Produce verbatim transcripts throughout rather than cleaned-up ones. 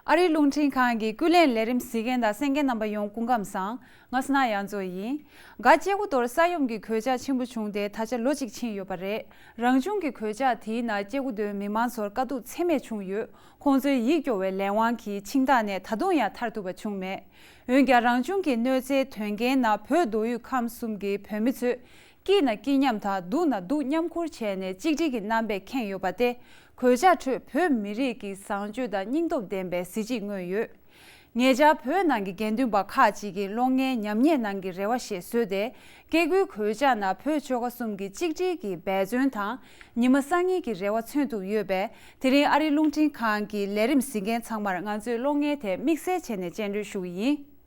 ཨ་རིའི་རླུང་འཕྲིན་ཁང་གི་ཀུན་གླེང་ལས་རིམ་གཟིགས་མཁན་དང་གསན་མཁན་རྣམ་པ་ཡོངས་སྐུ་ཁམས་བཟང་། ང་སྣ་ཡང་མཚོ་ཡིན། སྒ་སྐྱེ་རྒུ་མདོར་ས་ཡོམ་གྱི་གོད་ཆག་ཆེན་པོ་བྱུང་སྟེ་ད་ཆ་ལོ་གཅིག་ཕྱིན་ཡོད་པ་རེད། རང་བྱུང་གི་གོད་ཆག་དེའི་ནང་སྐྱེ་རྒུ་མདོའི་མི་མང་ཚོར་དཀའ་སྡུག་ཚད་མེད་བྱུང་ཡོད། ཁོང་ཚོའི་ཡིད་སྐྱོ་བའི་ལས་དབང་གིས་འཆིང་ཐག་ནས་ད་དུང་ཡང་ཐར་ཐུབ་པ་བྱུང་མེད། འོན་ཀྱང་རང་བྱུང་གི་གནོད་འཚེའི་དོན་རྐྱེན་ནང་བོད་མདོ་དབུས་ཁམས་གསུམ་གྱི་བོད་མི་ཚོས་སྐྱིད་ན་སྐྱིད་མཉམ་དང་སྡུག་ན་སྡུག་མཉམ་ཁུར་བྱས་ནས་གཅིག་སྒྲིལ་གྱི་རྣམ་པས་ཁེངས་ཡོད་པ་སྟེ། གོད་ཆག་ཁྲོད་བོད་མི་རིགས་ཀྱི་བཟང་སྤྱོད་དང་སྙིང་སྟོབས་ལྡན་པའི་གཟི་བརྗིད་མངོན་ཡོད། ཉེ་ཆར་བོད་ནང་གི་དགེ་འདུན་པ་ཁག་ཅིག་གིས་གློག་བརྙན་ཉམས་ཉེས་གནང་གི་རེ་བ་ཞེས་བཟོས་ཏེ། སྐྱེ་རྒུའི་གོད་ཆག་ནང་བོད་ཆོལ་ཁ་གསུམ་གྱི་གཅིག་སྒྲིལ་གྱི་འབད་བརྩོན་དང་ཉི་མ་སང་ཉིན་གྱི་རེ་བ་མཚོན་ཐུབ་ཡོད་པས། དེ་རིང་ཨ་རིའི་རླུང་འཕྲིན་ཁང་གི་ལས་རིམ་གཟིགས་མཁན་ཚང་མར་ང་ཚོས་གློག་བརྙན་དེ་དམིགས་བསལ་བྱས་ནས་སྤྱན་འབུལ་ཞུ་གི་ཡིན།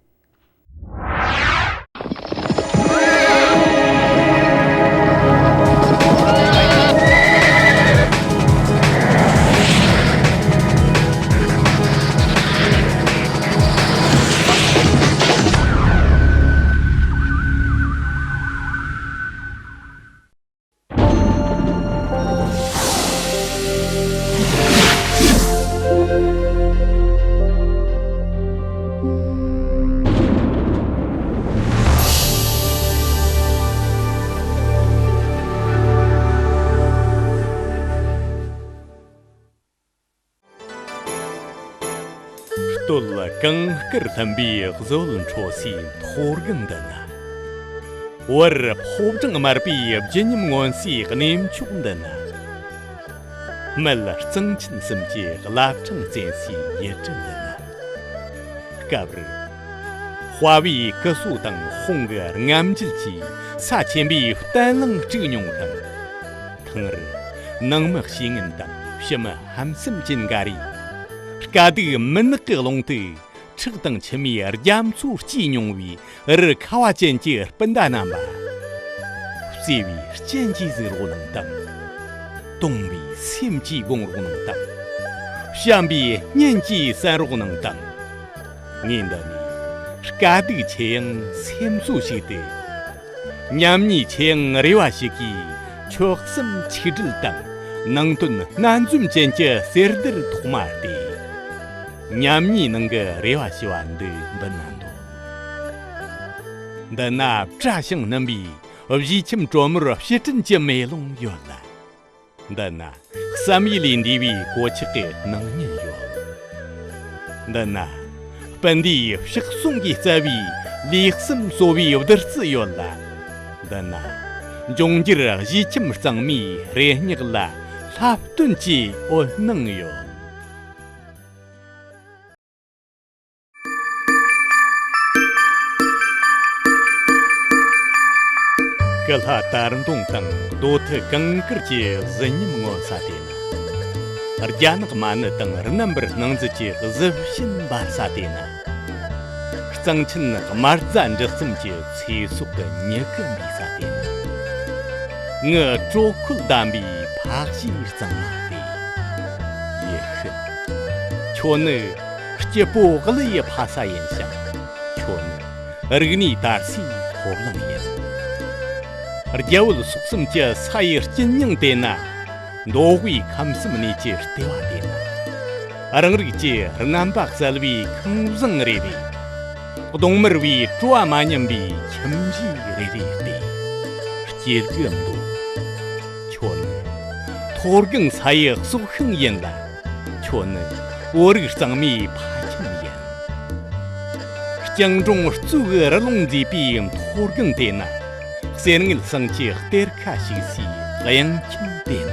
སྟོད་གངས་དཀར་ལྷུན་པོའི་གཟི་འོད་འཕྲོ་སའི་མཐོ་སྒང་འདི་ན། བར་ཕོ་བྲང་དམར་པོའི་བརྗིད་ཉམས་མངོན་སའི་གནས་མཆོག་འདི་ན། སྨད་གཙང་ཆེན་གསུམ་གྱི་བླ་བྲང་བཙན་སའི་ཡུལ་གྲུ་འདི་ན། སྐབས་རེར་དཔའ་བོའི་སྐུ་སྲོག་དང་དཔུང་གི་རྔམ་བརྗིད་ཀྱིས་ས་ཆེན་པོའི་བརྟན་ལྷིང་དཀྲུགས་མྱོང་ཞིང་། ཐེངས་རེར་ནང་མི་བཤེས་གཉེན་དང་ཕྱི་མི་ཧམ་སེམས་ཅན་འགའ་རེས་དཀའ་སྡུག་མུན་ནག་གི་ཀློང་དུ་ཁྲག་དང་མཆི་མའི་རྒྱ་མཚོ་སྐྱེལ་མྱོང་བའི་རི་ཁ་བ་ཅན་གྱི་སྤུན་ཟླ་རྣམ་པ། བརྩེ་བའི་སྤྱན་གྱིས་གཟིགས་རོགས་གནང་དང་། གདུང་བའི་སེམས་ཀྱིས་དགོངས་རོགས་གནང་དང་། བྱམས་པའི་སྙན་གྱིས་གསན་རོགས་གནང་དང་། ངས་འདི་ནས་དཀའ་སྡུག་ཆེ་ཡང་སེམས་གསོ་ཞིག་སྟེ། ཉམས་ཉེས་ཆེ་ཡང་རེ་བ་ཞིག་གིས་མཆོག་གསུམ་ཆིག་སྒྲིལ་དང་ནང་དོན་སྣ་འཛོམས་ཅན་གྱི་གསེར་སྡེར་ཐོག་མ་སྟེ། ཉམས་ཉེས་ནང་གི་རེ་བ་ཞུ་བ་འདི་འབུལ་ན་འདོད། འདི་ན་བཀྲ་ཤིས་སྣུམ་པའི་བཞེས་ཁྱིམ་དྲོན་མོར་ཕྱི་དྲིན་གྱི་མེ་ལོང་ཡོད་ལ། འདི་ན་བསམ་ཡས་ལས་འདས་པའི་གོད་ཆག་གི་སྣང་བརྙན་ཡོད། འདི་ན་སྤུན་ཟླའི་ཕྱག་ཟུང་གིས་བརྩལ་བའི་ལུས་སེམས་གསོ་བའི་བདུད་རྩི་ཡོད་ལ། འདི་ན་འབྱུང་འགྱུར་བཞེས་ཁྱིམ་གཙང་མའི་རེ་སྙེག་ལ་ལྷ་བསྟོད་ཀྱི་འོད་སྣང་ཡོད། ཀུ་ལྷ་དར་མདུང་དང་རྡོ་ཐུ་གངས་དཀར་གྱི་གཟི་ཉམས་མངོན་ས་དེ་ན། རྒྱ་ནག་མ་ཎི་དང་རྣམ་པར་སྣང་མཛད་ཀྱི་གཟི་བྱིན་འབར་ས་དེ་ན། གཙང་ཆེན་དམར་རྫ་འབྲི་གསུམ་གྱི་ཚེ་སྲོག་གི་མྱུ་གུ་འབུས་ས་དེ་ན། ངི་དྲོད་ཁོལ་ལྡན་པའི་ཕག་ཞིའི་གཙང་མ་སྟེ། ཡེ་ཤེས། ཁྱོད་ནི་སྐྱིད་པོ་གླུ་ཡི་ཕ་ས་ཡིན་ཞིང་། ཁྱོད་ནི་རིག་གནས་དར་སའི་ཕོ་བྲང་ཡིན། རྒྱ་བོད་སོག་གསུམ་གྱི་ས་ཡི་སྐྱིད་སྙིང་དེ་ན། མདོ་དབུས་ཁམས་གསུམ་གནས་ཀྱི་ལྟེ་བ་དེ་ན། རང་རིགས་ཀྱི་རྣམ་པ་གསལ་བའི་ཁང་བཟང་རེ་རེ། གདོང་དམར་བའི་སྤྲོ་བ་མ་ཉམས་པའི་ཁྱིམ་གཞིས་རེ་རེ་སྟེ། སྐྱེ་རྒུ་འདུག་ཁྱོད་ནི་མཐོ་སྒང་ས་ཡི་སྲོག་ཤིང་ཡིན་ལ། ཁྱོད་ནི་བོད་རིགས་གཙང་མའི་ཕ་ཁྱིམ་ཡིན། སྐྱིང་ཀྲུང་གཙོས་རི་ལུང་མཛེས་པའི་མཐོ་སྒང་དེ་ན། གསེར་དངུལ་ཟངས་ཀྱི་གཏེར་ཁ་ཞིག་སའི་གཡང་ཁྱིམ་དེ་ན།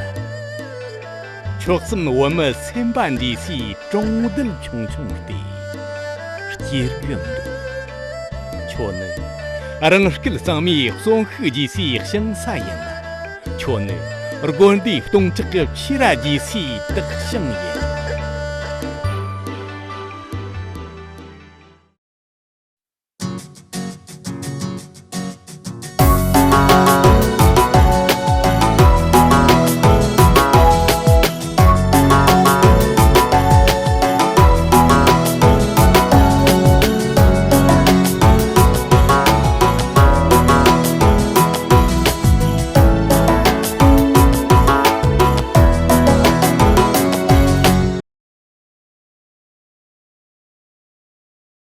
མཆོག་གསུམ་བོད་མི་སེམས་པ་འདྲེས་སའི་གྲོང་རྡལ་ཆུང་ཆུང་སྟེ། སྐྱེ་རྒུ་འདུག་ཁྱོད་ནི་རང་སྐད་གཙང་མའི་གསོན་ཤུགས་རྒྱས་སའི་ཞིང་ས་ཡིན་ལ། ཁྱོད་ནི་དགོན་སྡེའི་སྟོང་ཕྲག་གི་ཕྱི་ར་རྒྱས་སའི་དག་ཞིང་ཡིན།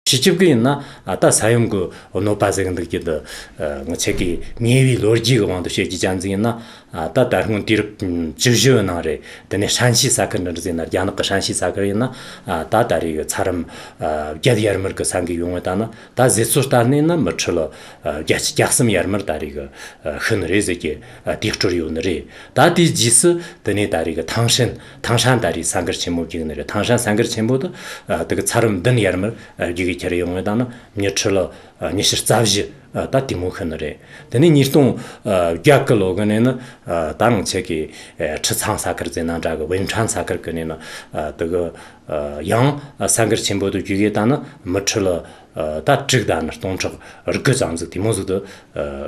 སྤྱི་ཁྱབ་ཀྱི་ཡིན་ན་ད་ས་ཡོམ་གྱི་གནོད་པ་ཟིག་འདུག་གི་འདུག་ངི་ཆ་གི་ཉེ་བའི་ལོ་རྒྱུས་ཀྱི་དབང་དུ་བཤད་རྒྱུ་ཅན་ཟིག་ཡིན་ན། ད་ད་སྔོན་དུས་རབས་བཅུ་བཞི་ནང་རེད། དེ་ནས་ཧྲན་ཤི་ས་ཁུལ་འདི་འདྲ་ཟིག་ན། རྒྱ་ནག་གི་ཧྲན་ཤི་ས་ཁུལ་ཡིན་ན། ད་ད་རེས་གི་ཚ་རམས་བརྒྱད་ཡར་མར་གི་ས་འགུལ་ཡོང་བ་ད་ན། ད་ཟེར་ཚོད་ལྟར་ནས་ན་མི་ཁྲི་ལོ་བརྒྱད་ཅུ་གྱ་གསུམ་ཡར་མར་ད་རེས་གི་ཤི་ནི་རེད་ཟེར་གི་དེ་སྤྲོར་ཡོད་ནི་རེད། ད་དེའི་རྗེས་སུ་དེ་ནས་ད་རེས་གི་ཐང་ཧྲན་ཐང་ཧྲན་ད་རེས་ས་འགུལ་ཆེན་མོ་རྒྱུག་ནི་རེད། ཐང་ཧྲན་ས་འགུལ་ཆེན་པོ་དུ་དེ་གི་ཚ་རམས་བདུན་ཡར་མར་རྒྱུག་གི་ཁྱེར་ཡོང་བ་ད་ན་མི་ཁྲི་ལོ་ཉི་ཤུ་རྩ་བཞི་ད་དེ་མོ་ཤི་ནི་རེད། དེ་ནས་ཉིས་སྟོང་བརྒྱད་གི་ལོ་གི་ནས་ནི་ད་རང་ཆེ་གི་ཁྲི་ཚང་ས་ཁུལ་ཟེར་ན་འདྲ་གི་ཝེན་ཁྲན་ས་ཁུལ་གི་ནས་ནི་དེ་གི་ཡང་ས་འགུལ་ཆེན་པོ་དུ་རྒྱུག་གི་ད་ནི་མི་ཁྲི་ལོ་ད་དྲུག་ད་ནི་སྟོང་ཕྲག་དགུ་ཙམ་ཟིག་དེ་མོ་ཟིག་ཏུ་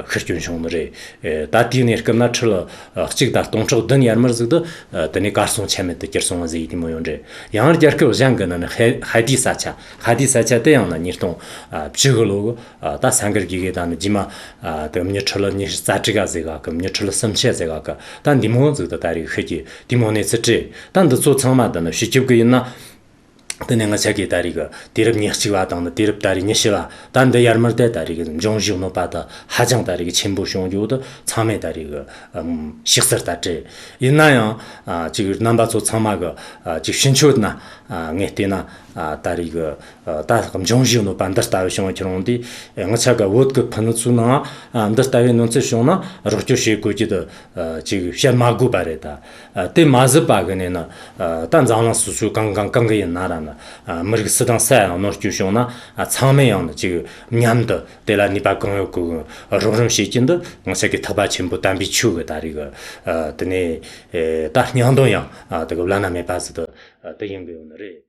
ཤི་སྐྱོན་བྱུང་ནི་རེད། ད་དེའི་གནས་སྐབས་ན་ཁྲི་ལོ་གཅིག་ད་སྟོང་ཕྲག་བདུན་ཡར་མར་ཟིག་ཏུ་དེ་ནས་གར་སོང་ཆ་མེད་དུ་གྱུར་སོང་བ་ཟིག་དེ་མོ་ཡོད་རེད། ཡང་རྒྱལ་ཁབ་གཞན་གི་ནང་ནས་ཧའེ་ཧའེ་ཏི་ས་ཆ། ཧའེ་ཏི་ས་ཆ་དེ་ཡང་ན་ཉིས་སྟོང་བཅུ་གི་ལོ་གི་ད་ས་འགུལ་རྒྱུག་གི་ད་ནི་རྗེས་མ་དེ་མི་ཁྲི་ལོ་ཉི་ཤུ་རྩ་དྲུག་ག་ཟིག་ག་གི་མི་ཁྲི་ལོ་སུམ་ཅུ་ཟིག་ག་གི་ད་འདི་མོ་ཟིག་ཏུ་ད་རེས་ཤི་གི་དེ་མོ་གནས་ཚུལ་བྲིས། ད་འདི་ཚོ་ཚང་མ་ད་ནི་སྤྱི་ཁྱབ་གི་ཡིན་ན། དེ་ནས་ང་ཆ་གི་ད་རེས་གི་དུས་རབས་ཉེར་གཅིག་པ་དང་ནི་དུས་རབས་ད་རེས་ཉི་ཤུ་པ་ད་འདི་ཡར་མར་དེ་ད་རེས་གི་འབྱུང་བཞིའི་གནོད་པ་ད་ཧ་ཅང་ད་རེས་གི་ཆེན་པོ་བྱུང་རྒྱུ་དུ་ཚང་མས་ད་རེས་གི་ཞིབ་གསལ་ལྟར་བྲིས། ཡིན་ན་ཡང་ཅིག་རྣམ་པ་ཚོ་ཚང་མ་གི་ཅིག་ཕྱི་མཆོད་ན་ངས་བལྟས་ན་ད་རེས་གི་ད་འབྱུང་བཞིའི་གནོད་པ་འདི་ལྟ་བུ་བྱུང་བ་ཁྱེར་འོང་དུས། ང་ཆ་གི་བོད་གི་ཕུ་ནུ་ཚོའི་ནང་འདི་ལྟ་བུའི་གནོད་འཚེ་བྱུང་ན་རོགས་སྐྱོར་བྱེད་དགོས་ཀྱི་དུ་ཅིག་བཤད་མ་དགོས་པ་རེད། ད་དེ་མ་ཟད་པ་གི་ནས་ན་ད་འཛམ་གླིང་སོ་སོའི་གང་གང་གང་གི་ཡིན་ན་ར་ན་མི་རིགས་སུ་དང་ས་ཡང་གནོད་སྐྱོན་བྱུང་ན་ཚང་མས་ཡང་ན་ཅིག་མཉམ་དུ་དེ་ལ་ནུས་པ་གང་ཡོད་གི་རོགས་རམ་བྱེད་ཀྱི་འདི་ང་ཆ་གི་ཐེག་པ་ཆེན་པོ་དམ་པའི་ཆོས་གི་ད་རེས་གི་དེ་ནས་ད་སྙིང་དོན་ཡང་དེ་གི་བླ་ན་མེད་པ་ཟིག་ཏུ་དེ་ཡིན་གི་ཡོད་ནི་རེད།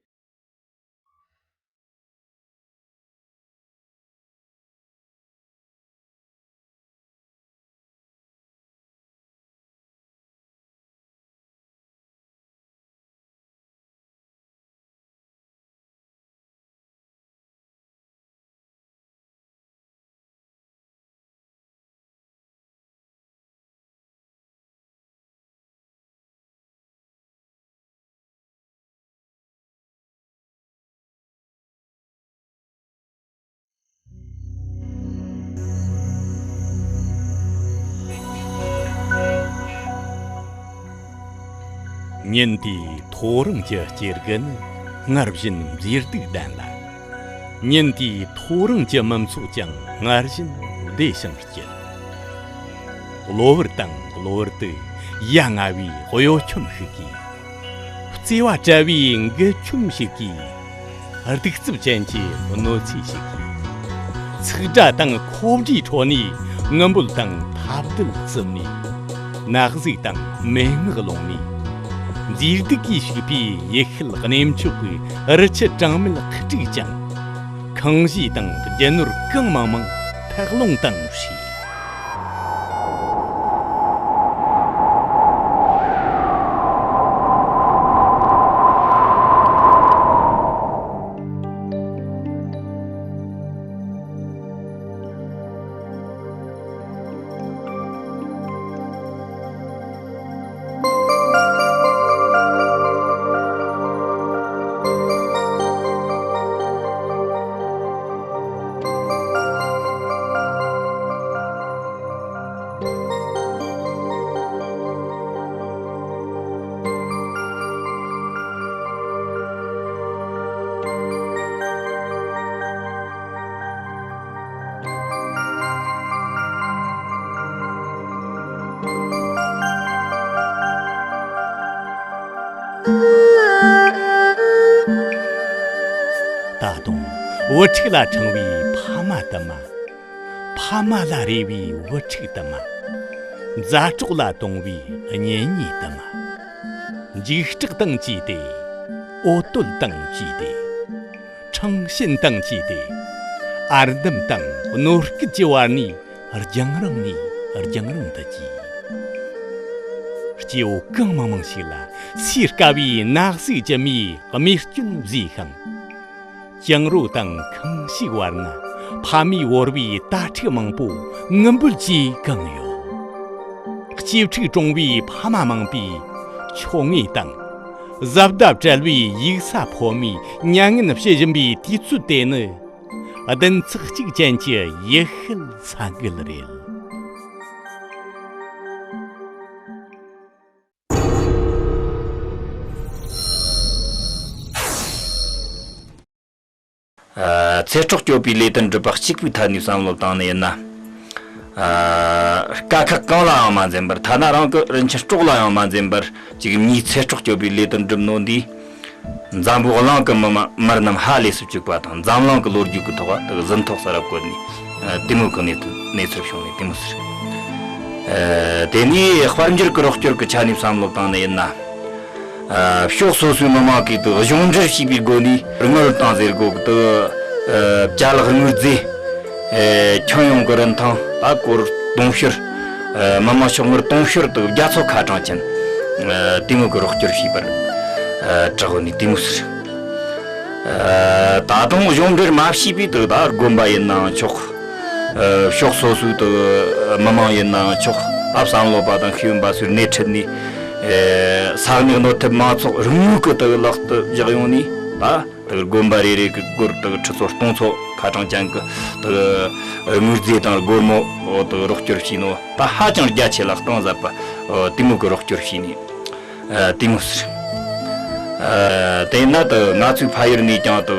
ཉིན་དེའི་ཐོ་རངས་ཀྱི་སྐྱེ་དགུ་ནི་སྔར་བཞིན་མཛེས་སྡུག་ལྡན་ལ། ཉིན་དེའི་ཐོ་རངས་ཀྱི་མི་ཚོགས་ཀྱང་སྔར་བཞིན་བདེ་ཞིང་སྐྱིད། གློ་བུར་དང་གློ་བུར་དུ་ཡ་ང་བའི་གཡོ་འཁྱོམ་ཞིག་གིས། བརྩེ་བ་བྲལ་བའི་འགུལ་འཁྱོམ་ཞིག་གིས། གདུག་རྩུབ་ཅན་གྱི་གནོད་འཚེ་ཞིག་གིས། ཚིག་སྒྲ་དང་ཁོབ་སྒྲའི་ཁྲོད་ནས་ངུ་འབོད་དང་ཐབས་རྡུལ་བརྩིབས་ནས། ནག་གཟུགས་དང་མན་ངག་ཀློང་ནས། མཛེས་སྡུག་གིས་བྱུགས་པའི་ཡུལ་ཤུལ་གནས་མཆོག་གི་རི་ཆུ་གྲངས་མེད་ཁྲི་དྲུག་ཀྱང་། ཁང་གཞིས་དང་རྒྱུ་ནོར་གང་མང་མང་ཐག་རླུང་དང་བསྲེས། ད་དུང་བུ་ཕྲུག་ལ་འཕྲེང་བའི་ཕ་མ་དུ་མ། ཕ་མ་ལ་རེ་བའི་བུ་ཕྲུག་དུ་མ། མཛའ་གྲོགས་ལ་དུང་བའི་གཉེན་ཉེ་དུ་མ། འཇིགས་སྐྲག་དང་བཅས་ཏེ། འོ་དོད་དང་བཅས་ཏེ། ཁྲང་ཞེན་དང་བཅས་ཏེ། ཨར་འདམ་དང་གནོད་སྐྱེལ་གྱི་བར་ནས་རྒྱང་རིང་ནས་རྒྱང་རིང་དུ་གྱེས། སྐྱེ་བོ་གང་མང་མང་ཞིག་ལ་སོས་དཀའ་བའི་ནག་གཟུགས་ཀྱི་མིའི་རྨས་སྐྱོན་བཟོས་ཤིང་། གྱང་རོ་དང་ཁང་ཞིག་བར་ན་ཕ་མའི་བོར་བའི་དྭ་ཕྲུག་མང་པོ་ངུ་འབོད་ཀྱིས་གང་ཡོད། གཅེས་ཕྲུག་གྲོངས་པའི་ཕ་མ་མང་པོས་ཆོ་ངེ་དང་། གཟབ་གདལ་བྲལ་བའི་ཡུགས་ས་ཕོ་མོའི་མྱ་ངན་བྱེད་བཞིན་པའི་དུས་ཚོད་དེ་ནི། བདུན་ཚེག་གཅིག་ཅན་གྱི་ཡུལ་ཤུལ་ས་འགུལ་རེད། ཨ། ཚེ་སྲོག་སྐྱོབ་པའི་ལས་དོན་སྒྲུབ་པ་གཅིག་པུའི་ཐད་ནས་བསམ་བློ་བཏང་ནས་ཡིན་ན། ཨ། དཀའ་ཁག་གང་ལ་ཡང་མ་འཛེམ་པར། ཐ་ན་རང་གི་རིན་ཆེན་སྲོག་ལ་ཡང་མ་འཛེམ་པར་ཅིག་མིའི་ཚེ་སྲོག་སྐྱོབ་པའི་ལས་དོན་བསྒྲུབས་ནོ་འདིས། འཛམ་བུ་གླིང་གི་མི་མི་མི་རྣམས་ཧ་ལས་སུ་བཅུག་པ་དང་། འཛམ་གླིང་གི་ལོ་རྒྱུས་ཀྱི་ཐོག་ལ་དག་ཟིན་ཐོ་གསར་བ་བཀོད་ནས། ཨ། དེ་མོ་གི་གནས་ཚུལ་གནས་ཚུལ་བྱུང་ནས་དེ་མོ་ཟེར། ཨ། དེ་ནས་དཔལ་འབྱོར་གྱི་རོགས་སྐྱོར་གྱི་ཆ་ནས་བསམ་བློ་བཏང་ནས་ཡིན་ན། ཨ། ཕྱོགས་སོ་སོའི་མི་མང་གིས་དུ་གཞུང་འབྲེལ་བྱས་པའི་སྒོ་ནས་དངུལ་བཏང་ཟེར་གོ་གི་དུ། ཨ། ཅ་ལག་དངུལ་རྫས། ཨ། ཁྱོན་ཡོངས་ཀྱི་རིན་ཐང་ད་སྒོར་དུང་ཕྱུར། ཨ། མི་མང་ཕྱོགས་དངུལ་དུང་ཕྱུར་དུ་བརྒྱ་ཚོ་ཁ་གྲངས་ཅན། ཨ། དེ་མོ་གི་རོགས་སྐྱོར་བྱས་པར། ཨ། དྲག་ནས་དེ་མོ་ཟེར། ཨ། ད་དུང་གཞུང་འབྲེལ་མ་བྱས་པའི་དུ་ད་དགོན་པ་ཡིན་ནའང་ཆོག། ཨ། ཕྱོགས་སོ་སོའི་དུ་མི་མང་ཡིན་ནའང་ཆོག། ད་བསམ་བློ་བ་དང་ཤེས་ཡོན་པ་ཚོས་སྣེ་ཁྲིད་ནས། ཨེ། ས་གནས་གནོད་ཐེབས་མང་ཚོགས་རིན་དངུལ་གྱི་དུ་ལག་ཏུ་བཞག་ཡོང་ནས། ད་དུ་དགོན་པ་རེ་རེ་གི་སྒོར་དུ་ཁྲི་ཚོ་སྟོང་ཚོ་ཁ་གྲངས་ཅན་གྱི་དུ་དངུལ་རྫས་དང་སྒོར་མོ་དུ་རོགས་སྐྱོར་བྱས་ནོ་ད་ཧ་ཅང་རྒྱ་ཆེ་ལ་གཏིང་ཟབ་པ། ཨོ། དེ་མོ་གི་རོགས་སྐྱོར་བྱས་ནས། ཨ། དེ་མོ་ཟེར། ཨ། དེས་ན་དུ་ང་ཚོའི་ཕ་ཡུལ་ནས་ཀྱང་དུ་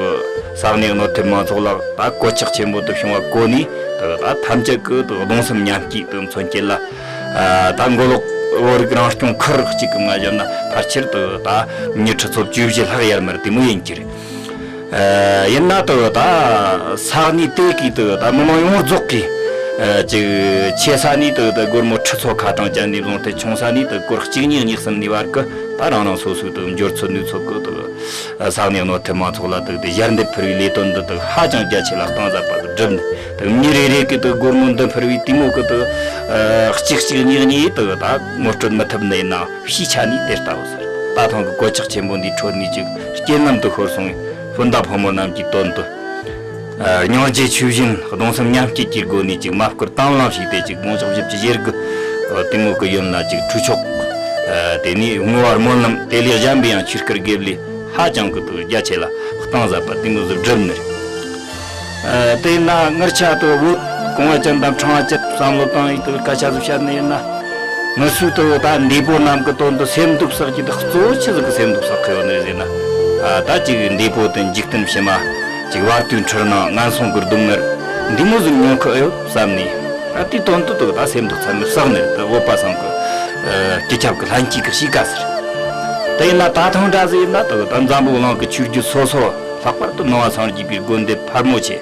ས་གནས་གནོད་ཐེབས་མང་ཚོགས་ལ་ད་གོད་ཆག་ཆེན་པོ་དུ་བྱུང་བ་གོ་ནས། དུ་ད་ཐམས་ཅད་ཀྱིས་དུ་གདུང་སེམས་མཉམ་སྐྱེད་དུ་མཚོན་བྱེད་ལ། ཨ། ད་མགོ་ལོག་བོད་རིགས་རང་སྐྱོང་ཁུལ་རིགས་གཅིག་གི་ང་བཞིན་ན་ཕལ་ཆེར་དུ་ད་མི་ཁྲི་ཚོ་བཅུ་བཞི་ལྷག་ཡར་མར་དེ་མོ་ཡིན་གྱི་རེད། ཨ། ཡིན་ན་དུ་ད་ས་གནས་དེ་གི་དུ་ད་མི་མང་ཡོངས་རྫོགས་ཀྱིས། ཨ། ཅིག་ཆེ་ས་ནས་དུ་ད་སྒོར་མོ་ཁྲི་ཚོ་ཁ་གྲངས་ཅན་ནས་བཟུང་སྟེ། ཆུང་ས་ནས་དུ་སྒོར་གཅིག་གཉིས་གཉིས་གསུམ་ནས་བར་གྱི་ད་རང་རང་སོ་སོའི་དུ་འབྱོར་ཚོད་ནུས་ཚོད་ཀྱི་དུ་ས་གནས་གནོད་ཐེབས་མང་ཚོགས་ལ་དུ་དེ་ཞལ་འདེབས་ཕུལ་བའི་ལས་དོན་འདི་དུ་ཧ་ཅང་རྒྱ་ཆེ་ལ་གཏིང་ཟབ་པ་དུ་བསྒྲུབས་ནས། དུ་མི་རེ་རེ་གིས་དུ་སྒོར་མོ་འདི་ཕུལ་བའི་དེ་མོ་གི་དུ། ཨ། གཅིག་གཅིག་གཉིས་གཉིས་དུ་ད་ངོ་སྤྲོད་མི་ཐུབ་ནས་ན། ཕྱིའི་ཆ་ནས་དེ་ལྟ་བུ་ཟེར། ད་ཐེངས་ཀྱི་གོད་ཆག་ཆེན་པོ་འདིའི་ཁྲོད་ནས་ཅིག་རྐྱེན་ལམ་དུ་ཤོར་སོང་བའི་སྤུན་ཟླ་ཕོ་མོ་རྣམས་ཀྱི་དོན་དུ། ཨ། སྙིང་རྗེ་ཆོས་བཞིན་གདུང་སེམས་མཉམ་སྐྱེད་ཀྱི་སྒོ་ནས་ཅིག་མ་བསྐུར་དང་བླངས་བྱས་ཏེ། ཅིག་དགུང་ཞག་བཞི་བཅུ་ཞེ་དགུ་དེ་མོ་གི་ཡུན་ལ་ཅིག་ཁྲུས་ཆོག། ཨ། དེ་ནས་བསྔོ་བ་སྨོན་ལམ་དེ་ལས་གཞན་པའི་ཡང་ཆོས་སྐོར་དགེ་ལས་ཧ་ཅང་གི་དུ་རྒྱ་ཆེ་ལ་གཏིང་ཟབ་པ་དེ་མོ་ཟིག་བསྒྲུབས་ནས། ཨ། དེས་ན་ངེད་ཆ་དུ་བོད་གོང་བ་ཅན་དང་ཕྲེང་བ་ཅན་བསམ་བློ་བཏང་ཡིག་དུ་སྐད་ཆ་ཟིག་བཤད་ནི་ཡིན་ན། ངེད་ཚོས་དུ་ད་འདས་པོ་རྣམས་ཀྱི་དོན་དུ་སེམས་སྡུག་བསགས་ཀྱི་དུ་གཙོ་བོ་ཆི་ཟིག་གི་སེམས་སྡུག་བསགས་ཀྱི་ཡོད་ནི་རེད་ཟེར་ན། ཨ། ད་ཅིག་འདས་པོ་དེ་འཇིག་རྟེན་ཕྱི་མ་ཅིག་བར་དོའི་འཁྲུལ་སྣང་ངན་སོང་གི་སྡུག་བསྔལ་འདི་མོ་ཟིག་མྱོང་གི་ཨེ་ཡོད་བསམ་ནས། ཨ། དེའི་དོན་དུ་དུ་ད་སེམས་སྡུག་ཚད་མེད་བསགས་ནས། དུ་བོད་པ་ཚང་གི། ཨ། སྤྱི་ཁྱབ་ཀྱི་ལྷན་སྐྱེས་ཀྱི་གཤིས་ཀ་ཟེར། དེ་ཡིན་ན་ད་ཐེངས་འདྲ་ཟིག་ཡིན་ན་དུ་ད་འཛམ་བུ་གླིང་གི་ཆོས་བརྒྱུད་སོ་སོ། ལྷག་པར་དུ་ནང་པ་སངས་རྒྱས་པའི་དགོན་སྡེ་ཕལ་མོ་ཆེ།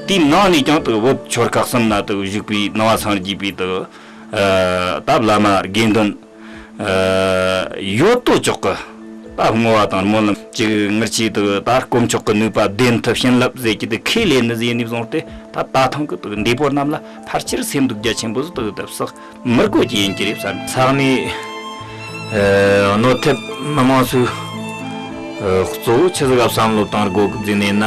དེའི་ནང་ནས་ཀྱང་དུ་བོད་ཆོལ་ཁ་གསུམ་ན་དུ་བཞུགས་པའི་ནང་པ་སངས་རྒྱས་པའི་དུ། ཨ། ད་བླ་མ་དགེ་འདུན། ཨ། ཡོད་དོ་ཅོག་གི་ད་བསྔོ་བ་དང་སྨོན་ལམ་ཅིག་ངེད་ཆོས་དུ་ད་དཀོན་མཆོག་གི་ནུས་པ་བདེན་ཐུབ་བྱིན་རླབས་ཟེར་གྱི་དུ་ཁས་ལེན་ནི་ཟིག་ཡིན་ནས་བཟུང་སྟེ། ད་ད་ཐེངས་ཀྱི་དུ་འདས་པོ་རྣམས་ལ་ཕལ་ཆེར་སེམས་སྡུག་རྒྱ་ཆེན་པོ་ཟིག་དུ་དུ་བསགས། མི་དགོས་ཀྱི་ཡིན་གྱི་རེད་བསམ། ས་གནས། ཨ། གནོད་ཐེབས་མི་མང་ཚོས། ཨ། གཙོ་བོ་ཆི་ཟིག་ག་བསམ་བློ་བཏང་དགོས་ཀྱི་ཟེར་ནས་ན།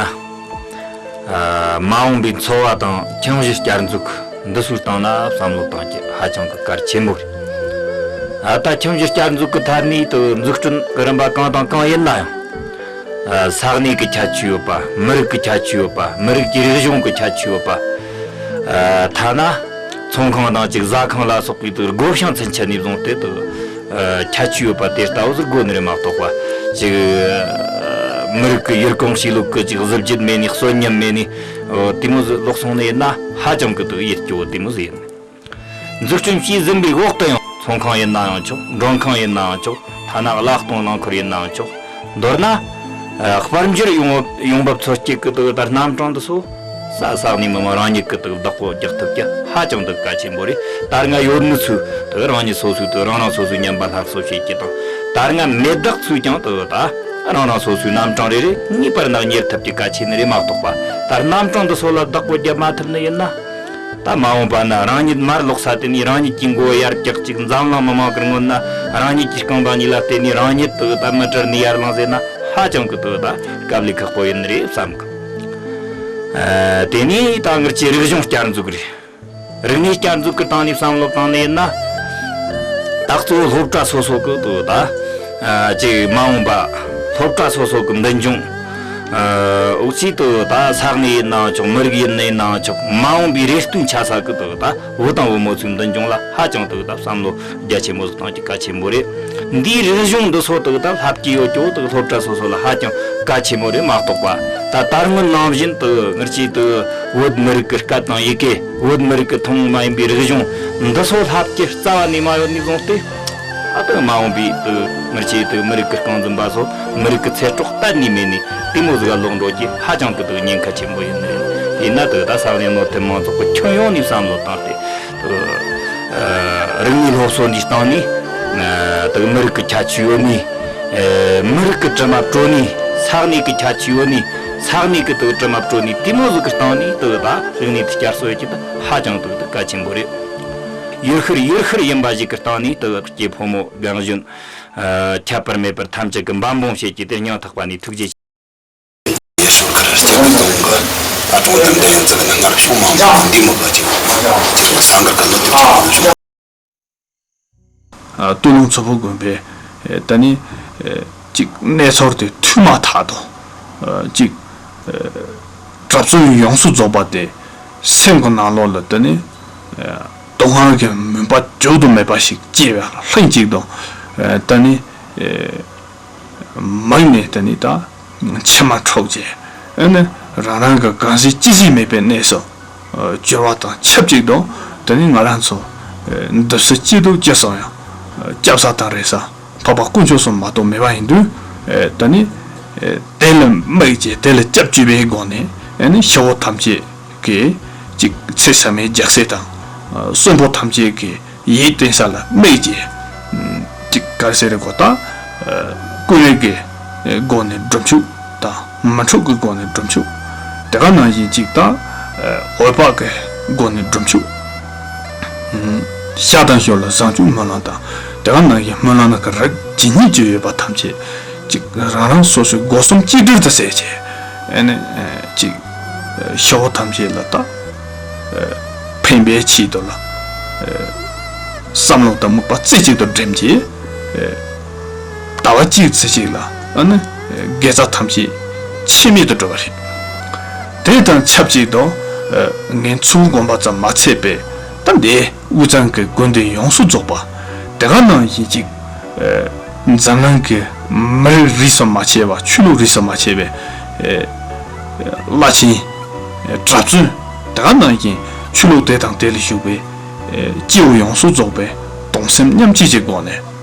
ཨ། མ་འོངས་པའི་འཚོ་བ་དང་ཁྱིམ་གཞིས་བསྐྱར་འཛུགས་འདི་ཚོའི་སྟེང་ན་བསམ་བློ་བཏང་རྒྱུ་ཧ་ཅང་གི་གལ་ཆེན་པོ་རེད། ཨ། ད་ཁྱིམ་གཞིས་བསྐྱར་འཛུགས་ཀྱི་ཐད་ནས་དུ་འཛུགས་སྐྲུན་གྱི་རིམ་པ་གང་དང་གང་ཡིན་ན་ཡང་། ཨ། ས་གནས་ཀྱི་ཁྱད་ཆོས་ཡོད་པ། མི་རིགས་ཀྱི་ཁྱད་ཆོས་ཡོད་པ། མི་རིགས་ཀྱི་རིག་གཞུང་གི་ཁྱད་ཆོས་ཡོད་པ། ཨ། ཐ་ན་ཚོང་ཁང་དང་ཅིག་ཟ་ཁང་ལ་སོགས་པའི་དུ་བགོ་བཤའ་ཚུན་ཆད་ནས་བཟུང་སྟེ་དུ། ཨ། ཁྱད་ཆོས་ཡོད་པ་དེ་ལྟ་བུ་ཟིག་དགོས་ནི་རེད་མ་གཏོགས་པ། ཅིག་མི་རིགས་ཀྱི་ཡུལ་གོམས་གཤིས་ལུགས་ཀྱི་ཅིག་གཟི་བརྗིད་མེད་ནི། གསོན་ཉམས་མེད་ནི། ཨོ། དེ་མོ་ཟིག་ལོག་སོང་ནི་ཡིན་ན་ཧ་ཅང་གི་དུ་ཡིད་སྐྱོ་བོ་དེ་མོ་ཟིག་ཡིན། འཛུགས་སྐྲུན་བྱས་ཟིན་པའི་འོག་ཏུ་ཡང་ཚོང་ཁང་ཡིན་ནའང་ཆོག། མགྲོན་ཁང་ཡིན་ནའང་ཆོག། ཐ་ན་གླ་གཏོང་རླངས་འཁོར་ཡིན་ནའང་ཆོག། མདོར་ན། ཨ། དཔལ་འབྱོར་ཡོང་འབབ། ཡོང་འབབ་འཚོལ་སྐྱེད་ཀྱི་དུ་ད་རྣམ་གྲངས་འདི་ཚོ་ས་ས་གནས་མི་མང་རང་ཉིད་ཀྱིས་དུ་བདག་པོ་རྒྱག་ཐུབ་རྒྱུ་ཧ་ཅང་དུ་གལ་ཆེན་པོ་རེད། ད་སྔ་ཡོད་ནི་ཚོས་དུ་རང་ཉིད་སོ་སོའི་དུ་རང་རང་སོ་སོའི་ཉམས་པ་སླར་གསོ་བྱེད་རྒྱུ་དང་། ད་སྔ་མེད་བདག་ཚོས་ཀྱང་དུ་ད་རང་རང་སོ་སོའི་རྣམ་གྲངས་རེ་རེ་ངེས་པར་ན་གཉེར་ཐུབ་རྒྱུ་གལ་ཆེ་ནི་རེད་མ་གཏོགས་པ། ད་རྣམ་གྲངས་འདི་ཚོ་ལ་བདག་པོ་རྒྱབ་མ་ཐུབ་ནི་ཡིན་ན། ད་མ་འོངས་པ་ན་རང་ཉིད་མར་ལོག་ས་དེ་ནས་རང་ཉིད་ཀྱི་མགོ་ཡར་བཀྱག་ཅིག། འཛམ་གླིང་མི་མང་གི་སྔོན་ན་རང་ཉིད་ཀྱི་རྐང་པ་གཉིས་ལ་བརྟེན་ནས་རང་ཉིད་དུ་ད་མི་གྲལ་ནས་ཡར་ལངས་ཟེར་ན་ཧ་ཅང་གི་དུ་ད་དཀའ་ལས་ཁག་པོ་ཡིན་ནི་རེད་བསམ་གི། ཨ། དེ་ནས་ད་ངེད་ཀྱི་རིག་གཞུང་བསྐྱར་འཛུགས་རེད། རིག་གནས་བསྐྱར་འཛུགས་ཀྱི་སྟེང་ནས་བསམ་བློ་བཏང་ནི་ཡིན་ན། ད་གཙོ་བོ་སློབ་གྲྭ་སོ་སོ་གི་དུ་ད། ཨ། ཅིག་མ་འོངས་པ་སློབ་གྲྭ་སོ་སོ་གི་མདུན་ལྗོངས། ཨ། འུ་ ཅིག་དུ་ད་ས་གནས་ཡིན་ནའང་ཆོག། མི་རིགས་ཡིན་ནའང་ཆོག། མ་འོངས་པའི་རེ་ལྟོས་འཆའ་ས་གི་དུ་ད་བུ་དང་བུ་མོ་ཚོའི་མདུན་ལྗོངས་ལ་ཧ་ཅང་དུ་ད་བསམ་བློ་རྒྱ་ཆེན་པོ་ཟིག་གཏོང་རྒྱུ་གལ་ཆེན་པོ་རེད། འདིའི་རིག་གཞུང་འདི་ཚོ་དུ་ད་ལྷབ་ཀྱི་ཡོད་ཀྱོ་དུ་སློབ་གྲྭ་སོ་སོ་ལ་ཧ་ཅང་གལ་ཆེན་པོ་རེད་མ་གཏོགས་པ། ད་ད་སྔོན་ནང་བཞིན་དུ་ངར་ཅིག་དུ་བོད་མི་རིགས་ཀྱི་སྐད་དང་ཡི་གེ། བོད་མི་རིགས་ཀྱི་ཐུན་མོང་མ་ཡིན་པའི་རིག་གཞུང་འདི་ཚོ་ལྷབ་ཀྱི་རྩ་བ་ནས་མ་ཡོད་ནས་བཟུང་སྟེ། ཨ་ཏི་མ་འོངས་པའི་དུ་ངར་ཆེ་དུ་མི་རིགས་ཀྱི་རྐང་འཛིན་པ་ཚོ་མི་རིགས་ཀྱི་ཚེ་སྲོག་གཏན་ནས་མེད་ནས་དེ་མོ་ཟིག་ལ་ལོག་འགྲོ་རྒྱུ་ཧ་ཅང་གི་དུ་ཉེན་ཁ་ཆེན་པོ་ཡིན་ནི་རེད། དེས་ན་དུ་ད་ས་གནས་མནོ་མཐུན་མང་ཚོགས་ཀྱི་ཁྱོན་ཡོངས་ནས་བསམ་བློ་བཏང་སྟེ། དུ་རིག་གནས་སློབ་གསོ་འདིའི་སྟེང་ནས་དུ་མི་རིགས་ཀྱི་ཁྱད་ཆོས་ཡོད་ནི། མི་རིགས་ཀྱི་དྲི་མ་བྲོ་ནི། ས་གནས་ཀྱི་ཁྱད་ཆོས་ཡོད་ནི། ས་གནས་ཀྱི་དུ་དྲི་མ་བྲོ་ནི་དེ་མོ་ཟིག་གི་སྟེང་ནས་དུ་ད་རིག་གནས་དུ་བསྐྱར་གསོ་ཡོད་ཀྱི་དུ་ཧ་ཅང་དུ་དུ་གལ་ཆེན་པོ་རེད། ཡུལ་ཤུལ་ཡུལ་ཤུལ་ཡིན་པ་ཞིག་གི་སྟེང་ནས་དུ་སྐྱེ་ཕོ་མོ་རྒན་གཞོན། ཁྱད་པར་མེད་པར་ཐམས་ཅད་ཀྱི་འབད་འབུངས་བྱེད་ཀྱི་དེ་སྙིང་ཐག་པ་ནས་ཐུགས་རྗེ་ཆེ། ཡེ་ཤུ་ཁ་ར་སྐྱབས་ཀྱི་དོན་གྱི་ཨ་ཀྲོང་གཏམ་དེ་ཡིན་ཙང་ནི་སྔར་ཕྱོགས་མང་པོ་འདི་མོ་ག་ཅིག་ཅིག་གསང་སྒར་ག་ནོ་དེ་ཁྲིད་ནོ་ཞུ། སྟོད་ལུང་མཚོ་ཕུ་དགོན་པའི་ད་ནི་ཅིག་གནས་ཚུལ་དེ་ཐོས་མ་ཐག་ཏུ་ཅིག་གྲྭ་བཙུན་ཡོངས་སུ་རྫོགས་པ་དེ་སེམས་ཀྱི་ནང་ལོགས་ལ་ད་ནི་སྡུག་བསྔལ་གྱི་མུན་པ་འཇོག་ཏུ་མེད་པ་ཞིག་སྐྱེས་པ་ལྷན་ཅིག་ཏུ་ད་ནི་མིག་ནས་ད་ནི་ད་མཆི་མ་འཁྲུགས་བྱས། ཨ་ནི་རང་རང་གི་གང་ཟག་ཅི་ཟིག་མེད་པའི་གནས་སུ་གྱུར་བ་དང་ཆབས་ཅིག་ཏུ་ད་ནི་ང་རང་ཚོ་འདི་སུ་སྐྱིད་སྡུག་ཅི་སོང་ཡང་སྐྱབས་ས་དང་རེ་ས་འཕགས་པ་དཀོན་མཆོག་གསུམ་མ་གཏོགས་མེད་པ་ཡིན་དུས། ད་ནི་དེ་ལ་དམིགས་བྱས་དེ་ལ་སྐྱབས་བཅོལ་བའི་སྒོ་ནས་ཨ་ནི་ཤི་བོ་ཐམས་ཅད་ཀྱི་ཅིག་ཚེ་ཟད་མའི་རྒྱལ་སྲས་དང་གསོན་པོ་ཐམས་ཅད་ཀྱི་ཡིད་བརྟན་ས་ལ་དམིགས་ཀྱིས། ཅིག་ག་རེ་ཟེར་རེད་གོ། ད་ཀུན་ལེགས་ཀྱི་སྒོ་ནས་སྒྲུབ་ཆུག་དང་མི་འཁྲུགས་ཀྱི་སྒོ་ནས་སྒྲུབ་ཆུག་དེ་ག་ནང་བཞིན་ཅིག་ད་འོད་དཔག་གི་སྒོ་ནས་སྒྲུབ་ཆུག་ཤ་དང་ཞོ་ལ་བཟང་སྤྱོད་སྨོན་ལམ་དང་། དེ་ག་ནང་བཞིན་སྨོན་ལམ་ནང་གི་རིགས་ཇི་སྙེད་ཅིག་ཡོད་པ་ཐམས་ཅད་ཅིག་རང་རང་སོ་སོའི་སྒོ་གསུམ་གཅིག་སྒྲིལ་དུ་ཟེར་བྱས། ཨ་ནི་ཅིག་ཤ་བོ་ཐམས་ཅད་ལ་ད་ཕན་པའི་ཆེད་དུ་ལ་བསམ་བློ་དང་དམིགས་པ་རྩེ་གཅིག་ཏུ་བསྒྲིམས་ཀྱིས། ཟླ་བ་གཅིག་ཙམ་ཞིག་ལ་ཨ་ནི་དགེ་རྩ་ཐམས་ཅད་ཆད་མེད་དུ་འགྲོ་བ་རེད། དེ་དང་ཆབས་ཅིག་ཏུ་ངས་མཚོ་དགོན་པ་ཙམ་མ་ཚད་པའི་ད་འདི་དབུས་གཙང་གི་དགོན་སྡེ་ཡོངས་སུ་རྫོགས་པ་དེ་ག་ནང་བཞིན་ཅིག་འཛམ་གླིང་གི་མི་རིགས་རིས་སུ་མ་ཆད་པ་ཆོས་ལུགས་རིས་སུ་མ་ཆད་པའི་བླ་ཆེན་གྲྭ་བཙུན་དེ་ག་ནང་བཞིན་ཆོས་ལུགས་དེ་དང་དེ་ལ་ཞུགས་པའི་སྐྱེ་བོ་ཡོངས་སུ་རྫོགས་པའི་གདུང་སེམས་མཉམ་སྐྱེད་ཀྱི་སྒོ་ནས།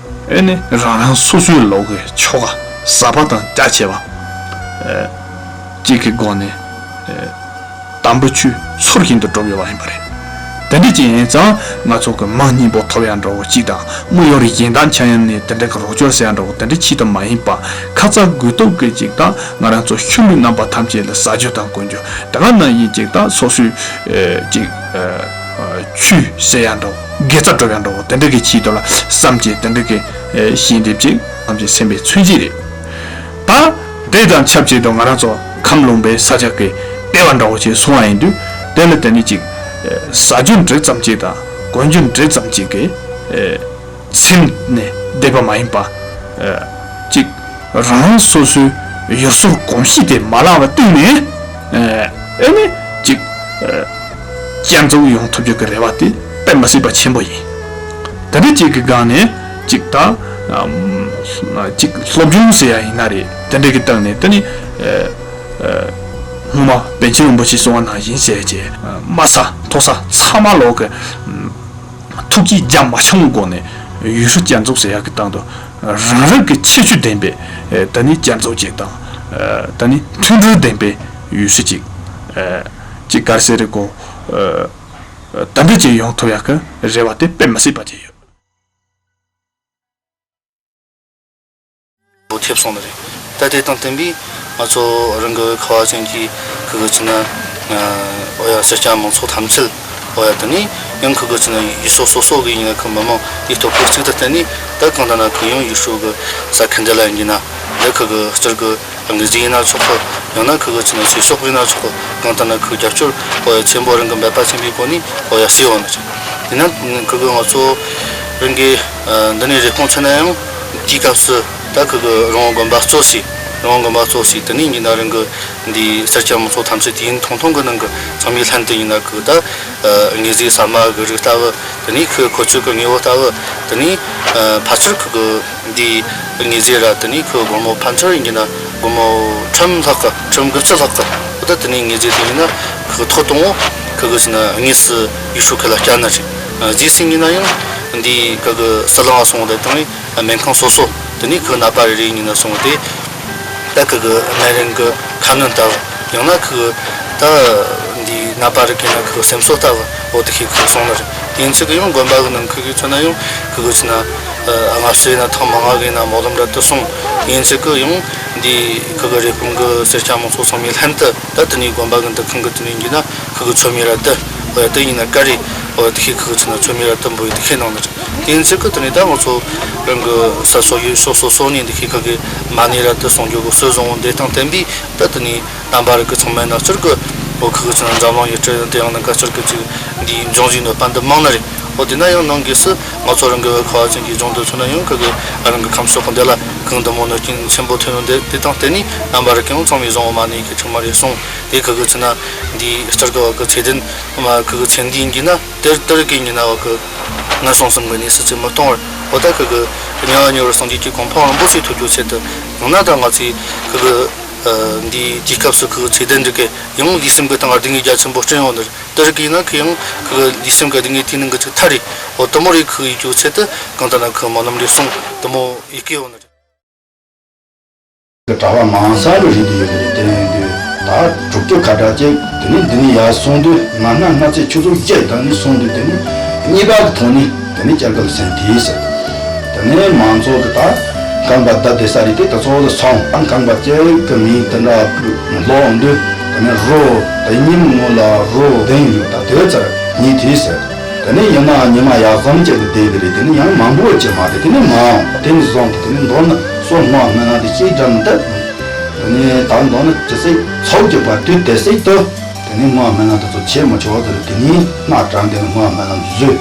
ཨེ་ནི་རང་རང་སོ་སོའི་ལོག་གི་ཆོ་ག་ཟབ་པ་དང་རྒྱ་ཆེ་བ་གཅིག་གི་སྒོ་ནས་དམ་པའི་ཆོས་ཚུལ་བཞིན་དུ་སྒྲུབ་ཡོད་པ་ཡིན་པ་རེད། དེ་འདྲ་ཅིག་ཡིན་ཙང་ང་ཚོ་གི་མིང་སྙན་པོ་ཐོབ་ཡ་འདྲ་བོ་གཅིག་དང་དངུལ་ཡོད་རིགས་གཞན་དག་འཆང་ཡ་ནི་དེ་འདྲ་གི་རོགས་སྐྱོར་ཟེར་ཡ་འདྲ་བོ་དེ་འདྲ་ཆེད་དུ་མ་ཡིན་པ། ཁ་ཚ་དགོས་གཏུགས་ཀྱི་ཅིག་དང་ང་རང་ཚོ་ཤུལ་ལུས་རྣམ་པ་ཐམས་ཅད་ལ་ཟ་རྒྱུ་དང་གོན་རྒྱུ་དེ་ག་ནང་བཞིན་ཅིག་དང་སོ་སོའི་ཅིག་ཆོས་ཟེར་ཡ་འདྲ་བོ་དགེ་རྩ་སྒྲུབ་ཡ་འདྲ་བོ་དེ་འདྲ་གི་ཆེད་དུ་ལ་བསམ་གྱིས་དེ་འདྲ་གི་ཞལ་འདེབས་ཅིག་བསམ་གྱིས་སེམས་པའི་མཚོན་བྱེད་རེད། ད་དེ་དང་ཆབས་ཅིག་ཏུ་ང་རང་ཚོ་ཁམས་ལུང་པའི་ས་ཆ་གི་ལྟེ་བ་འདྲ་བོ་ཞིག་སོང་བ་ཡིན་དུས་དེ་ལ་དེ་ནི་ཅིག་ཟ་རྒྱུ་འདྲ་ཙམ་ཅིག་དང་གོན་རྒྱུ་འདྲ་ཙམ་ཅིག་གི་སེམས་ནས་བསྡད་པ་མ་ཡིན་པ། ཨ་གཅིག་རང་རང་སོ་སོའི་ཡུལ་སྲོལ་གོམས་གཤིས་དེ་མ་བརླག་པ་བསྟུན་ནས། ཨ་ཨེ་ནས་གཅིག་ཨ་བསྐྱར་འཛུགས་ཡོང་ཐུབ་རྒྱུ་གི་རེ་བ་དེ་དཔེ་མི་སྲིད་པ་ཆེན་པོ་ཡིན། དེ་འདྲ་གཅིག་གི་སྒང་ནས་གཅིག་ད་ཨམ་གཅིག་སློབ་སྦྱོང་ཟེར་ཡ་ཡིན་ན་རེད། དེ་འདྲ་གི་སྟེང་ནས་དེ་ནི་ཨ་ཨ་སྔོན་མ་པཎ་ཆེན་རིན་པོ་ཆེས་གསུངས་པ་ནང་བཞིན་ཟེར་བྱས་དམའ་ས་མཐོ་ས་ཚང་མ་ལོག་གི་ཐུགས་ཀྱིས་རྒྱ་མ་ཆུང་བའི་སྒོ་ནས་ཡུལ་སྲོལ་བསྐྱར་འཛུགས་ཟེར་ཡག་གི་སྟེང་དུ་རང་རང་གི་ཁྱད་ཆོས་ལྡན་པའི་ཨེ་ད་ནི་བསྐྱར་འཛུགས་ཅིག་དང་། ཨེ་ད་ནི་མཐུན་སྒྲིལ་ལྡན་པའི་ཡུལ་སྲོལ་ཅིག་ཨེ་ཅིག་ག་རེ་ཟེར་རེད་གོ། ཨེ་དམ་པ་ཅིག་ཡོང་ཐུབ་ཡག་གི་རེ་བ་དེ་དཔེ་མི་སྲིད་པ་ཅིག་ཡོད། ཐེབས་སོང་ནི་རེད། ད་དེ་དང་བསྟུན་པའི་ང་ཚོ་རང་གི་ཁ་བ་ཅན་གྱི་ཁུ་གུ་ཚོ་ན་ཨོ་ཡ་སེར་སྐྱ་མང་ཚོགས་ཐམས་ཅད་ཨོ་ཡ་དེ་ནི་ཡང་ཁུ་གུ་ཚོ་ན་ཡུལ་ཕྱོགས་སོ་སོ་གི་ཡིན་ན་ཁུ་མི་མང་ཡིག་ཐོག་ཁུ་གཅིག་ཏུ་བརྟེན་ནས་ད་གང་ལྟར་ན་ཁུ་ཡང་ཡུལ་ཕྱོགས་གི་ས་ཁུལ་འདི་ལ་ཡིན་གྱི་ན་ལས་ཁུ་གུ་སྤྱིར་གི་ཨང་ཀི་ཟིག་ཡིན་ན་ཆོག་གི། ཡང་ན་ཁུ་གུ་ཚོ་ན་ཚོས་ཕྱོགས་ཡིན་ན་ཆོག་གི། གང་ལྟར་ན་ཁུ་རྒྱབ་སྐྱོར་ཨོ་ཡ་ཆེན་པོ་རང་གི་འབད་པ་ཆེན་པོའི་སྒོ་ནས་ཨོ་ཡ་སེ་ཡོང་ནི་རེད། དེ་ན་ཁུ་གུ་ང་ཚོ་རང་གི་འདི་ནས་རེ་སྐོང་ཆེ་ན་ཡང་དེའི་སྐབས་སུ་ད་ཁུ་གུ་རོང་བོ་དགོན་པ་གཙོ་སི། རང་དགོན་པ་གཙོ་བྱས་དེ་ནས་ཡིན་ན་རང་གི་འདི་སེར་སྐྱ་མང་ཚོགས་ཐམས་ཅད་དུས་ཡུན་ཐུང་ཐུང་གི་ནང་གི་ཚང་མའི་ལྷན་དུ་ཡིན་ན་གི་ད་དངོས་རྫས་ཟ་མ་གི་རིགས་ལྟ་བུ། དེ་ནས་ཁོའི་ཁོ་ཚོའི་གི་དངོས་པོ་ལྟ་བུ། དེ་ནས་ཕལ་ཆེར་ཁོ་གི་འདི་དངོས་རྫས་ར། དེ་ནས་ཁོའི་སྒོར་མོ་ཕལ་ཆེར་ཡིན་ན་སྒོར་མོ་ཁྲིམས་ལྷག་གི་ཁྲིམས་དགུ་བཅུ་ལྷག་གི་འོ་ད་དེ་ནས་དངོས་རྫས་དེ་ཡིན་ན་ཁོ་གི་ཐོ་གཏོང་འོ་ཁོ་གི་ཕྱིན་ན་དངོས་སུ་ཡུལ་ཤུལ་ཁུལ་ལ་བསྐྱལ་ནི་རེད། རྗེས་སུ་ཡིན་ན་ཡང་འདི་ཁོ་གི་ཟི་ལིང་ང་སོང་བ་དེ་དང་། སྨན་ཁང་སོ་སོ་དེ་ནས་ཁོའི་ནད་པ་རེ་རེ་ཡིན་ན་སོང་སྟེ། ད་ཁོ་གི་སྨན་རིན་གི་ཁ་སྣོན་ལྟ་བུ། ཡང་ན་ཁོ་གི་ད་འདི་ནད་པ་རེ་གི་ན་ཁོ་གི་སེམས་གསོ་ལྟ་བུ་འོ་དེ་ཤེས་ཁོ་གི་སོང་ནི་རེད། དེ་ཡིན་ཚེ་གི་ཡང་དགོན་པ་གི་ནང་ཁོ་གི་མཚོན་ན་ཡང་ཁོ་གི་ཕྱིན་ན་སྔ་ཕྱི་ཡིན་ན་ཐེངས་མང་ང་གི་ཡིན་ན་སྨོན་ལམ་ར་དུ་སོང་། དེ་ཡིན་ཚེ་གི་ཡང་འདི་ཁོ་གི་རེབ་གོང་གི་སེར་སྐྱ་མང་ཚོགས་ཚང་མའི་ལྷན་དུ་ད་དེ་ནས་དགོན་པ་གི་འདུ་ཁང་གི་དེ་ནས་ཡིན་ན་ཁོ་གི་མཆོད་མེ་ར་དུ་འོ་ཡ་དེ་ཡིན་ན་ཀ་རེ་འོ་ཡ་དེ་ཤེས་ཁོ་གི་ཕྱིན་ན་མཆོད་མེ་ར་དུ་འབུལ་ཡི་དེ་ཤེས་གནང་ནི་རེད། དེ་ཡིན་ཚེ་གི་དེ་ནས་ད་ང་ཚོ་རང་གི་ས་སོ་ཡུལ་ཕྱོགས་སོ་སོ་ནས་འདི་ཤེས་ཁ་གི་མ་ཎི་ར་དུ་གསུང་རྒྱུ་གི་སྲོལ་བཟང་བོ་འདི་དང་བསྟུན་པའི་ད་དེ་ནས་རྣམ་པ་རིག་གི་ཚང་མའི་ནང་སྤྱིར་གི་འོ་ཁ་གི་ཚང་འཛམ་གླིང་ཡུལ་གྲུ་དེ་ཡང་ནང་ག་སྤྱིར་གི་ཅིག་འདིའི་འབྱུང་བཞིའི་གནོད་པ་འདི་མང་ནི་རེད། འོ་དེ་ན་ཡང་ནང་གི་སུ་ང་ཚོ་རང་གི་ཁ་བ་ཅན་གྱི་ལྗོངས་འདི་ཚོ་ན་ཡང་ཁ་གི་རང་གི་ཁམས་ཕྱོགས་གི་འདི་ལ་གང་འདི་མོ་གནོད་རྐྱེན་ཆེན་པོ་ཐེབས་ནོ་འདི་དེ་དང་བསྟུན་ནས་རྣམ་པ་རིག་གི་ཡང་ཚང་མའི་བཟང་བོ་མ་ཎི་གི་ཁྲིག་མ་རེ་གསུང་། དེ་ཁ་གི་ཚང་ན་འདིའི་སྤྱིར་གི་བ་གི་ཚེ་དེ་མ་ཁ་གི་ཚེ་འདིའི་གི་ན། དེར་དེར་གི་ཉིན་ན་བ་གི་ངན་སོང་གསུམ་གི་གནས་སུ་ཅི་མི་གཏོང་བར། འོ་ད་ཁི་གི་དམྱལ་བ་མྱུར་བར་སངས་རྒྱས་ཀྱི་གོ་འཕང་རིན་པོ་ཆེ་ཐོབ་རྒྱུའི་ཆེད་དུ། ཡང་ན་ད་ང་ཚོས་ཁི་གི་འདིའི་དུས་སྐབས་སུ་ཁི་གི་ཚེ་འདི་འདྲི་གི་ཡང་ལུས་སེམས་ཀྱི་སྟེང་སྡུག་བསྔལ་རྒྱ་ཆེན་པོ་སྤྲད་ཡོང་ནི་རེད། དེར་གི་ཡིན་ན་ཁི་ཡང་ཁི་གི་ལུས་སེམས་ཀྱི་སྡུག་བསྔལ་དེའི་ནང་གི་ཅིག་ཐར་རེད། འོ་དེ་མོ་རེད། ཁི་གི་ཡིན་རྒྱུའི་ཆེད་དུ་གང་ལྟར་ན་ཁི་སྨོན་ལམ་རེ་གསུང་། དེ་མོ་ཡི་གེ་ཡོང་ནི་རེད། གྲྭ་པ་མང་ས་རུ་རིག་གི་ཡོད་པ་རེད། དེ་ཡིན་དུས་ད་དྲུག་ཅུ་ཁ་གྲངས་ཅིག་དེ་ནས་འདི་ནས་ཡར་སོང་དུས་ང་སྔ་སྔ་ཚེ་ཆུ་ཚོད་བརྒྱད་དང་ནས་སོང་དུས་དེ་ནས་གཉིས་པ་གི་ཐོག་ནས་དེ་ནས་སྐྱེ་རྒ་ལ་སེང་དེ་ཟེར། དེ་ནས་མང་ཚོགས་ཀྱི་ད་རྐང་པ་བརྡབ་བསྡད་ས་རེད། དེ་ད་ཚོ་ལ་སོང་ཨ་རྐང་པ་གཅིག་གི་མིང་དེ་འདྲ་ལོག་འདུག་དེ་ནས་རོ་དེ་ཉིན་ངོ་ལ་རོ་བདུན་ཡོད། ད་དེ་ཚར་གཉིས་དེ་ཟེར། དེ་ནས་ཡིན་ན་ཉི་མ་ཡར་ཟམ་བཅད་དེ་བསྡད་པ་རེད། དེ་ནས་ཡང་མང་པོ་བྱས་མ་དེ་དེ་ནས་མ་འོང་། དེ་ནས་བཟུང་སྟེ་དེ་ནས་མདོར་ན་སོ་སྔོ་སྨན་ལམ་དེ་ཤེས་སྒྲམ་དེ། དེ་ནས་ད་མདོར་ན་ཇི་སྲིད་ཚོགས་ཀྱི་བར་དུས་དེ་སྲིད་དུ། དེ་ནས་སྔོ་སྨན་ལམ་དེ་ཚོ་བྱེད་མི་ཆོག་ཟེར། དེ་ནས་སྔགས་བགྲངས་དེ་ནས་སྔོ་སྨན་ལམ་བཟོས།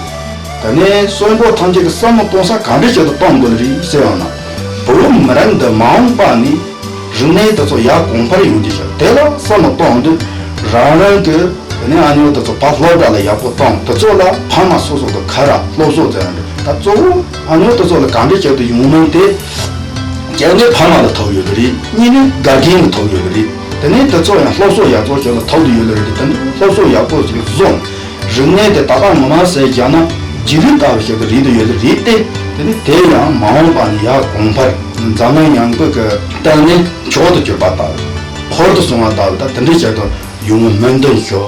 དེ་ནས་གསོན་པོ་ཐམས་ཅད་ཀྱི་བསམ་བློ་གཏོང་ས་གང་འདྲ་བྱེད་དུ་གཏོང་དགོས་རེད་ཟེར་ཡང་ན། བུ་ལོན་མི་རན་འདི་མ་འོངས་པ་ནས་རིག་གནས་དེ་ཚོ་ཡར་གོང་འཕེལ་ཡོང་རྒྱུ་ཞིག་དེ་ལ་བསམ་བློ་གཏོང་དུས་རང་རང་གི། དེ་ནས་ཨ་ནེ་དེ་ཚོ་ཕར་སློབ་གྲྭ་ལ་ཡག་པོ་བཏང་། དེ་ཚོ་ལ་ཕ་མ་སོ་སོ་གི་ཁ་ར་སློབ་གསོ་མཛད་ཡོང་དུས། ད་གཙོ་བོ་ཨ་ནེ་དེ་ཚོ་ལ་གང་འདྲ་བྱེད་དུ་ཡོང་མིན་དེ། གཅིག་ནས་ཕ་མ་ལ་ཐུག་ཡོད་པ་རེད། གཉིས་ནས་དགའ་རྒན་ལ་ཐུག་ཡོད་པ་རེད། དེ་ནས་དེ་ཚོ་ཡང་སློབ་གསོ་ཡག་པོ་བྱེད་ལ་ཐུག་ཏུ་ཡོད་པ་རེད། དེ་ནས་སློབ་གསོ་ཡག་པོ་ཞིག་བཟུང་། རིག་གནས་དེ་ད་ལྟ་ངོ་མ་ཟེར་བཞག་ན་རྗེས་ལུས་ལྟ་བུ་ཞིག་ཏུ་རེད་དུ་ཡོད་ལ་རེད་དེ། དེ་ནས་དེ་ཡང་མ་འོངས་པ་ནས་ཡར་གོང་འཕེལ་འཛམ་གླིང་ཡང་སྒོས་ཀྱི་སྟེང་ནས་མཆོག་ཏུ་གྱུར་པ་ལྟ་བུ། ཧོར་དུ་སོང་བ་ལྟ་བུ་ད་དེ་འདྲའི་ཞིག་ཏུ་ཡོང་སྨོན་འདུན་ཞུ།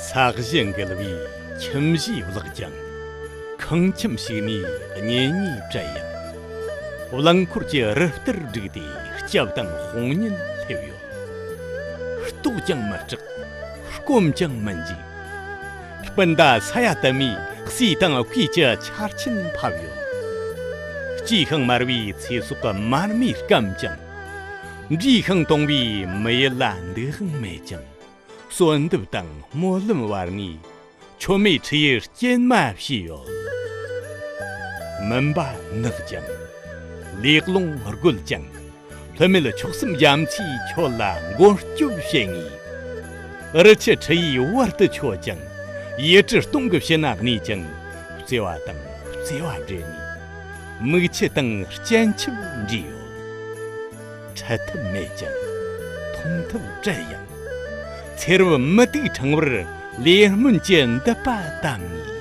ས་གཞི་འགུལ་བའི་ཁྱིམ་གཞིས་བརླག་ཀྱང་། ཁང་ཁྱིམ་ཞིག་ནས་གཉེན་ཉེ་བྲལ་ཡང་། རླངས་འཁོར་གྱི་རི་ལྟར་བསྒྲིགས་ཏེ་སྐྱབས་དང་དཔུང་གཉེན་སླེབས་ཡོད། ལྟོགས་ཀྱང་མི་སྐྲག་སྐོམ་ཀྱང་མི་འཇིགས། སྤུན་ཟླ་ས་ཡ་དུ་མའི་སྲས་དང་སྤུན་གྱི་ཆར་ཆེན་ཕབ་ཡོད། སྐྱེས་ཤིང་དམར་བའི་ཚེ་སྲོག་དམར་མེ་སྐམ་ཀྱང་། འདྲིས་ཤིང་དུང་བའི་མི་ཡུལ་ལ་འདུག་དབང་མེད་ཀྱང་། གསོལ་འདེབས་དང་སྨོན་ལམ་བར་ནས། མཆོད་མེ་ཁྲི་ཡི་སྐྱེལ་མ་བྱས་ཡོད། མུན་པ་ནག་ཀྱང་། ལས་རླུང་རྒོད་ཀྱང་། ལྷོད་མེད་མཆོག་གསུམ་རྒྱ་མཚོས་ཁྱོད་ལ་མགོན་སྐྱོབ་བྱེད་ངེས། རི་ཆུ་ཁྲི་ཡི་བར་དུ་ཆོད་ཅིང་། ཡུལ་གྲུ་སྟོང་གི་ཕྱི་ན་གནས་ཀྱང་། བརྩེ་བ་དང་བརྩེ་བ་སྦྲེལ་ནས། མིག་ཆུ་དང་སྤྱན་ཆབ་འདྲེས་ཡོད། འཕྲད་ཐབས་མེད་ཀྱང་། མཐོང་ཐབས་བྲལ་ཡང་། ཚེ་རབས་མུ་ཏིག་ཕྲེང་བར་ལས་སྨོན་གྱི་མདུད་པ་བསྡམ་ངེས།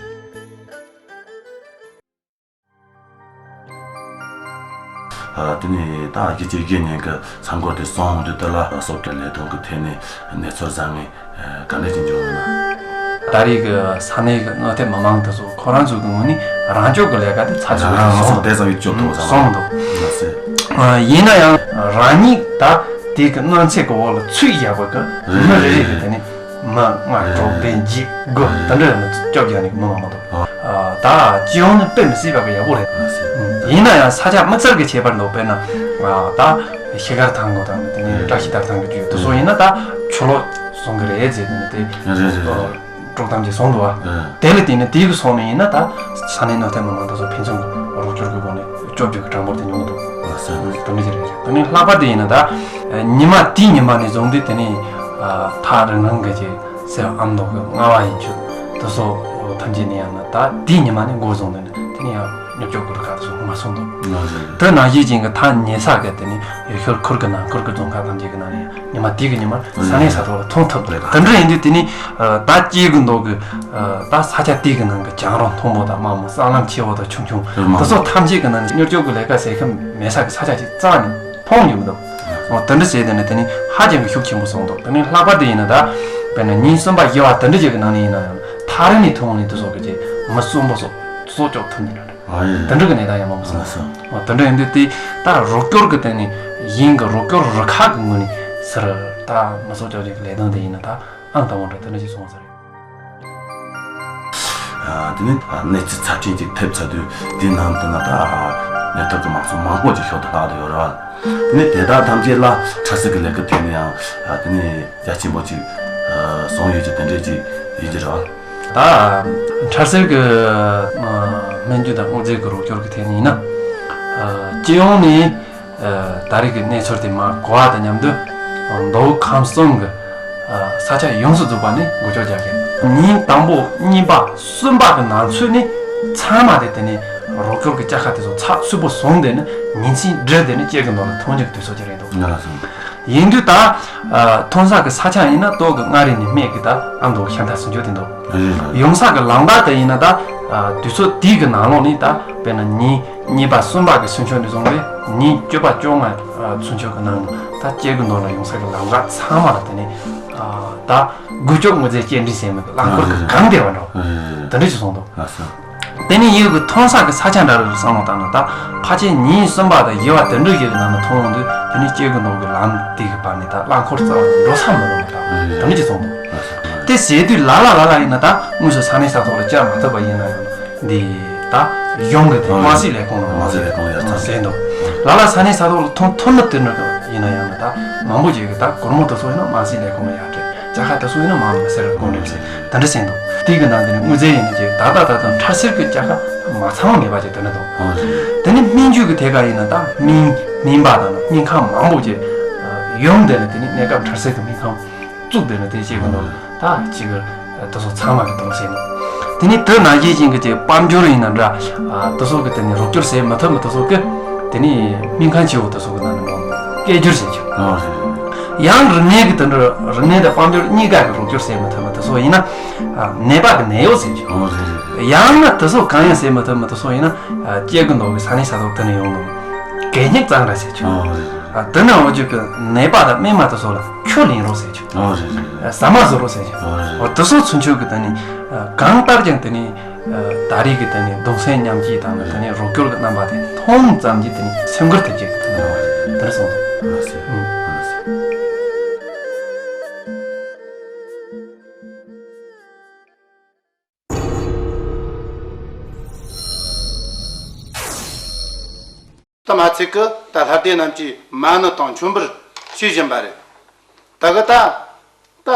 ཨ། དེ་ནས་ད་རྒྱལ་གཅེས་དགེ་བསྙེན་གྱི་མཚན་འཁོར་དེ་སོང་དུས་དེ་ལ་སོགས་ཀྱི་ལས་དོན་གྱི་ཐད་ནས་གནས་ཚུལ་བཟང་ངེས། ག་ནས་ཅི་འབྱུང་ཡོད་ན། ད་རེས་ཀྱི་ས་གནས་ཀྱི་མངའ་སྡེ་མི་མང་དེ་ཚོ་ཁོ་རང་ཚོ་གི་ངོས་ནས་རང་སྐྱོང་གི་ལས་ཀ་དེ་ཚར་ཚུད་རང་སོང་དེ་ཚོ་ཡིད་སྐྱོ་ཐུབ་ཙང་སོང་འདུག་ཡིན་ན་ཡང་རང་ཉིད་ད་དེ་གི་གནོད་འཚེ་གི་འོག་ལ་ཚུད་བཞག་པ་གི་མི་རེ་རེ་གི་དེ་ནས་མི་ལྔ་དྲུག་བདུན་བརྒྱད་དགུ་དེ་འདྲ་ནས་སྐྱོབ་རྒྱག་ནས་མི་མང་མང་འདུག་ད་སྤྱི་ཡོངས་ནས་དཔེ་མི་སྲིད་པ་གི་ཡག་པོ་རེད། ཡིན་ན་ཡང་ས་ཆ་མི་ཚར་གི་ཁྱད་པར་འདུག་དཔེར་ན་ད་ཤི་ཁར་ཐང་གོ་དང་དེ་ནས་བཀྲ་ཤིས་དར་ཐང་གི་རྒྱུད་དེ་ཚོ་ཡིན་ན་ད་ཆུ་ལོག་སོང་གི་རེད་ཟེར་ནས་དེ་དཀྲོག་གཏམ་ཅིག་སོང་འདུག་བ། དེ་ལ་བརྟེན་ནས་དེ་གི་སོང་ནས་ཡིན་ན་ད་ས་གནས་མངའ་སྡེ་མི་མང་དེ་ཚོ་ཕན་ཚུན་ རོགས་སྐྱོར་གྱི་སྒོ་ནས་བཅོ་བརྒྱད་ཀྱི་གྲངས་འབོར་དེ་ཉུང་དུ་འགྲོ། ཨ་ས་ནི་དེ་འདྲ་ཅིག་རེད། དེ་ནས་ལྷག་པ་དེ་ཡིན་ན་ད་ཉི་མ་དེའི་ཉི་མ་ནས་བཟུང་སྟེ་དེ་ནས་ཐག་རིང་རིང་གི་ཅིག་ཟེར་ཨ་མདོ་གི་རྔ་བ་ཡིན་ཆོག་དེ་སོགས་ཐམས་ཅད་ནས་ཡང་ན་ད་དེའི་ཉི་མ་ནས་འགོ་བཟུང་སྟེ་ནི་དེ་ནས་ཡང་མྱུར་སྐྱོབ་ཀྱི་རུ་ཁག་དེ་ཚོ་མ་སོང་འདུག་དེ་ནང་བཞིན་ཅན་གྱི་ཐག་ཉེ་ས་གི་དེ་ནས་ཡུལ་ཤུལ་ཁུལ་གྱི་ནང་ཁུལ་གྱི་རྫོང་ཁག་ཐམས་ཅད་ཀྱི་ནང་ནས་ཡང་ཉི་མ་དེ་གི་ཉི་མར་ས་གནས་ས་ཐོག་ལ་ཐོན་ཐུབ་འདུག་དེ་འདྲ་ཡིན་དུས་དེ་ནས་ད་སྐྱེ་དགུ་མདོ་གི་ད་ས་ཆ་དེ་གི་ནང་གི་གྱང་རོང་མཐོན་པོ་དང་དམའ་མོ་ས་ལམ་ཆེ་བོ་དང་ཆུང་ཆུང་དེ་ཚོ་ཐམས་ཅད་ཀྱི་ནང་ནས་མྱུར་སྐྱོབ་ཀྱི་ལས་ཀ་ཟེར་མཁན་མེད་ས་གི་ས་ཆ་ཅིག་རྩ་ནས་མཐོང་མྱོང་མི་འདུག་འོ་དེ་འདྲ་བྱས་དེ་ནས་དེ་ནི་ཧ་ཅང་གི་ཤུགས་ཆེན་པོ་སོང་འདུག་དེ་ནི་ལྷག་པ་དེ་ཡིན་ན་ད་དཔེར་ན་ཉིན་གསུམ་པ་བཞི་བ་དེ་འདྲ་ཅིག་གི་ནང་ནས་ཡིན་ན་ཡང་ཐག་རིང་ནས་ཐོན་ནས་དེ་ཚོ་གི་ཅིག་མི་གསོན་པོ་སོགས་སྲོག་སྐྱོབ་ཐུབ་མི་འདྲ་འདྲ་དེ་འདྲ་གི་གནས་སྟངས་ཡང་མང་པོ་སོང་། འོ་དེ་འདྲ་ཡིན་དུས་དེ་ད་རོགས་སྐྱོར་གི་དེ་ནི་ཡིན་གི་རོགས་སྐྱོར་རུ་ཁག་གི་ངོས་ནས་ཟེར་ད་མི་གསོན་སྐྱོབ་ཅིག་གི་ལས་དོན་དེ་ཡིན་ན་ད་ཨང་དང་པོ་འདྲ་དེ་འདྲ་ཅིག་སོང་བ་ཟེར། དེ་ནས་གནས་ཚུལ་ཚབས་ཆེན་ཅིག་ཐེབས་ཚར་དུས་དེའི་ནང་དུ་ན་ད་ནད་ཐོག་གི་མང་ཚོགས་མང་པོ་ཅིག་ཤོག་ཏུ་ལྷག་ཏུ་ཡོད་རེད་བ། དེ་ནས་དེ་དག་ཐམས་ཅད་ལ་འཕྲལ་སེལ་གྱི་ལས་ཀ་ཐད་ནས་ཡང་དེ་ནས་རྒྱ་ཆེན་པོ་ཅིག་བཟུང་ཡོད་ཀྱི་དེ་འདྲས་ཅིག་ཡིན་གྱི་རེད་བ། ད་འཕྲལ་སེལ་གྱི་སྨན་བཅོས་དང་དངོས་རྫས་ཀྱི་རོགས་སྐྱོར་གྱི་ཐད་ནས་ཡིན་ན་སྤྱི་ཡོངས་ནས། ད་རེས་ཀྱི་གནས་ཚུལ་དེ་མར་གོ་བ་དང་མཉམ་དུ་མདོ་དབུས་ཁམས་གསུམ་གྱི་ས་ཆ་ཡོངས་སུ་རྫོགས་པ་ནས་འགུལ་སྐྱོད་རྒྱག་གི་ཉིན་དང་པོ་གཉིས་པ་གསུམ་པ་གི་ནང་ཚུད་ནས་ཚང་མ་དེ་དེ་ནས་རོགས་སྐྱོར་གྱི་ལྕགས་ཁ་དེ་ཚོ་ཚགས་ཚུད་པོ་བཟུང་སྟེ་ནི་ཉིན་མཚན་བསྒྲིལ་ཏེ་ནི་སྐྱེ་དགུ་མདོ་ལ་ཐོན་རྒྱུ་གི་དུས་ཚོད་ཅིག་རེད་འདུག་ཡིན་དུས་ད་ཐོན་ས་གི་ས་ཆ་ཡིན་ན་ཏོག་གི་མངའ་རིས་ནས་སྨད་ཀྱི་ད་ཨ་མདོ་ཤར་མཐའ་ཟིན་རྒྱུ་དེ་འདུག་ཡོང་ས་གི་ལམ་བར་དེ་ཡིན་ན་ད་དུས་ཚོད་དེའི་གི་ནང་ལོགས་ནས་ད་དཔེར་ན་ཉིན། གཉིས་པ་གསུམ་པ་གི་ཚུན་ཆད་ནས་བཟུང་སྟེ་ཉིན་བཅུ་པ་བཅོ་ལྔ་ཚུན་ཆད་ཀྱི་ནང་ད་སྐྱེ་དགུ་མདོ་ལ་ཡོང་ས་གི་ལམ་ཁ་ཚང་མ་ལ་དེ་ནས་ད་འགུལ་སྐྱོད་དངོས་རྫས་སྐྱེལ་འདྲེན་ཟེར་མི་གི་རླངས་འཁོར་གི་གང་བདེ་བ་འགྲོ་དེ་འདྲ་ཞིག་སོང་འདུག་དེ་ནས་ཡུལ་གི་ཐོན་ས་གི་ས་ཆ་འདྲ་རེ་བསམ་བློ་བཏང་ན་ད་ཕལ་ཆེར་ཉིན་གསུམ་པ་དང་བཞི་བ་དེ་འདྲ་ཞིག་གི་ནང་ན་ཐོན་ཡོང་དུས་དེ་ནས་སྐྱེ་དགུ་མདོ་གི་ལམ་དེ་གི་བར་ནས་ད་རླངས་འཁོར་རྩ་བ་ནས་འགྲོ་ས་མི་འདུག་ད་དེ་འདྲ་ཞིག་སོང་འདུག་དེ་བྱེད་དུས་ལ་ལ་ལ་ལ་ཡིན་ན་ད་དངོས་སུ་ས་གནས་ས་ཐོག་ལ་བཅར་མ་ཐུབ་པ་ཡིན་ན་ཡང་འདི་ད་གཞུང་གི་དེ་ཨང་དམངས་སྲིད་ལས་ཁུངས་ནང་དམངས་སྲིད་ལས་ཁུངས་ཡར་ཚང་ཟེར་འདུག་ལ་ལ་ས་གནས་ས་ཐོག་ལ་ཐོན་ཐུབ་ན་དེ་འདྲ་ཡིན་ན་ཡང་ན་ད་མང་པོ་ཅིག་གི་ད་སྒོར་མོ་དེ་ཚོ་ཡིན་ན་དམངས་སྲིད་ལས་ཁུངས་ལ་ཡར་སྤྲད་ལྕགས་ཁ་དེ་ཚོ་ཡིན་ན་མང་མི་སེར་ལ་བསྐོ་འདྲེན་ཟེར་དེ་འདྲ་ཟེར་འདུག་དེ་གི་ནང་དེ་ནས་དངོས་རྫས་ཡིན་ན་ཅིག་ད་ད་ད་ད་འཕྲལ་སེལ་གི་ལྕགས་ཁ་མ་ཚང་བ་མེད་པ་ཅིག་དེ་འདྲ་འདུག་དེ་ནས་སྨན་བཅོས་གི་ཐད་ཀ་ཡིན་ན་ད་སྨན་སྨན་པ་དང་སྨན་ཁང་མང་པོ་ཅིག་ཡོང་དེ་ནས་དེ་ནས་གནས་སྐབས་འཕྲལ་སེལ་གི་སྨན་ཁང་བཙུགས་དེ་ནས་དེ་བྱེད་གི་འདུག་ད་གཅིག་གི་དེ་ཚོ་ཚང་མ་གི་དེ་ཚོ་ཟེར་འདུག་དེ་ནས་དེ་ནང་བཞིན་ཅན་གི་ཅིག་དཔལ་འབྱོར་ཡིན་ན་འདྲ་དེ་ཚོ་གི་དེ་ནས་རོགས་སྐྱོར་ཟེར་མི་ཐུབ་མི་དེ་ཚོ་གི་དེ་ནས་སྨན་ཁང་ཆེ་བོ་དེ་ཚོ་གི་ནང་ནས་འགྲོ་སྐད་སྒྱུར་བྱེད་རྒྱུ་ཡང་རིག་གནས་གི་དེ་འདྲ་རིག་གནས་དང་དཔལ་འབྱོར་གཉིས་ཀ་གི་རོགས་སྐྱོར་ཟེར་མི་ཐུབ་མི་དེ་ཚོ་ཡིན་ན་ནད་པ་གི་ནད་གཡོག་ཟེར་རྒྱུ་ཡང་ན་དེ་ཚོ་གང་ཡང་ཟེར་མི་ཐུབ་མི་དེ་ཚོ་ཡིན་ན་སྐྱེ་དགུ་མདོ་གི་ས་གནས་ས་ཐོག་དེ་ནས་ཡོང་ནོ་གད་སྙིགས་གཙང་སྦྲ་ཟེར་རྒྱུ་དེ་ན་འོ་རྒྱུ་གི་ནད་པ་དང་སྨན་མ་དེ་ཚོ་ལ་ཆུ་ལེན་རོགས་ཟེར་རྒྱུ། ཨོ་རེད་རེད་རེད། ཟ་མ་བཟོ་རོགས་ཟེར་རྒྱུ། ཨོ་རེད། འོ་དེ་ཚོ་ཚུན་ཆོད་ཀྱི་དེ་ནི་གང་ལྟར་ཀྱང་དེ་ནི་ད་རེས་ཀྱི་དེ་ནི་གདུང་སེམས་མཉམ་སྐྱེད་དང་དེ་ནི་རོགས་སྐྱོར་གྱི་རྣམ་པ་དེ་མཐོང་ཙམ་གྱིས་དེ་ནི་སེམས་འགུལ་ཐེབས་ཀྱི་དེ་ནི་དེ་འདྲ་སོང་འདུག་ཨོ་རེད། ཨོ་རེད། ད་མ་ཚད་ཀི་ད་ལྷ་སྡེ་རྣམས་ཀྱིས་མ་ཎི་དང་མཆོད་འབུལ་ཞུ་བཞིན་པ་རེད། ད་གི་ད་ད་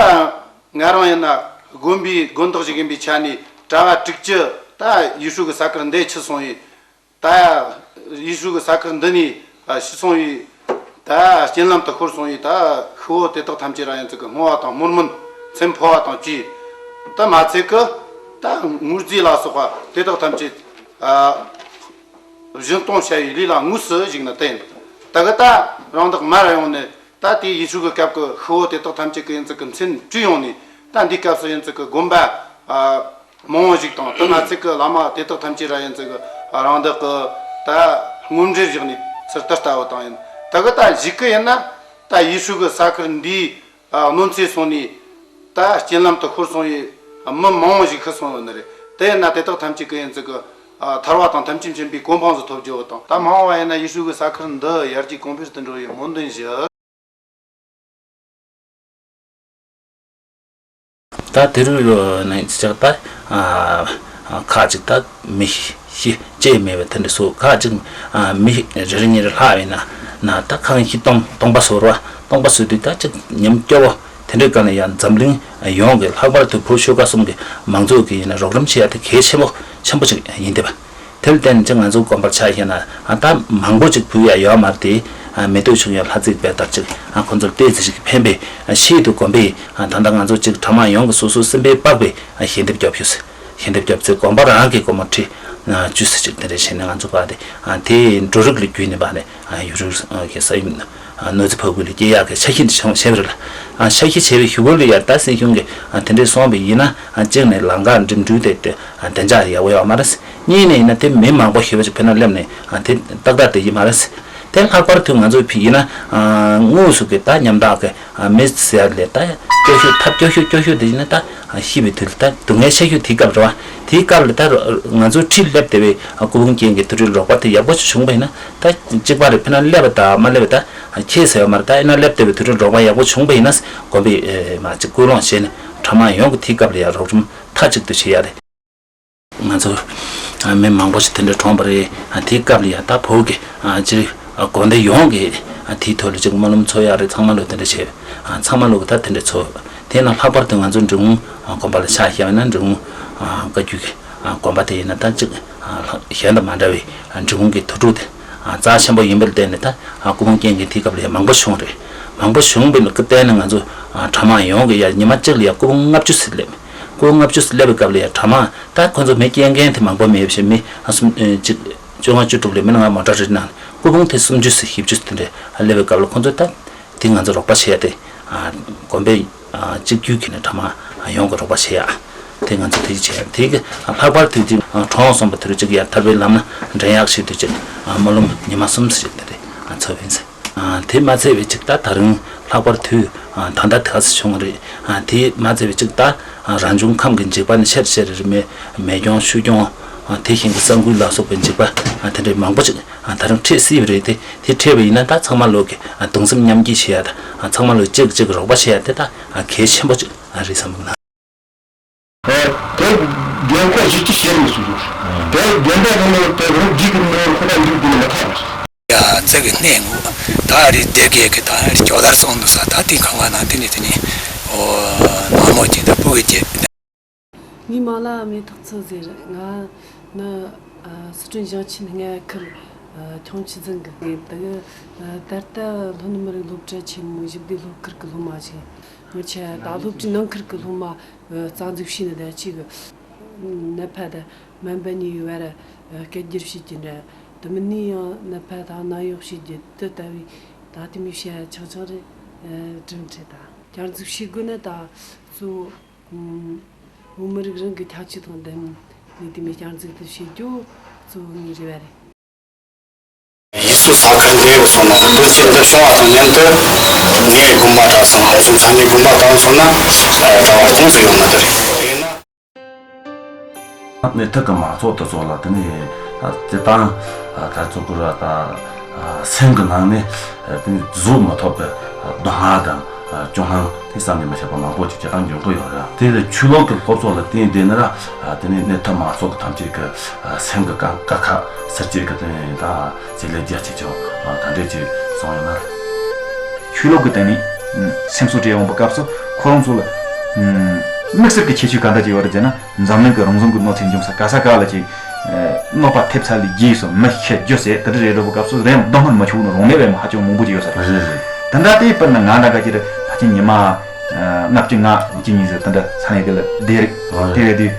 ང་རང་ཡིན་ན་དགོན་པའི་དགོན་བདག་ཞིག་ཡིན་པའི་ཆ་ནས་གྲྭ་བ་དྲུག་ཅུ་ད་ཡེ་ཤུ་གི་ས་ཁུལ་འདི་ཕྱིར་སོང་ཡིན། ད་ཡེ་ཤུ་གི་ས་ཁུལ་འདི་ནས་ཕྱིར་སོང་ཡིན། ད་རྐྱེན་ལམ་དུ་ཤོར་སོང་ཡིན། ད་ཤི་བོ་དེ་དག་ཐམས་ཅད་ར་ཡིན་ཙི་གི་བསྔོ་བ་དང་སྨོན་སྨོན་མཚན་འཕོ་བ་དང་བཅས། ད་མ་ཚད་ཀི་ད་དངོས་རྫས་ལ་སོགས་པ་དེ་དག་ཐམས་ཅད་སྦྱིན་གཏོང་བྱ་བའི་ལས་ལ་དངོས་སུ་ཞུགས་ནས་བསྟེན། ད་གི་ད་རང་བདག་མར་ཡོང་ནས་ད་དེ་ཡེ་ཤུ་གི་སྐབས་ཀྱི་ཤི་བོ་དེ་དག་ཐམས་ཅད་ཀྱི་ཡིན་ཙི་གི་མཚན་བྲིས་ཡོང་ནས་ད་འདིའི་སྐབས་སུ་ཡིན་ཙི་གི་དགོན་པ་མང་བོ་ཞིག་དང་དེ་མ་ཚད་ཀྱི་བླ་མ་དེ་དག་ཐམས་ཅད་ར་ཡིན་ཙི་གི་རང་བདག་གི་ད་དངོས་འབྲེལ་བཞག་ནས་ཚུར་དུ་ལྟ་བུ་དང་ཡིན། ད་གི་ད་གཞིག་གི་ཡིན་ན་ད་ཡེ་ཤུ་གི་ས་ཁུལ་འདིའི་གནོད་འཚེ་སོང་ནས་ད་རྐྱེན་ལམ་དུ་ཤོར་སོང་བའི་མི་མང་བོ་ཞིག་ཤི་སོང་ཡོད་ནི་རེད། དེ་ཡིན་ན་དེ་དག་ཐམས་ཅད་ཀྱི་ཡིན་ཙི་གི་ཐར་བ་དང་ཐམས་ཅད་མཁྱེན་པའི་གོ་འཕང་ཟིག་ཐོབ་རྒྱུ་བོ་དང་ད་མ་འོངས་པ་ཡིན་ན་ཡེ་ཤུ་གི་ས་ཁུལ་འདི་ཡར་རྒྱས་གོང་འཕེལ་དུ་འགྲོ་བའི་སྨོན་འདུན་ཞུ། ད་དེ་རུ་ནས་ཅག་ད་ཁ་ཅིག་ད་མི་ཤི་ལྕེ་མེད་པའི་དེ་འདྲ་སོ་ཁ་ཅིག་མི་རེ་རེ་གཉིས་རེ་ལྷག་བས་ན་ན་ད་ཁང་ཤི་སྟོང་སྟོང་པ་སོ་ར་སྟོང་པ་སོ་དུས་ད་ཅིག་ཉམས་སྐྱོ་བོ། དེ་འདྲའི་སྐབས་ལ་ཡང་འཛམ་གླིང་ཡོངས་ཀྱི་ལྷག་པར་དུ་བོད་ཆོལ་ཁ་གསུམ་གྱི་མང་ཚོགས་ཀྱིས་ཡིན་ན་རོགས་རམ་བྱེད་ཡ་དེ་གལ་ཆེན་པོ་ཆེན་པོ་ཅིག་ཡིན་བསྡད་པ། དེ་ལ་བརྟེན་ནས་ཅིག་ང་ཚོ་དགོན་པར་ཆ་བཞག་ན་ཨ་ད་མང་པོ་ཅིག་བུད་ཡ་ཡོད་མ་རེད་དེ། ཨ་མེ་ཏོག་ཆུང་ཡང་ལྷ་རྫིག་པའི་ལྟར་ཅིག་ཨ་ཁོ་ཚོར་ཏོག་ཙམ་ཞིག་ཕན་པའི་ཨ་ཆེད་དུ་དགོན་པས་ཨ་ད་ལྟ་ང་ཚོ་ཅིག་གྲྭ་མང་ཡོངས་ཀྱི་སོ་སོའི་སེམས་པའི་དཔག་པའི་ཨ་ཞལ་འདེབས་རྒྱབ་ཞུས། ཞལ་འདེབས་རྒྱབ་ཚེ་དགོན་པ་རང་གི་སྒོར་མོ་ཁྲི་ཨ་བཅུ་ཙམ་ཅིག་དེ་འདྲ་བྱས་ནས་ང་ཚོ་ཕར་དེ་ཨ་དེ་འབྲུ་རིགས་ལ་བརྒྱུས་ནས་ཕར་ནས་ཨ་ཡུལ་རིས་ཀྱི་ས་ཡོམ་ཨ་གནོད་འཚེ་ཕོག་ཁུལ་ལ་སྐྱེལ་ཡག་གི་འཆར་གཞི་འདི་བྱུང་བྱས་པ་རེད་ལ། ཨ་འཆར་གཞི་བྱས་པའི་གཞུག་གུ་ལ་ཡང་ད་སྲིད་གཞུང་གིས་ཨ་དེ་འདྲས་གསུངས་པ་ཡིན་ན་ཨ་གཅིག་ནས་ལམ་ཁ་འགྲིམ་འགྲུལ་དེ་དེ་ཨ་བདེ་འཇགས་ཡག་པོ་ཡོད་མ་རེད། གཉིས་ནས་ཡིན་ན་དེ་མི་མང་པོ་ཞེ་པོ་ཅིག་ཕེབས་ན་སླེབས་ནས་ཨ་དེ་ཏག་ཏག་དེ་ཡིན་མ་རེད། དེ་ལྷག་པར་དུ་ང་ཚོ་ཕི་ཡིན་ན་ཨ་དངོས་སུ་གི་ད་ཉམ་ཐག་གི་ཨ་མི་ཟེར་ཡ་ལས་ད་སྐྱོ་ཤོས་ཐབས་སྐྱོ་ཤོས་སྐྱོ་ཤོས་དེ་ཡིན་ན་ད་ཤི་བའི་དུས་ལ་ད་སྡུག་བསྔལ་ཆེ་ཤོས་དེའི་སྐབས་རེད་བ། དེའི་སྐབས་ལ་ད་ང་ཚོའི་འཁྲིས་སླེབས་བསྡད་པའི་སྐུ་ཕུང་ཅན་གྱི་དེ་འདྲའི་རོགས་པ་དེ་ཡག་པོ་ཞིག་བྱུང་བ་ཡིན་ན་ད་གཅིག་པ་རེད། ཕི་ན་སླེབས་པ་དང་མ་སླེབས་པ་ད་ཁྱད་ཟེར་བ་མ་རེད། ད་ཡིན་ན་སླེབས་བསྡད་པའི་དེ་འདྲའི་རོགས་པ་ཡག་པོ་བྱུང་བ་ཡིན་ན་དགོན་པས་མ་གཅིག་སྐུལ་སློང་བྱས་ནས་གྲྭ་མང་ཡོངས་ཀྱི་དེའི་སྐབས་ལ་ཡང་རོགས་རམ་མཐའ་གཅིག་ཏུ་བྱེད་ཡ་རེད། ང་ཚོ་མི་མང་པོ་ཞིག་དེ་འདྲ་གྲོངས་པ་རེད། དེའི་སྐབས་ལ་ཡང་ད་བོད་ཀྱི་སྤྱིར་དགོན་སྡེ་ཡོངས་ཀྱིས་དེའི་ཐོག་ལ་ཅིག་སྨོན་ལམ་འཚོགས་ཡག་རེད། ཚང་མ་ལོ་དེ་འདྲ་བྱས། ཚང་མ་ལོ་གི་ད་དེ་འདྲ་འཚོགས། དེ་ན་ལྷག་པར་དུ་ང་ཚོ་འབྲི་གུང་དགོན་པ་ལ་ཆ་བཞག་ན་འབྲི་གུང་བཀའ་བརྒྱུད་ཀྱི་དགོན་པ་དེ་ཡིན་ན་ད་ཅིག་གཞན་དང་མ་འདྲ་བའི་འབྲི་གུང་གི་དུར་ཁྲོད་དེ་རྩ་ཆེན་པོ་ཡིན་པར་བརྟེན་ནས་ད་སྐུ་ཕུང་རྐྱེན་གྱིས་དེའི་སྐབས་ལ་ཡང་མང་པོ་བྱུང་རེད། མང་པོ་བྱུང་བའི་ལུགས་ཀྱི་བརྟེན་ནས་ང་ཚོ་གྲྭ་མང་ཡོངས་ཀྱི་ཡང་ཉི་མ་གཅིག་ལ་ཡང་སྐུ་ཕུང་ལྔ་བཅུ་ཙམ་སླེབས། སྐུ་ཕུང་ལྔ་བཅུ་ཙམ་སླེབས་པའི་སྐབས་ལ་ཡང་གྲྭ་མང་ད་ཁོ་ཚོ་མི་རྐྱེན་མཁན་དེ་མང་པོ་མེད་པ་བཞིན་མི་ཨ་སུམ་ཨེ་གཅིག་བཅོ་ལྔ་བཅུ་དྲུག་ལས་མི་ལྔ་མོ་ཊ་རེད་ན་སྐུ་ཕུང་དེ་སུམ་ཅུ་ཙམ་བཞི་བཅུ་ཙམ་དེ་འདྲ་སླེབས་པའི་སྐབས་ལ་ཁོ་ཚོ་ད་དེ་ང་ཚོ་རོགས་པ་བྱེད་ཡ་དེ་ཨ་དགོན་པའི་ཨ་གཅིག་གྱུར་གྱི་ནས་གྲྭ་མང་ཡོངས་ཀྱི་རོགས་པ་བྱེད་ཡ་དེ་ང་ཚོ་དེ་བྱེད་ཡ་དེ་གི་ལྷག་པར་དུ་དེ་གྲོངས་སོང་པ་དེ་རུ་གཅིག་ཡ་ཐར་པའི་ལམ་ན་འདྲེན་ཡག་ཞིག་དུ་གཅིག་སྨོན་ལམ་ཉི་མ་གསུམ་ཙམ་ཞིག་དེ་རེད་ཚོགས་ཡིན་ཟེར། དེ་མ་ཚད་པའི་ཅིག་ད་ད་རིང་ལྷག་པར་དུ་ད་ལྟ་དེ་ག་ཚོད་བྱུང་བ་རེད། དེ་མ་ཚད་པའི་ཅིག་ད་རང་བྱུང་ཁམས་ཀྱི་འཇིགས་པ་ནི་ཆེར་ཆེར་རེད། མེ་མེ་གྱོང་ཆུ་གྱོང་དེ་བཞིན་གྱི་ས་འགུལ་ལ་སོགས་པའི་འཇིགས་པ་དེ་འདྲའི་མང་པོ་ཅིག་ད་རིང་འཕྲད་སྲིད་པ་རེད། དེ་དེ་འཕྲད་པ་ཡིན་ན་ད་ཚང་མ་ལོག་གི་གདུང་སེམས་མཉམ་སྐྱེད་བྱེད་ཡ་ད་ཚང་མ་ལོག་གཅིག་གཅིག་རོགས་པ་བྱེད་ཡ་དེ་ད་གལ་ཆེན་པོ་ཅིག་རེད་བསམ་གི་ན། དེ་རྒན་ཁ་བཞི་བཅུ་ཞེ་ལས་སུ་འདུག་དེ་རྒན་པ་གི་ནང་དེ་རུ་འཇིག་གི་ནང་ཁོ་ན་འཇིག་དེ་ལ་ཁ་ཡ་ཙི་གི་གནས་ངོ་། ད་རི་སྡེ་དགེ་གི་ད་རི་ཇོ་དར་སོང་འདུག་ས། ད་དེ་ཁང་བ་ན་དེ་ནི་དེ་ནི་ཨོ་ནག་མོ་ཅན་ད་སྤུ་གི་ཅན། ངའི་མིང་ལ་མེ་ཏོག་ཚལ་ཟེར། ང་ནི་ཨ་སི་ཁྲོན་ཞིང་ཆེན་ལྔ་ཁུལ་ཨ་ཁྱུང་ཆུ་རྫོང་གི་དེ་ད་ད་ལྟ་ལྷོ་ནུབ་མི་རིགས་སློབ་གྲྭ་ཆེན་མོ་བཞི་བདེ་སློབ་ཁུལ་གི་སློབ་མ་ཞིག་ཡིན། ང་ཆ་ད་སློབ་གྲྭའི་ནང་ཁུལ་གི་སློབ་མ་རྩ་འཛུགས་བྱས་ནས་ད་ཅིག་ནད་པ་དང་སྨན་པ་གཉིས་བར་སྐད་སྒྱུར་བྱེད་ཀྱི་འདྲ། དེ་མིན་ནི་ཡང་ནད་པ་དང་ནད་གཡོག་བྱེད་རྒྱུ་དེ་ལྟ་བུའི་ད་ལྟ་མི་བྱ་ཆུང་ཆུང་རེ་གྲུབ་འབྲས་དང་བསྐྱར་འཛུགས་བྱེད་དགོས་ན་ད་གཙོ་བོ་བོད་མི་རིགས་རང་གི་ཁྱད་ཆོས་དང་ལྡན་ནས་དེ་མི་བསྐྱར་འཛུགས་དེ་བྱེད་རྒྱུ་གཙོ་བོ་ངའི་རེ་བ་རེད། ཡིག་ཚོགས་ས་ཁུལ་འདི་རུ་སོང་ན་འདུ་བྱེད་འདི་བྱུང་བ་དང་མཉམ་དུ་ངའི་དགོན་པ་གྲྭ་ཚང་ཧ་ཅང་ཚང་མའི་དགོན་པ་གང་སོང་ན་གྲྭ་བ་སྟོང་ཙམ་ཡོང་ན་འདི་རེད། དེས་ན། གནས་ཐིག་གི་མང་ཚོགས་དེ་ཚོ་ལ་དེ་ནས་སྤྱི་བཏང་ག་ཚོད་ཀུ་ར་ད་སེམས་ཀྱི་ནང་ནས་དེ་ནས་བཟོད་མི་ཐུབ་པའི་སྡུག་བསྔལ་དང་། ཨ་སྐྱོ་སྣང་དེ་བསམ་གྱིས་མི་ཁྱབ་པ་མང་པོ་ཅིག་སྤྱིར་བཏང་འབྱུང་གི་ཡོད་རེད། དེ་ལས་ཆོས་ལུགས་ཀྱི་སློབ་གསོ་ལ་བརྟེན་བསྡད་ན་ར་ཨ་དེ་ནས་གནས་ཐིག་མང་ཚོགས་ཀྱི་ཐམས་ཅད་ཀྱི་ཨ་སེམས་ཀྱི་ཀ་ཀ་ཁ་སེར་བྱེས་ཀྱི་སྟེང་ད་བྱེད་ལས་རྒྱ་ཆེ་ཆེ་བ་ད་འདྲས་ཅིག་སོང་ཡོད་ན། ཆོས་ལུགས་ཀྱི་སྟེང་ནས་སེམས་གསོ་སྤྲད་ཡོང་བའི་སྐབས་སུ་ཁོ་རང་ཚོ་ལ་དམིགས་བསལ་གྱི་ཁྱད་ཆོས་ག་འདྲ་ཅིག་ཡོད་རེད་ཟེར་ན། འཛམ་གླིང་གི་རང་བྱུང་གི་གནོད་འཚེ་འབྱུང་ས་ག་ས་ག་ལ་ཅིག་གནོད་པ་ཐེབས་ཚར་ལས་རྗེས་སུ་མི་ཤི་རྒྱུ་ཟེར་དེ་འདྲ་རེད་འགྲོ་བའི་སྐབས་སུ་རེད་ཡང་སྡུག་བསྔལ་མི་ཆོག་ནི་རུང་གནས་པའི་མི་ཧ་ཅང་མང་པོ་ཅིག་ཡོད་ས་རེད། རེད་རེད། དེ་འདྲ་དེ་དཔེར་ན་ང་འདྲ་ག་ཅིག་རེད་ཕལ་ཆེར་ཉི་མ་ལྔ་བཅུ་ང་བཅུ་གཉིས་ཟེར་དེ་འདྲ་ས་གནས་དེ་ལ་བསྡད་རེད། རེད། དེ་བས་དུས་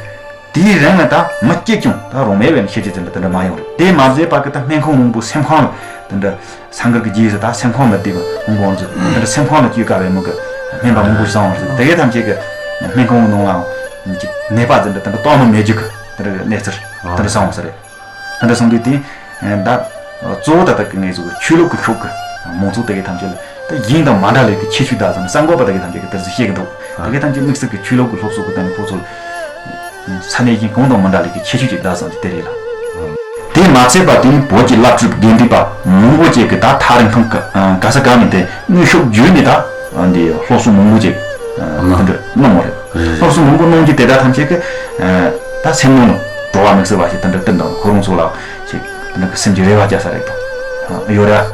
དེའི་རིང་ལ་ད་མི་གཅིག་ཀྱང་ད་རུང་གནས་པའི་མི་ཤི་རྒྱུ་ཟེར་ན་དེ་འདྲ་མ་ཡོང་རེད། དེ་མ་ཟད་པ་གི་ད་སྨན་ཁང་མང་པོ་སེམས་ཁམས་ལ་དེ་འདྲ། སངས་རྒྱས་ཀྱི་རྗེས་སུ་ད་སེམས་ཁམས་ལ་བལྟས་པ་མང་པོ་ཚོ་དེ་འདྲ་སེམས་ཁམས་ལ་བཅོས་དཀའ་བའི་མི་གི་སྨན་པ་མང་པོ་ཞིག་བཟང་བ་རེད། དེ་གའི་ཐམས་ཅད་ཀྱི་སྨན་ཁང་གི་ནང་ལའང་ཅིག་ནད་པ་འཛིན་གྲྭ་དེ་འདྲ་གཏོང་མི་མེད་རྒྱུ་གི་དེ་འདྲ་གི་གནས་ཚུལ་དེ་འདྲ་བཟང་བ་ས་རེད། དེ་འདྲ་སོང་དུས་དེ་ད་གཙོ་བོ་ད་ལྟ་གི་ངེད་ཚོ་གི་ཆོས་ལུགས་ཀྱི་ཕྱོགས་ཀྱི་མང་ཚོགས་དེ་གའི་ཐམས་ཅད་ལ་ད་གཞན་དང་མ་འདྲ་ལས་ཀྱི་ཁྱད་ཆོས་ད་ཙམ་གསར་འགོད་པ་དེ་གའི་ཐམས་ཅད་ཀྱི་དེ་ཚོ་བཤད་གི་འདུག་དེ་གའི་ཐམས་ཅད་དམིགས་བསལ་གྱི་ཆོས་ལུགས་ཀྱི་སློབ་གསོ་གི་སྟེང་ནས་ཁོ་ཚོ་ས་གནས་གཞན་གང་དང་མི་འདྲ་ལས་ཀྱི་ཁྱད་ཆོས་ཅིག་ད་ཙམ་གྱི་དེ་རེད་ལ། དེས་མ་ཚད་པར་དེ་ནི་བོད་ཀྱི་བླ་སྤྲུལ་དགེ་འདུན་པ་མང་པོ་ཅིག་གིས་ད་ཐག་རིང་ཐུང་གི་ག་ས་ག་ནས་དེ་དངོས་ཤུགས་བརྒྱུད་ནས་ད་འདི་སློབ་གསོ་མང་པོ་ཅིག་དེ་འདྲ་གནང་བ་རེད། སློབ་གསོ་མང་པོ་གནང་རྒྱུ་དེ་དག་ཐམས་ཅད་ཀྱིས་ད་སེམས་ནང་ལ་བྲོ་བ་དམིགས་བསལ་བ་ཞིག་དེ་འདྲ་བསྟན་དང་ཁོ་རང་ཚོ་ལ་ཅིག་དེ་འདྲ་གི་སེམས་ཀྱི་རེ་བ་རྒྱག་ས་རེད་དང་ཡོད་ར།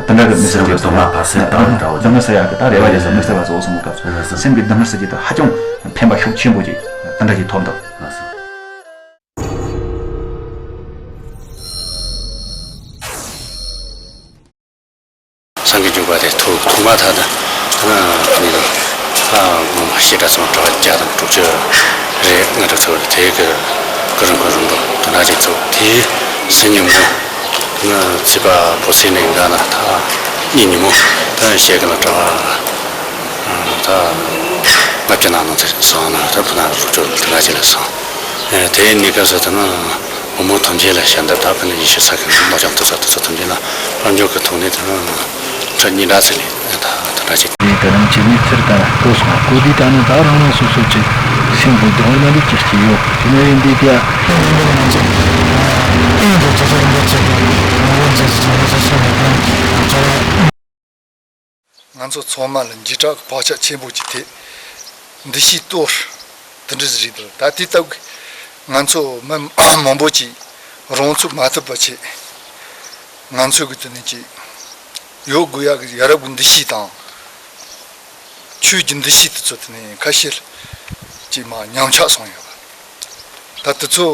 དེ་འདྲ་གི་མི་སེམས་ཀྱི་སྡུག་བསྔལ་བར་སེལ་དང་འདྲ་བོ་སྡུག་བསྔལ་སེལ་ཡག་གི་ད་རེ་བ་རྒྱག་ས་དམིགས་བསལ་བ་ཚོ་འོ་སོང་གི་སྐབས་སུ་སེམས་ཀྱི་སྡུག་བསྔལ་སེལ་རྒྱུ་དེ་ཧ་ཅང་ཕན་པ་ཤུགས་ཆེན་པོ་ཅིག་དེ་འདྲ་ཞིག་ཐོབ་འདུག་ཚང་གི་འཇུག་པ་དེ་ཐུག་ཐུག་མ་ཐག་ཏུ་ཐ་ན་ནི་ཨ་ངོ་མ་ཤི་དྲ་སོང་གྲྭ་བ་བརྒྱ་དང་དྲུག་ཅུ་རེ་ལྔ་དྲུག་ཚོ་དེ་གི་གི་རིང་གི་རིང་དུ་ཐ་ན་ཅིག་ཐུག་དེའི་སེ་ཉིན་མོ་ཐ་ན་ཚེས་པ་བོད་ཚེས་ནས་འགའ་ན་ད་གཉིས་ཉིན་མོ་ད་ཞེ་གི་ན་གྲྭ་བ་ད་ལྔ་བཅུ་ནང་ན་ཚེ་སོང་ན་ད་ཕུ་ན་རུ་ཅོ་ཐ་ན་ཅིག་ལ་སོང་། དེའི་གནས་སྐབས་སུ་ཐ་ན། བུ་མོ་ཐམས་ཅད་ལ་ཞལ་འདེབས་དང་ཕུ་ནུ་ཡེ་ཤེས་ཚ་མཁན་རྣམས་ཀྱང་ཐུགས་ས་དུས་ཚོད་ཐམས་ཅད་ན་དཔལ་འབྱོར་གྱི་ཐོག་ནས་དེ་རིང་ཁྲི་གཉིས་འདྲ་ཟེར་ནས་ད་དེ་འདྲ་བྱས། དེ་དེ་རིང་ཁྱེད་ནས་ཚུར་ལྟ་བ་བསྐོ་སོང་བ་བསྐོ་དུས་ད་ནི་ད་རང་རང་སོ་སོ་ཅིག་སེམས་པོ་རྡོག་རྣམ་པའི་ཅིག་སྐྱེས་ཡོད་དེ་ནས་ཡིན་དུས་ཀྱ། ང་ཚོ་ཚང་མ་ལ་འཇིགས་སྐྲག་གི་བག་ཆགས་ཆེན་པོ་ཅིག་ཐེབས། འདུ་ཤེས་གཏོར། དེ་འདྲ་ཟིག་རེད་འདུག་ད་དེ་ལྟ་བུ་ང་ཚོ་མི་མང་པོ་ཅིག་རང་ཚུགས་མ་ཐུབ་པ་བྱས། ང་ཚོ་གི་དེ་ནས་ཅིག་ཡོད་དགོས་ཡག་གི་ཡ་རབས་ཀྱི་འདུ་ཤེས་དང་། ཆོས་ཀྱི་འདུ་ཤེས་དེ་ཚོ་དེ་ནས་ཁ་ཤས་ཅིག་མར་ཉམས་ཆག་སོང་ཡོད་པ། ད་དེ་ཚོ་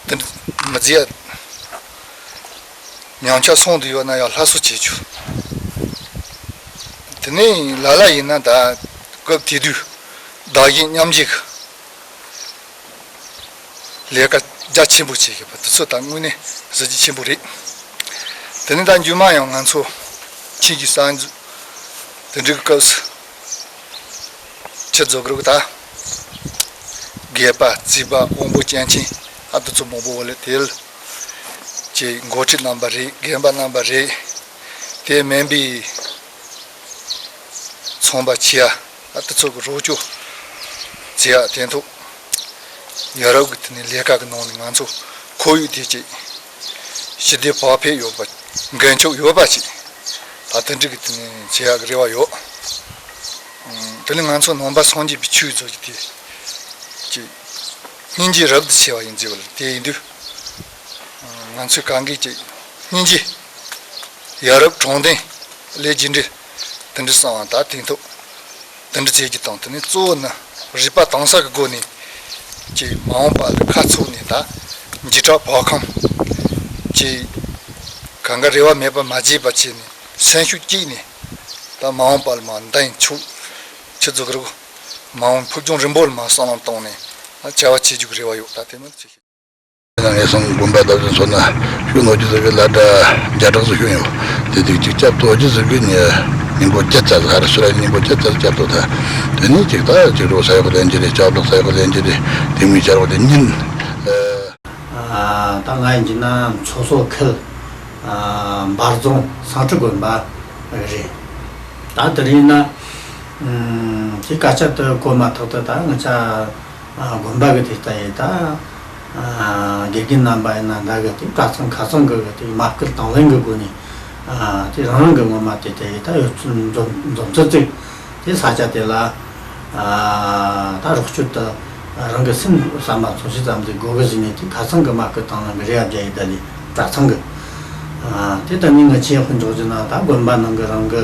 དེ་མི་བརྗེད་ཡ། ཉམས་ཆག་སོང་དུ་ཡོད་ན་ཡང་སླར་གསོ་བྱེད་རྒྱུ། དེ་ནས་ལ་ལ་ཡིན་ན་ད་སྐབས་དེ་དུས་བདག་གཞན་མཉམ་བརྗེ་གི་ལས་ཀ་རྒྱ་ཆེན་པོ་བྱེད་དགོས་པ་དེ་ཚོ་ད་དངོས་གནས་གཟི་བརྗིད་ཆེན་པོ་རེད། དེ་ནས་ད་མཇུག་མ་ཡང་ང་ཚོ་ཁྱིམ་གྱི་གསར་འཛུགས་དེ་འདྲའི་སྐབས་སུ་ཆུ་རྫོགས་རུག་ད་དགེ་པ་རྩིས་པ་དབང་པོ་སྐྱོན་ཅན་ཨ་དེ་ཚོ་མང་པོ་བ་ལས་དེ་ལ། ཅེས་འགོ་ཁྲིད་རྣམ་པ་རེད། རྒན་པ་རྣམ་པ་རེད། དེ་མིན་པའི་ཚོང་པ་ཆེ་ཡ་ཨ་དེ་ཚོ་གི་རོགས་སྐྱོར་བྱེད་ཡ་དེ་ཐོག་ཡ་རབས་ཀྱི་དེ་ནས་ལས་ཀ་གི་ནང་ནས་ང་ཚོ་ཁོར་ཡུག་དེ་ཅིག་ཞི་བདེ་བག་ཕེབས་ཡོད་པ་འགན་ཆོག་ཡོད་པ་ཅིག་ད་དེ་འདྲ་གི་དེ་ནས་བྱེད་ཡ་གི་རེ་བ་ཡོད། དེ་ནས་ང་ཚོ་ནང་པ་སངས་རྒྱས་པའི་ཆོས་ཚོ་ཅིག་དེ་ཅིག་སྙིང་རྗེ་རབ་ཏུ་ཆེ་བ་ཡིན་ཟེར་བ་ལ་དེ་ཡིན་དུས། ང་ཚོས་གང་གིས་ཀྱི་སྙིང་རྗེ། ཡ་རབས་དྲང་བདེན། ལས་རྒྱུ་འབྲས། དེ་འདྲ་གསང་བ་ད་དེང་ཐོག་དེ་འདྲ་བྱེད་རྒྱུ་དང་དེ་ནས་གཙོ་བོ་ནི་རིག་པ་དྭངས་གསལ་གྱི་སྒོ་ནས་ཀྱི་མ་འོངས་པ་ལ་ཁ་ཚུགས་ནས་ད་འཇིགས་སྐྲག་བག་འཁུམས་ཀྱི་གང་ག་རེ་བ་མེད་པ་མ་བྱས་པ་བྱས་ནས་སེམས་ཤུགས་བསྐྱེད་ནས་ད་མ་འོངས་པ་ལ་མ་འདང་ཆུ་ཆུ་འཛུགས་རོགས། མ་འོངས་ཕུགས་རྒྱང་རིང་པོ་ལ་མ་བསམ་བློ་བཏང་ནས་བྱ་བ་བྱེད་རྒྱུ་གི་རེ་བ་ཡོད་ད་དེ་མིན་ཆེ་ཤོས། ངེས་སོང་དགོན་པ་བདག་འཛིན་སོང་ན་ཤུགས་ནོར་རྒྱུ་ཟེར་གི་ལ་འདྲ་བརྒྱ་ཕྲག་ཟིག་ཤུགས་ཡོད། དེ་དུས་གཅིག་སྐྱབས་ཐོབ་རྒྱུ་ཟེར་གི་ཉིན་མགོ་བཅད་ཚར་ཧ་ར་ཤུ་ར་ཉིན་མགོ་བཅད་ཚར་སྐྱབས་ཐོབ་ད། དེ་ནས་གཅིག་ད་གཅིག་རོ་ས་ཡག་ལེན་རྒྱུ་རེད་སྐྱབས་ཐོབ་ས་ཡག་ལེན་རྒྱུ་རེད་དེ་མི་བྱ་རོགས་དེ་ཉིན། ད་ང་ཡིན་གྱི་ན་མཚོ་སོ་ཁུལ་འབར་རྫོང་སང་ཁྲི་དགོན་པ་རེད། ད་དེ་རིང་ན་དེ་སྐད་ཆ་དེ་གོ་མ་ཐག་ཏུ་ད་ང་ཆ་དགོན་པ་གི་དེ་ལྟ་ཡི་ད་དགེ་རྒན་རྣམ་པ་ཡིན་ན་འདྲ་གི་དེ་གྲྭ་ཚང་ཁ་ཚང་གི་གི་དེ་མ་སྐུལ་དང་ལེན་གི་སྒོ་ནས་དེ་རང་རང་གི་ངོ་མ་དེ་ལྟ་ཡི་ད་ཡོད་ཚུལ་འཛོམས་འཛོམས་ཚུལ་ཅིག་དེ་ས་ཆ་དེ་ལ་ད་རོགས་སྐྱོར་དུ་རང་གི་སེམས་བསམ་པ་ཚོ་ཞིག་ཙམ་དེ་དགོས་གི་ཟིན་ནས་དེ་ཁ་ཚང་གི་མ་སྐུལ་དང་ལེན་གི་རེ་བ་བརྒྱབ་ཡི་ད་ལི་གྲྭ་ཚང་གི་དེ་ལྟ་ནི་ང་ཆེ་དཔོན་འཇོག་རྒྱུ་ན་ད་དགོན་པ་ནང་གི་རང་གི་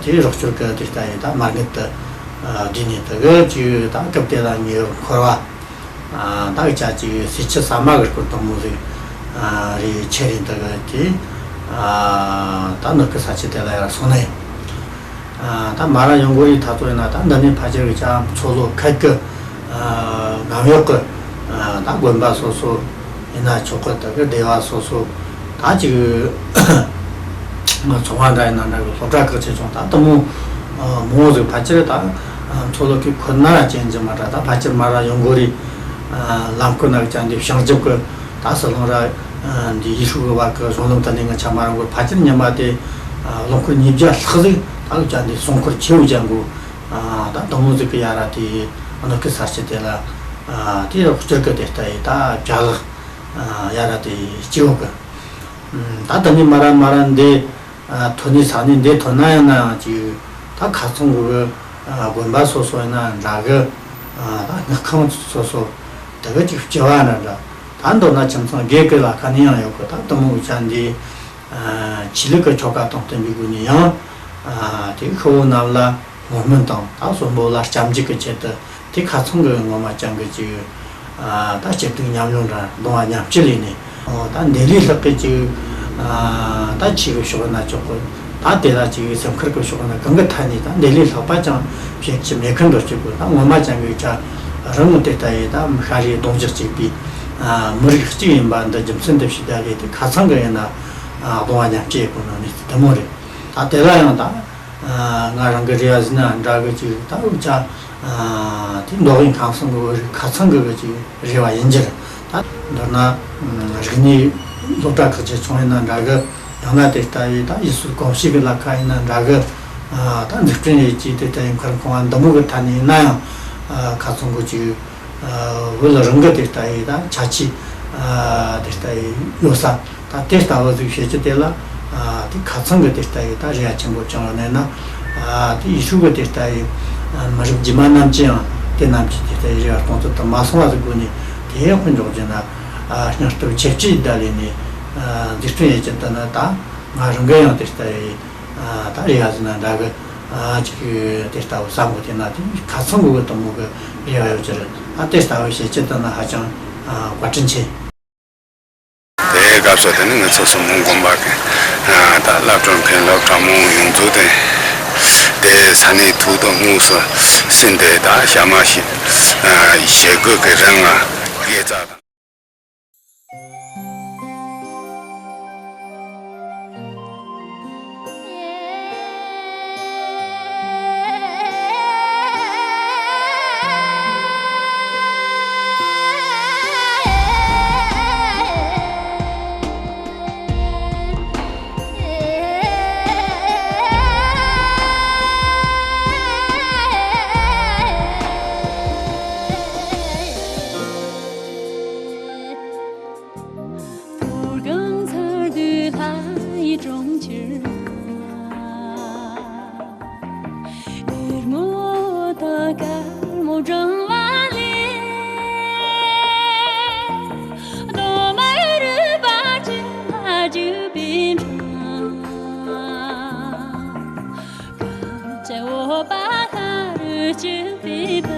དེ་རོགས་སྐྱོར་གི་དེ་ལྟ་ཡི་ད་མ་དངུལ་དུ་བསྡུས་ནས་དེ་གི་ཅིག་ད་སྐབས་དེ་ལ་ཉེ་བར་འཁོར་བ། ད་གི་ཆ་ཅིག་སྲིད་ཆུ་ཟ་མ་གི་སྐོར་དང་མོ་ཟིག་རེ་ཆེ་རིང་དུ་གི་དེ་ད་ནུབ་ཀི་ས་ཆུ་དེ་ལ་ཡར་སོང་ནས་ད་མ་ར་ཡོང་གོ་རི་ཐ་ཚོ་ཡིན་ན་ད་འདི་ནས་ཕ་ཆེར་གི་ཆ་མཚོ་ལོ་ཁད་གི་སྒང་གཡོག་གི་ད་དགོན་པ་སོ་སོ་ཡིན་ན་ཆོག་གི་དུ་གི་སྡེ་བ་སོ་སོ་ད་ཅིག་ཚོང་བ་འདྲ་ཡིན་ན་འདྲ་གི་སློབ་གྲྭ་ཁག་ཆེ་ཆུང་ད་དུ་མོ་མོ་ཟིག་ཕ་ཆེར་ད་མཚོ་ལོ་ཁི་ཁོ་ན་ར་ཅན་གྱི་མ་འདྲ་ད་ཕ་ཆེར་མ་ར་ཡོང་གོ་རི། ལམ་ཁོ་ན་ཅང་འདི་བྱང་ཆུབ་ཀྱི་ད་ཟི་ལིང་ར་འདི་ཡེ་ཤུ་གི་བར་གྱི་གཞུང་ལམ་དེ་ནས་ང་ཆ་མ་རང་གི་ཕ་ཆེར་ཉི་མ་དེ་ལོ་འཁོར་ཉིས་བརྒྱ་ལྷག་ཟིག་ད་ལོ་ཅང་འདི་སྲུང་འཁོར་ཆེ་བོ་ཅན་གོ་ད་དུ་མོ་ཟིག་གི་ཡ་ར་དེ་ཨ་ནུ་ཀི་ས་ཆ་དེ་ལ་དེ་སྤྱིར་གི་དེ་ལྟ་ཡི་ད་བྱ་ལག་ཡ་ར་དེ་སྐྱེ་བོ་གི་ད་དུ་ནི་མ་ར་མ་ར་འདི། ཐོན་ནས་ས་ནས་འདི་ཐོན་ན་ཡང་ན་ཡང་ཅིག་ད་ཁ་ཚང་གི་དགོན་པ་སོ་སོ་ཡིན་ན་འདྲ་གི་ད་སྔགས་ཁང་སོ་སོ་དེ་གི་ཅིག་སྐྱེ་བ་ན་འདྲ་ད་མདོར་ན་ཁྱིམ་ཚང་སྒེར་གི་ལ་ཁ་ནས་ཡང་ཡོད་གི་ད་དུ་མོ་གི་ཆ་འདི་ཆོས་ལུགས་ཀྱི་ཆོ་ག་དང་བསྟུན་པའི་སྒོ་ནས་ཡང་དེ་ཤོ་བོ་རྣམས་ལ་ངོ་སྨོན་དང་ད་གསོན་པོ་ལ་སྐྱབས་འཇུག་གི་ཆེད་དུ། དེ་ཁ་ཚང་གི་ངོ་མ་ཅང་གི་ཅིག་ད་སྐྱིད་སྡུག་མཉམ་མྱོང་འདྲ་གདུང་བ་མཉམ་སྐྱེད་ལས་ནས་ད་འདི་ལས་ལྷག་གི་ཅིག་ ད་ཆོས་ཀྱི་ཕྱོགས་ན་ཆོག་གི། ད་དེ་ལ་ཅིག་སེམས་ཁུར་གྱི་ཕྱོགས་ན་གང་གི་ཐད་ནས་ད་འདི་ལས་ལྷག་པ་ཅང་བྱེད་ཀྱི་མེད་མཁན་འདྲ་ཅིག་གི། ད་ངོ་མ་ཅང་གི་ཆ་རང་ངོ་དེ་ལྟ་ཡི་ད་ཤ་རུས་གདུང་རྒྱུད་གཅིག་པའི་མི་རིགས་གཅིག་ཡིན་པ་འདི་རྒྱུ་མཚན་འདི་ཞིག་ད་ལས་དེ་ཁ་ཚང་གི་ཡིན་ན་གདུང་བ་མཉམ་སྐྱེད་གོ་ནོ་ནི་དེ་མོ་རེད། ད་དེ་ལ་ཡང་ད་ང་རང་གི་རེ་བ་ཟིན་ན་འདྲ་གི་ཅིག་ད་འུ་ཅག་དེ་མདོ་དབུས་ཁམས་གསུམ་གི་རིགས་ཁ་ཚང་གི་གི་ཅིག་རེ་བ་ཡིན་རྒྱུ་རེད། ད་མདོར་ན་རིག་གནས་སློབ་གྲྭ་ཁག་ཅིག་བྱུང་ཡིན་ན་འདྲ་གི། ཡང་ན་དེ་ལྟ་བུའི་ད་ཡུལ་སྲོལ་གོམས་གཤིས་ཀྱི་ལ་ཁ་ཡིན་ན་འདྲ་གི། ད་འཛུགས་སྐྲུན་ཡེད་ཀྱི་དེ་ལྟ་བུའི་འཁུར་ཁང་བ་འདི་མོ་གི་ཐད་ནས་ཡིན་ན་ཡང་ཁ་ཚང་གི་ཅིག་བོད་རང་གི་དེ་ལྟ་བུའི་ད་ཆ་ཆེ་དེ་ལྟ་བུའི་ཡོད་ས། ད་དེ་ལྟ་བུ་ཟིག་བྱེད་རྒྱུ་དེ་ལ་དེ་ཁ་ཚང་གི་དེ་ལྟ་བུའི་ད་རེ་བ་ཆེན་པོ་བཅངས་ཡོད་ནས་ན། དེ་ཡུལ་ཤུལ་གི་དེ་ལྟ་བུའི་མི་རབས་རྗེས་མ་རྣམས་ཀྱིས་ཡང་དེ་རྣམས་ཀྱི་དེ་ལྟ་བུའི་རེ་བ་གཏོང་ཚུལ་དུ་མ་སོང་བ་ཟིག་དགོས་ནས། དེ་ཡང་དཔེ་འཇོག་རྒྱུ་ན་སྙིང་སྟོབས་ཆེ་བཅུའི་བརྡ་ལས་ནས་འཛུགས་སྐྲུན་ཡེད་རྒྱུ་དེ་ནི་ད་ང་རང་གི་ཡང་དེ་ལྟ་བུའི་ད་རེ་བ་ཟིན་ན་འདྲ་གི། ཅིག་དེ་ལྟ་བུ་བསམ་གི། དེ་ན་དེ་ཁ་ཚང་གི་དུ་མོ་གི་རེ་བ་ཡོད་ཀྱི་རེད། ད་དེ་ལྟ་བུ་བྱེད་ཀྱི་དེ་ན་ཧ་ཅང་བཀའ་དྲིན་ཆེ། དེའི་སྐབས་སུ་དེ་ནི་ང་ཚོ་སྲིན་མོ་དགོན་པ་གི་ད་བླ་སྤྲུལ་མཁན་སློབ་གྲྭ་མང་ཡོངས་རྫོགས་དེ་དེ་ས་གནས་ཐུགས་དང་དངོས་སུ་ཟིན་ཏེ་ད་ཞག་མ་ཞིག་ཞེ་དགུ་གི་རིང་ང་དགེ་རྩ་དང་། ཕོ་བྲང་མཚར་སྡུག་ལྷ་ཡི་གྲོང་ཁྱེར་ན། འོད་སྔོན་དང་དཀར་མོ་བགྲང་བ་ལས། གདོང་དམར་རུས་པ་ཅན་ལ་བརྒྱུས་པའི་འཕྲང་། གངས་ཅན་འོད་དཔག་ལྷ་རུ་གཅིག་པའི་བུ།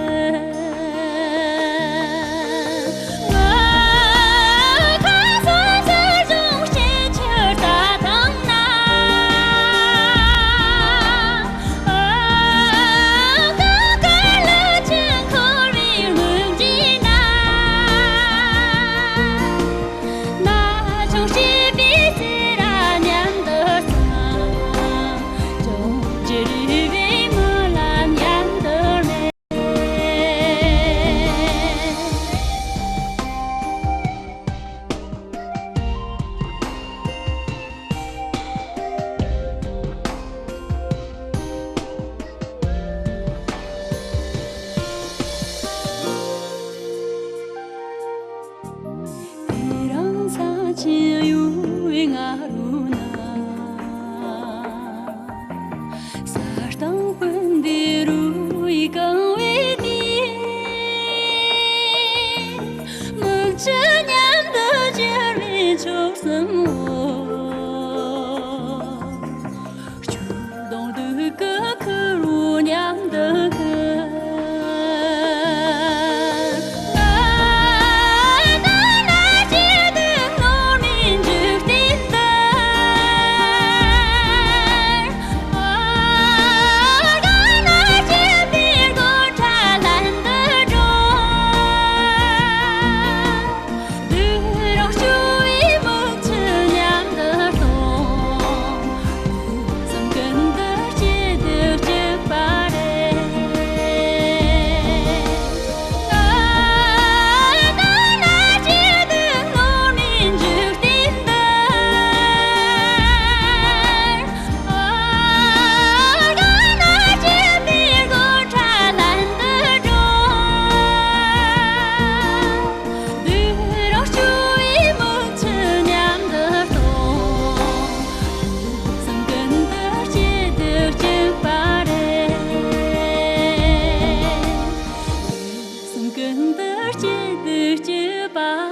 ངའི་ཁ་སང་ཚེ་རྫོང་སྐྱེས་ཆུ་རྩྭ་ཐང་ན། ཨ་ཀ་ཀ་ལུ་ཆུ་འཁོར་བའི་ངོས་འཛིན་ན། ན་ཆུང་བྱིས་པའི་ཚེ་ར་མཉམ་དུ་སོང་། ཅུང་ཅི་རིག་པའི་མི་ལ་མཉམ་དུ་སླེབས། དེ་རིང་ས་ཆེན་གཡུ་བའི་ང་རོ་ན། ས་སྟེང་སྤུན་ཟླའི་རུ་ཡིས་གང་བའི་དུས། མིག་ཆུ་མཉམ་དུ་བཞུར་བའི་མཆོག་གསུམ་འོ། སྐྱོ་གདུང་སྡུག་གི་ཁུར་བོ་མཉམ་དུ་ཁུར། ང་ད་ལ་སྐྱིད་སྡུག་ནོར་མེད་འཇིག་རྟེན་འདིར། ཨ་ང་ན་སྐྱིད་པའི་སྒོ་ཁྲ་ལམ་དུ་འགྲོ། དུད་འགྲོ་སྐྱོ་བའི་མིག་ཆུ་མཉམ་དུ་ལྷུང་། སེམས་ཀུན་ཏུ་སྐྱིད་སྡུག་གཅིག་པ་རེད། ང་ད་ལ་སྐྱིད་སྡུག་ནོར་མེད་འཇིག་རྟེན་འདིར། ཨ་ང་ན་སྐྱིད་པའི་སྒོ་ཁྲ་ལམ་དུ་འགྲོ། དུད་འགྲོ་སྐྱོ་བའི་མིག་ཆུ་མཉམ་དུ་ལྷུང་། སེམས་ཀུན་ཏུ་སྐྱིད་སྡུག་གཅིག་པ་རེད། སེམས་ཀུན་ཏུ་སྐྱིད་སྡུག་གཅིག་པ་རེད།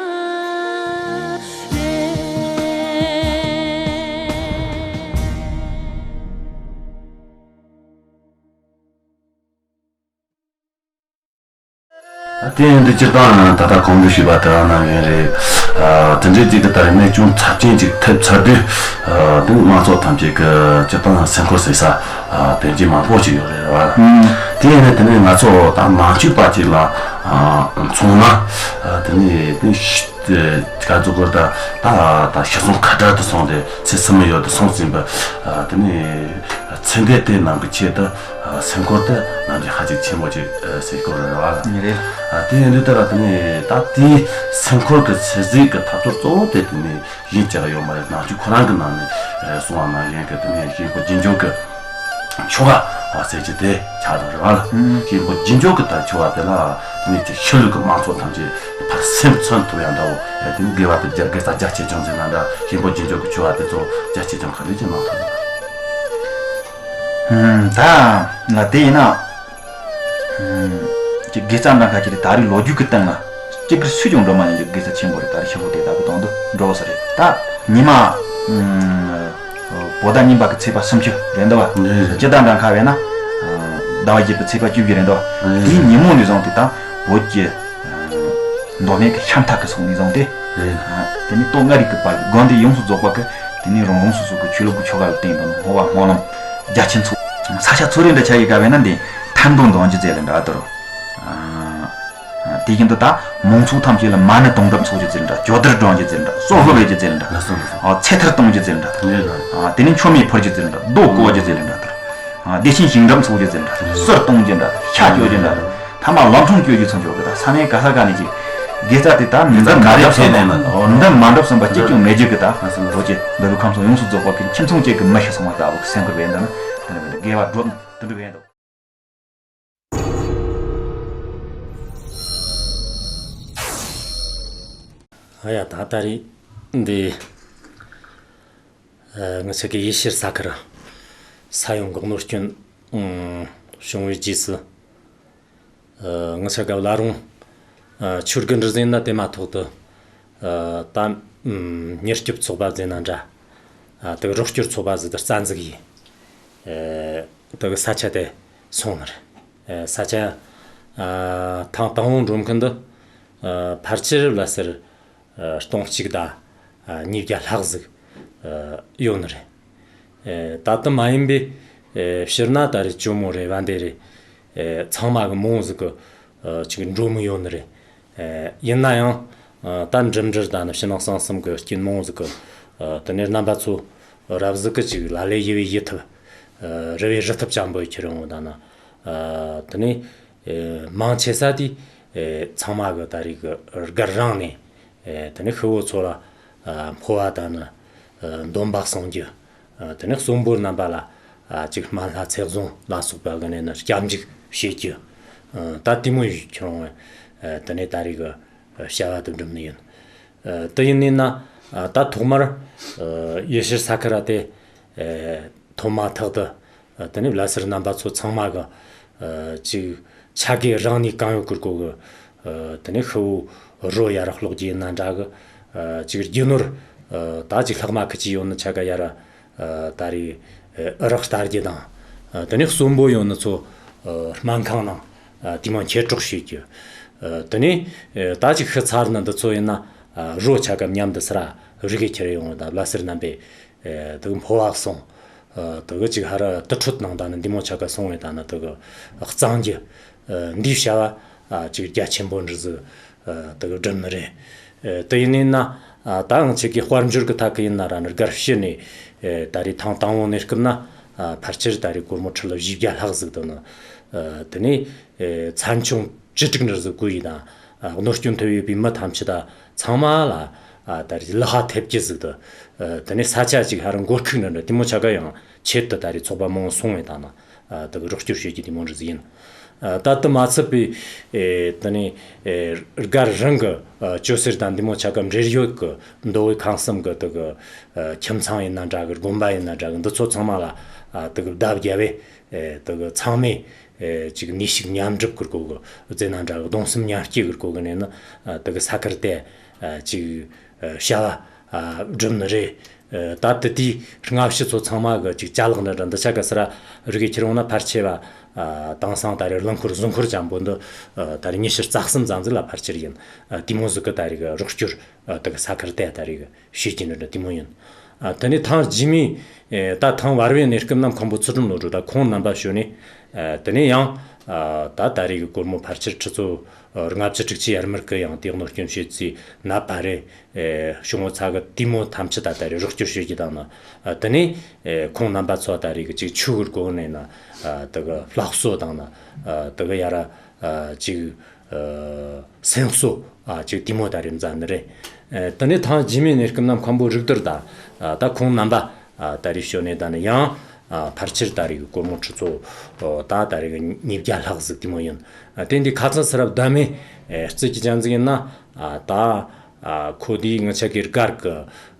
དེ་ཡིན་དུས་སྤྱིར་བཏང་ད་ལྟ་གོང་དུ་ཞུས་པ་ལྟར་གནང་ཡོད་རེད། དེ་འདྲའི་ཅིག་གི་ད་རེས་ནས་ཅུང་ཚབས་ཆེན་ཅིག་ཐེབས་ཚར་དུས། དེ་ནི་དམངས་གཙོ་ཐམས་ཅད་ཀྱི་སྤྱིར་བཏང་སེམས་ཁུར་ཟེར་ས་དེ་འདྲའི་མང་པོ་ཅིག་ཡོད་རེད་བ། དེ་ཡིན་ནའི་དེ་ནས་ང་ཚོ་ད་ནང་ཆོས་པ་ཅིག་ལ་མཚོན་ན། དེ་ནས་དེ་ག་ཚོད་གོ་ད་ད་ད་ཤི་གསོན་ཁ་བྲལ་དུ་སོང་སྟེ་ཚེ་སྲིད་མི་ཡུལ་དུ་སོང་ཟིན་པ། དེ་ནས་ཚེ་འདས་དེ་རྣམས་ཀྱི་ཆེད་དུ། སེམས་ཁུར་དེ་ནམ་རྒྱུན་ཧ་ཅང་ཆེན་པོ་ཅིག་ཟེར་དགོས་རེད་བ། ཡིན་རེད། དེ་ཡིན་དུས་ད་ར་དེ་ནས་ད་དེའི་སེམས་ཁུར་གྱི་ཚད་གཟིགས་ཀྱི་ཐབས་ཚུལ་གཙོ་བོ་དེ་དེ་ནས་གཞན་ཅི་ཡང་ཡོད་མ་རེད། ནང་ཆོས་ཁོ་རང་གི་ནང་ནས་གསུངས་པ་ནང་བཞིན་གྱི་དེ་ནས་གཤེན་པོ་རྗེས་འཇུག་གི་ཆོ་ག་ཟེར་གྱི་དེ་ཆགས་འདུག་རེད་བ། གཤེན་པོ་རྗེས་འཇུག་གི་ད་ཆོ་ག་དེ་ལ་དེ་ནས་ཀྱི་ཤི་ལུས་ཀྱི་དམངས་ཚོགས་ཐམས་ཅད་ཕར་སེམས་མཚོན་ཐུབ་ཡ་འདྲ་བོ། དེ་ནས་དགེ་བ་དེ་རྒྱ་དགེ་རྩ་རྒྱ་ཆེ་ཆུང་ཟེར་ན་འདྲ། གཤེན་པོ་རྗེས་འཇུག་གི་ཆོ་ག་དེ་ཚོ་རྒྱ་ཆེ་ཆུང་ག་ལས་ཀྱང་གནང་ཐུབ་ཡོད། ད་ལ་དེ་ཡིན་ན། ཀྱི་དགེ་རྩ་འདྲ་ཁ་ཅིག་ད་རེས་ལོ་རྒྱུས་ཀྱི་སྟེང་ལ་སྤྱི་སྒེར་སུས་ཀྱང་འགྲོ་མ་ཡིན་གྱི་དགེ་རྩ་ཆེན་པོ་རེད། ད་རེས་ཤི་བོ་དེ་ལྟ་བུ་དང་དུ་འགྲོ་བ་ས་རེད། ད་ཉི་མ་བོད་ཟླ་གཉིས་པ་གི་ཚེས་པ་སུམ་ཅུ་རེད་འདུག་བ། སྤྱི་ཟླ་འདྲ་ཁ་བས་ན་ཟླ་བ་བརྒྱད་པའི་ཚེས་པ་བཅུ་བཞི་རེད་འདུག་བ། དེའི་ཉིན་མོ་ནས་བཟུང་སྟེ་ད་བོད་ཀྱི་མདོ་སྨད་ཀྱི་ཤམ་ཐགས་ཀྱི་སོང་ནས་བཟུང་སྟེ། དེ་ནས་སྟོད་མངའ་རིས་ཀྱི་བར་གྱི་དགོན་སྡེ་ཡོངས་སུ་རྫོགས་པ་གི་དེ་ནས་རང་རང་སོ་སོ་གི་ཆོས་ལུགས་ཀྱི་ཆོ་ག་ལ་བརྟེན་དང་བསྔོ་བ་སྨོན་ལམ་རྒྱ་ཆེན་ཚོགས། ས་ཆ་ཚོ་རེ་འདྲ་ཆ་ཡི་ག་བས་ན་འདི་ཐར་འདོན་འདོན་རྒྱུ་ཟེར་ལ་འདྲ་དོ། དེ་བཞིན་དུ་ད་མང་ཚོགས་ཐམས་ཅད་ལ་མ་ཎི་དུང་གྲབས་ཚོགས་རྒྱུ་ཟེར་འདྲ། ཇོ་དར་སྒྲོན་རྒྱུ་ཟེར་འདྲ། སྲོག་བླུ་བའི་རྒྱུ་ཟེར་འདྲ། ཚེ་ཐར་གཏོང་རྒྱུ་ཟེར་འདྲ། དེ་ནས་མཆོད་མེ་ཕུལ་རྒྱུ་ཟེར་འདྲ། རྡོ་བརྐོ་རྒྱུ་ཟེར་འདྲ། བདེ་ཆེན་ཞིང་འགྲམ་ཚོགས་རྒྱུ་ཟེར་འདྲ། གསུར་གཏོང་རྒྱུ་འདྲ། ཤ་སྐྱོ་རྒྱུ་འདྲ། ཐ་མ་ལམ་འཕྲང་སྐྱོ་རྒྱུ་ཚོ་འཇོག་གི་ད་ས་གནས་ག་ས་ག་ནས་ཀྱི་དགེ་རྩ་དེ་ད་མི་འདི་མ་འགྲུབ་སོང་བ། འདི་མ་འགྲུབ་སོང་བ་གཅིག་ཀྱང་མེད་རྒྱུ་གི་ད་རྡོ་རྗེ་འདི་རུ་ཁམས་སོགས་ཡོངས་སུ་རྫོགས་པ་གི་ཁྱིམ་ཚང་གཅིག་གི་མི་ཤི་སོང་བ་ལྟ་བུ་སེམས་ཁུར་བས་འདི་ནི་དེ་ནི་དགེ་བ་སྒྲུབ་དུ་འགྲུབ་ཡས་འདུག། ཨ་ཡ་ད་ད་རེད་འདི། ངི་ཆ་གི་ཡེ་ཤེས་ས་ཁུལ་ས་ཡོམ་གི་གནོད་སྐྱོན་བྱུང་བའི་རྗེས་སུ། ངི་ཆ་གི་བླ་རུང་ཆོས་དགེ་འདྲ་ཟིན་ན་དེ་མ་ཐོག་ཏུ་ད་མྱུར་སྐྱོབ་ཚོགས་པ་ཟིན་ན་འདྲ། དེ་རོགས་སྐྱོར་ཚོགས་པ་ཟིན་དུ་རྩ་འཛུགས་ཡིན། དེ་གི་ས་ཆ་དེ་སོང་ནི་རེད། ས་ཆ་ཐང་དང་བོ་འགྲོ་མཁན་དུ་ཕལ་ཆེར་ལ་སར་སྟོང་གཅིག་དང་ཉིས་བརྒྱ་ལྷག་ཟིག་ཡོད་ནི་རེད། ད་ལྟ་མ་ཡིན་པའི་ཕྱིར་ན་ད་རེས་ཇོ་མོ་རེད། བན་དེ་རེད། ཚང་མ་གི་མང་ཟིག་གི་ཅིག་འགྲོ་མི་ཡོད་ནི་རེད། ཡིན་ན་ཡང་ད་འགྲིམ་འགྲུལ་དང་ནི་ཕྱི་ནང་གསང་གསུམ་གི་རྐྱེན་མང་ཟིག་གི་དེ་ནས་རྣམ་པ་ཚོ་རབ་ཟིག་གི་ཅིག་ལ་ལས་ཡི་བའི་ཡི་ཐུབ། རི་བའི་རི་ཐུབ་ཅན་པོ་ཁྱེར་ཡོང་དང་ན། དེ་ནས་མང་ཆེ་ས་དེ་ཚང་མ་གི་ད་རེས་གི་སྒར་རང་ནས། དེ་ནས་ཤི་བོ་ཚོ་ལ་འཕོ་བ་དང་ནི་འདོན་པ་གསུང་རྒྱུ། དེ་ནས་གསོན་པོ་རྣམ་པ་ལ་ཅིག་སྨན་ལྷ་ཚེ་བཟང་ལ་སོགས་པ་གི་ནས་ནི་སྐྱབས་འཇུག་བྱེད་རྒྱུ། ད་དེ་མོ་ཡིས་ཁྱེར་འོང་བས་དེ་ནས་ད་རེས་གི་བྱ་བ་དེ་འགྲུབ་ནི་ཡིན། དེ་ཡིན་ནི་ན་ད་ཐོག་མར་ཡེ་ཤེས་ས་ཁུལ་ར་དེ། ཐོག་མ་ཐག་ཏུ། དེ་ནས་བླ་སེར་རྣམ་པ་ཚོ་ཚང་མ་གི་ཅིག་ཆ་གི་རང་ནས་གང་ཡོད་ཀིར་གོ་གི། དེ་ནས་ཤི་བོ་རོ་ཡར་ཀློག་རྒྱུ་ཡིན་ན་འདྲ་གི། ཅིག་རྒྱུ་ནོར་ད་ཅིག་ལྷག་མ་ཁི་ཅི་ཡོད་ནི་ཆ་ག་ཡར་ད་རེས་ཨི་རག་ལྟ་རྒྱུ་དང་། དེ་ནས་གསོན་པོ་ཡོད་ནི་ཚོ་སྨན་ཁང་ནང་དེ་མོ་འཁྱེར་གྲོགས་བྱེད་རྒྱུ། དེ་ནས་ད་ཅིག་ཤི་ཚར་ནི་འདི་ཚོ་ཡིན་ན་རོ་ཆ་ག་མཉམ་དུ་སི་ར་རི་གེ་ཁྱེར་ཡོང་ད་བླ་སེར་རྣམ་པས། དུ་འཕོ་བ་སོང་། དུ་གི་ཅིག་ཧ་ར་དུར་ཁྲོད་ནང་ད་ནི་འདི་མོ་ཆ་ག་སོང་བས་ད་ནི་དུ་གི་གཙང་རྒྱུ། འདིའི་བྱ་བ་ཅིག་རྒྱ་ཆེན་པོ་འདྲ་ཟིག་དུ་གི་སྒྲུབ་ནི་རེད། དུ་ཡིན་ནི་ན་ད་ང་ཆེ་གི་དཔལ་འབྱོར་གི་ཐད་གི་ཡིན་ན་ར་ནི་སྒར་ཕྱི་ནས་ད་རེས་ཐང་དང་བོ་ནས་སྐུབ་ན་ཕལ་ཆེར་ད་རེས་སྒོར་མོ་ཁྲི་ལ་བཞི་བརྒྱ་ལྷག་ཟིག་དུ་ནི། དེ་ནས་ཚན་ཆུང་བཅུ་དྲུག་འདྲ་ཟིག་དགོས་ཡིན་དང་། གནོད་སྐྱོན་ཐེབས་ཡོད་པའི་མི་ཐམས་ཅད་ད་ཚང་མ་ལ་ད་རེས་ལག་ཧ་ཐེབས་ཀྱི་ཟིག་ཏུ། དེ་ནས་ས་ཆ་ཅིག་ཧ་རང་མགོ་ཁུག་འདྲ་འདྲ་དེ་མོ་ཆ་ག་ཡང་ཆེད་དུ་ད་རེས་ཚོགས་པ་མང་སོང་བས་ད་ན་དེ་གི་རོགས་སྐྱོར་བྱེད་ཀྱི་དེ་མོ་འདྲ་ཟིག་ཡིན། ད་དུ་མ་ཚད་པའི་དེ་ནས་སྒར་རང་གི་ཅོ་སེར་དང་འདི་མོ་ཆ་ག་འབྲེལ་ཡོད་གི་མདོ་དབུས་ཁམས་གསུམ་གི་དེ་གི་ཁྱིམ་ཚང་ཡིན་ན་འདྲ་གི་དགོན་པ་ཡིན་ན་འདྲ་གི་འདི་ཚོ་ཚང་མ་ལ་དེ་གི་བརྡ་བརྒྱབ་པས། དེ་གི་ཚང་མས་ཅིག་ནུས་ཤུགས་མཉམ་སྒྲུབ་ཀིར་གོ་གི་ཟེར་ན་འདྲ་གི་གདུང་སེམས་མཉམ་སྐྱེད་ཀིར་གོ་གི་ནས་ནི་དེ་གི་ས་ཁུལ་དེ་ཅིག་བྱ་བ་སྒྲུབ་ནི་རེད། ཨ། ད་དེ་དུས་སྔ་ཕྱི་ཚོ་ཚང་མ་གི་ཅིག་ཅ་ལག་འདྲ་འདྲ་འདི་ཆ་ག་སི་ར་རིག་གི་ཁྱེར་འོང་ན་ཕལ་ཆེ་བ། ཨ། དེང་སང་ད་རེས་རླངས་འཁོར་གཟུགས་འཁོར་ཅན་པོ་འདི། ཨ། ད་རེས་ཉི་ཤུ་རྩ་གསུམ་ཙམ་ཟིག་ལ་ཕལ་ཆེར་ཡིན། ཨ། དེ་མོ་ཟིག་གི་ད་རེས་གི་རོགས་སྐྱོར། ཨ། དེ་གི་ས་ཁུལ་དེ་ད་རེས་གི་བྱེད་ཀྱི་འདྲ་འདྲ་དེ་མོ་ཡིན། ཨ། དེ་ནས་ཐེངས་རྗེས་མའི། ཨེ། ད་ཐེངས་བར་བའི་གནས་སྐབས་ན་མཁན་པོ་ཚུལ་ཁྲིམས་བློ་གྲོས་ད་ཁོང་རྣམ་པ་ཞོན་ནས། ཨ། དེ་ནས་ཡང་། ཨ། ད་ད་རེས་གི་སྒོར་མོ་ཕལ་ཆེར་ཁྲི་ཚོ་ལྔ་བཅུ་དྲུག་ཅུ་ཡར་མར་གི་ཡང་དེ་གནོད་སྐྱོན་བྱེད་རྩིས་ན་པ་རེད། ཨེ། བྱུང་བ་ཚ་གི་དེ་མོ་ཐམས་ཅད་ད་ད་རེས་རོགས་སྐྱོར་བྱེད་ཀྱི་དང་ན། ཨ། དེ་ནས། ཨེ། ཁོང་རྣམ་པ་ཚོ་ད་རེས་གི་ཅིག་ཆུ་གི་སྒོ་ནས་ན། ཨ། དེ་གི་ལྷ་གསོ་དང་ན། ཨ། དེ་གི་ཡ་ར། ཨ། ཅིག་ཨ། སེམས་གསོ། ཨ། ཅིག་དེ་མོ་ད་རེས་མཛད་ནི་རེད། ཨ། དེ་ནས་ཐེངས་རྗེས་མའི་གནས་སྐབས་ན་མཁན་པོ་རིག་རྡོར་ད། ཨ། ད་ཁོང་རྣམ་པ། ཨ། ད་རེས་ཞོན་ནས་ད་ནི་ཡང་། ཨ། ཕལ་ཆེར་ད་རེས་གི་སྒོར་མོ་ཁྲི་ཚོ། ཨོ། ད་ད་རེས་གི་ཉིས་བརྒྱ་ལྷག་ཟིག་དེ་མོ་ཡིན། ཨ། དེ་འདི་ཁ་ཚ་སི་རབ་བདམས་མེད། ཨེ། རྩིས་ཀྱི་ཅན་ཟིག་ཡིན་ན། ཨ། ད། ཨ། ཁོ་དེའི་ངི་ཆ་གི་སྒར་གི།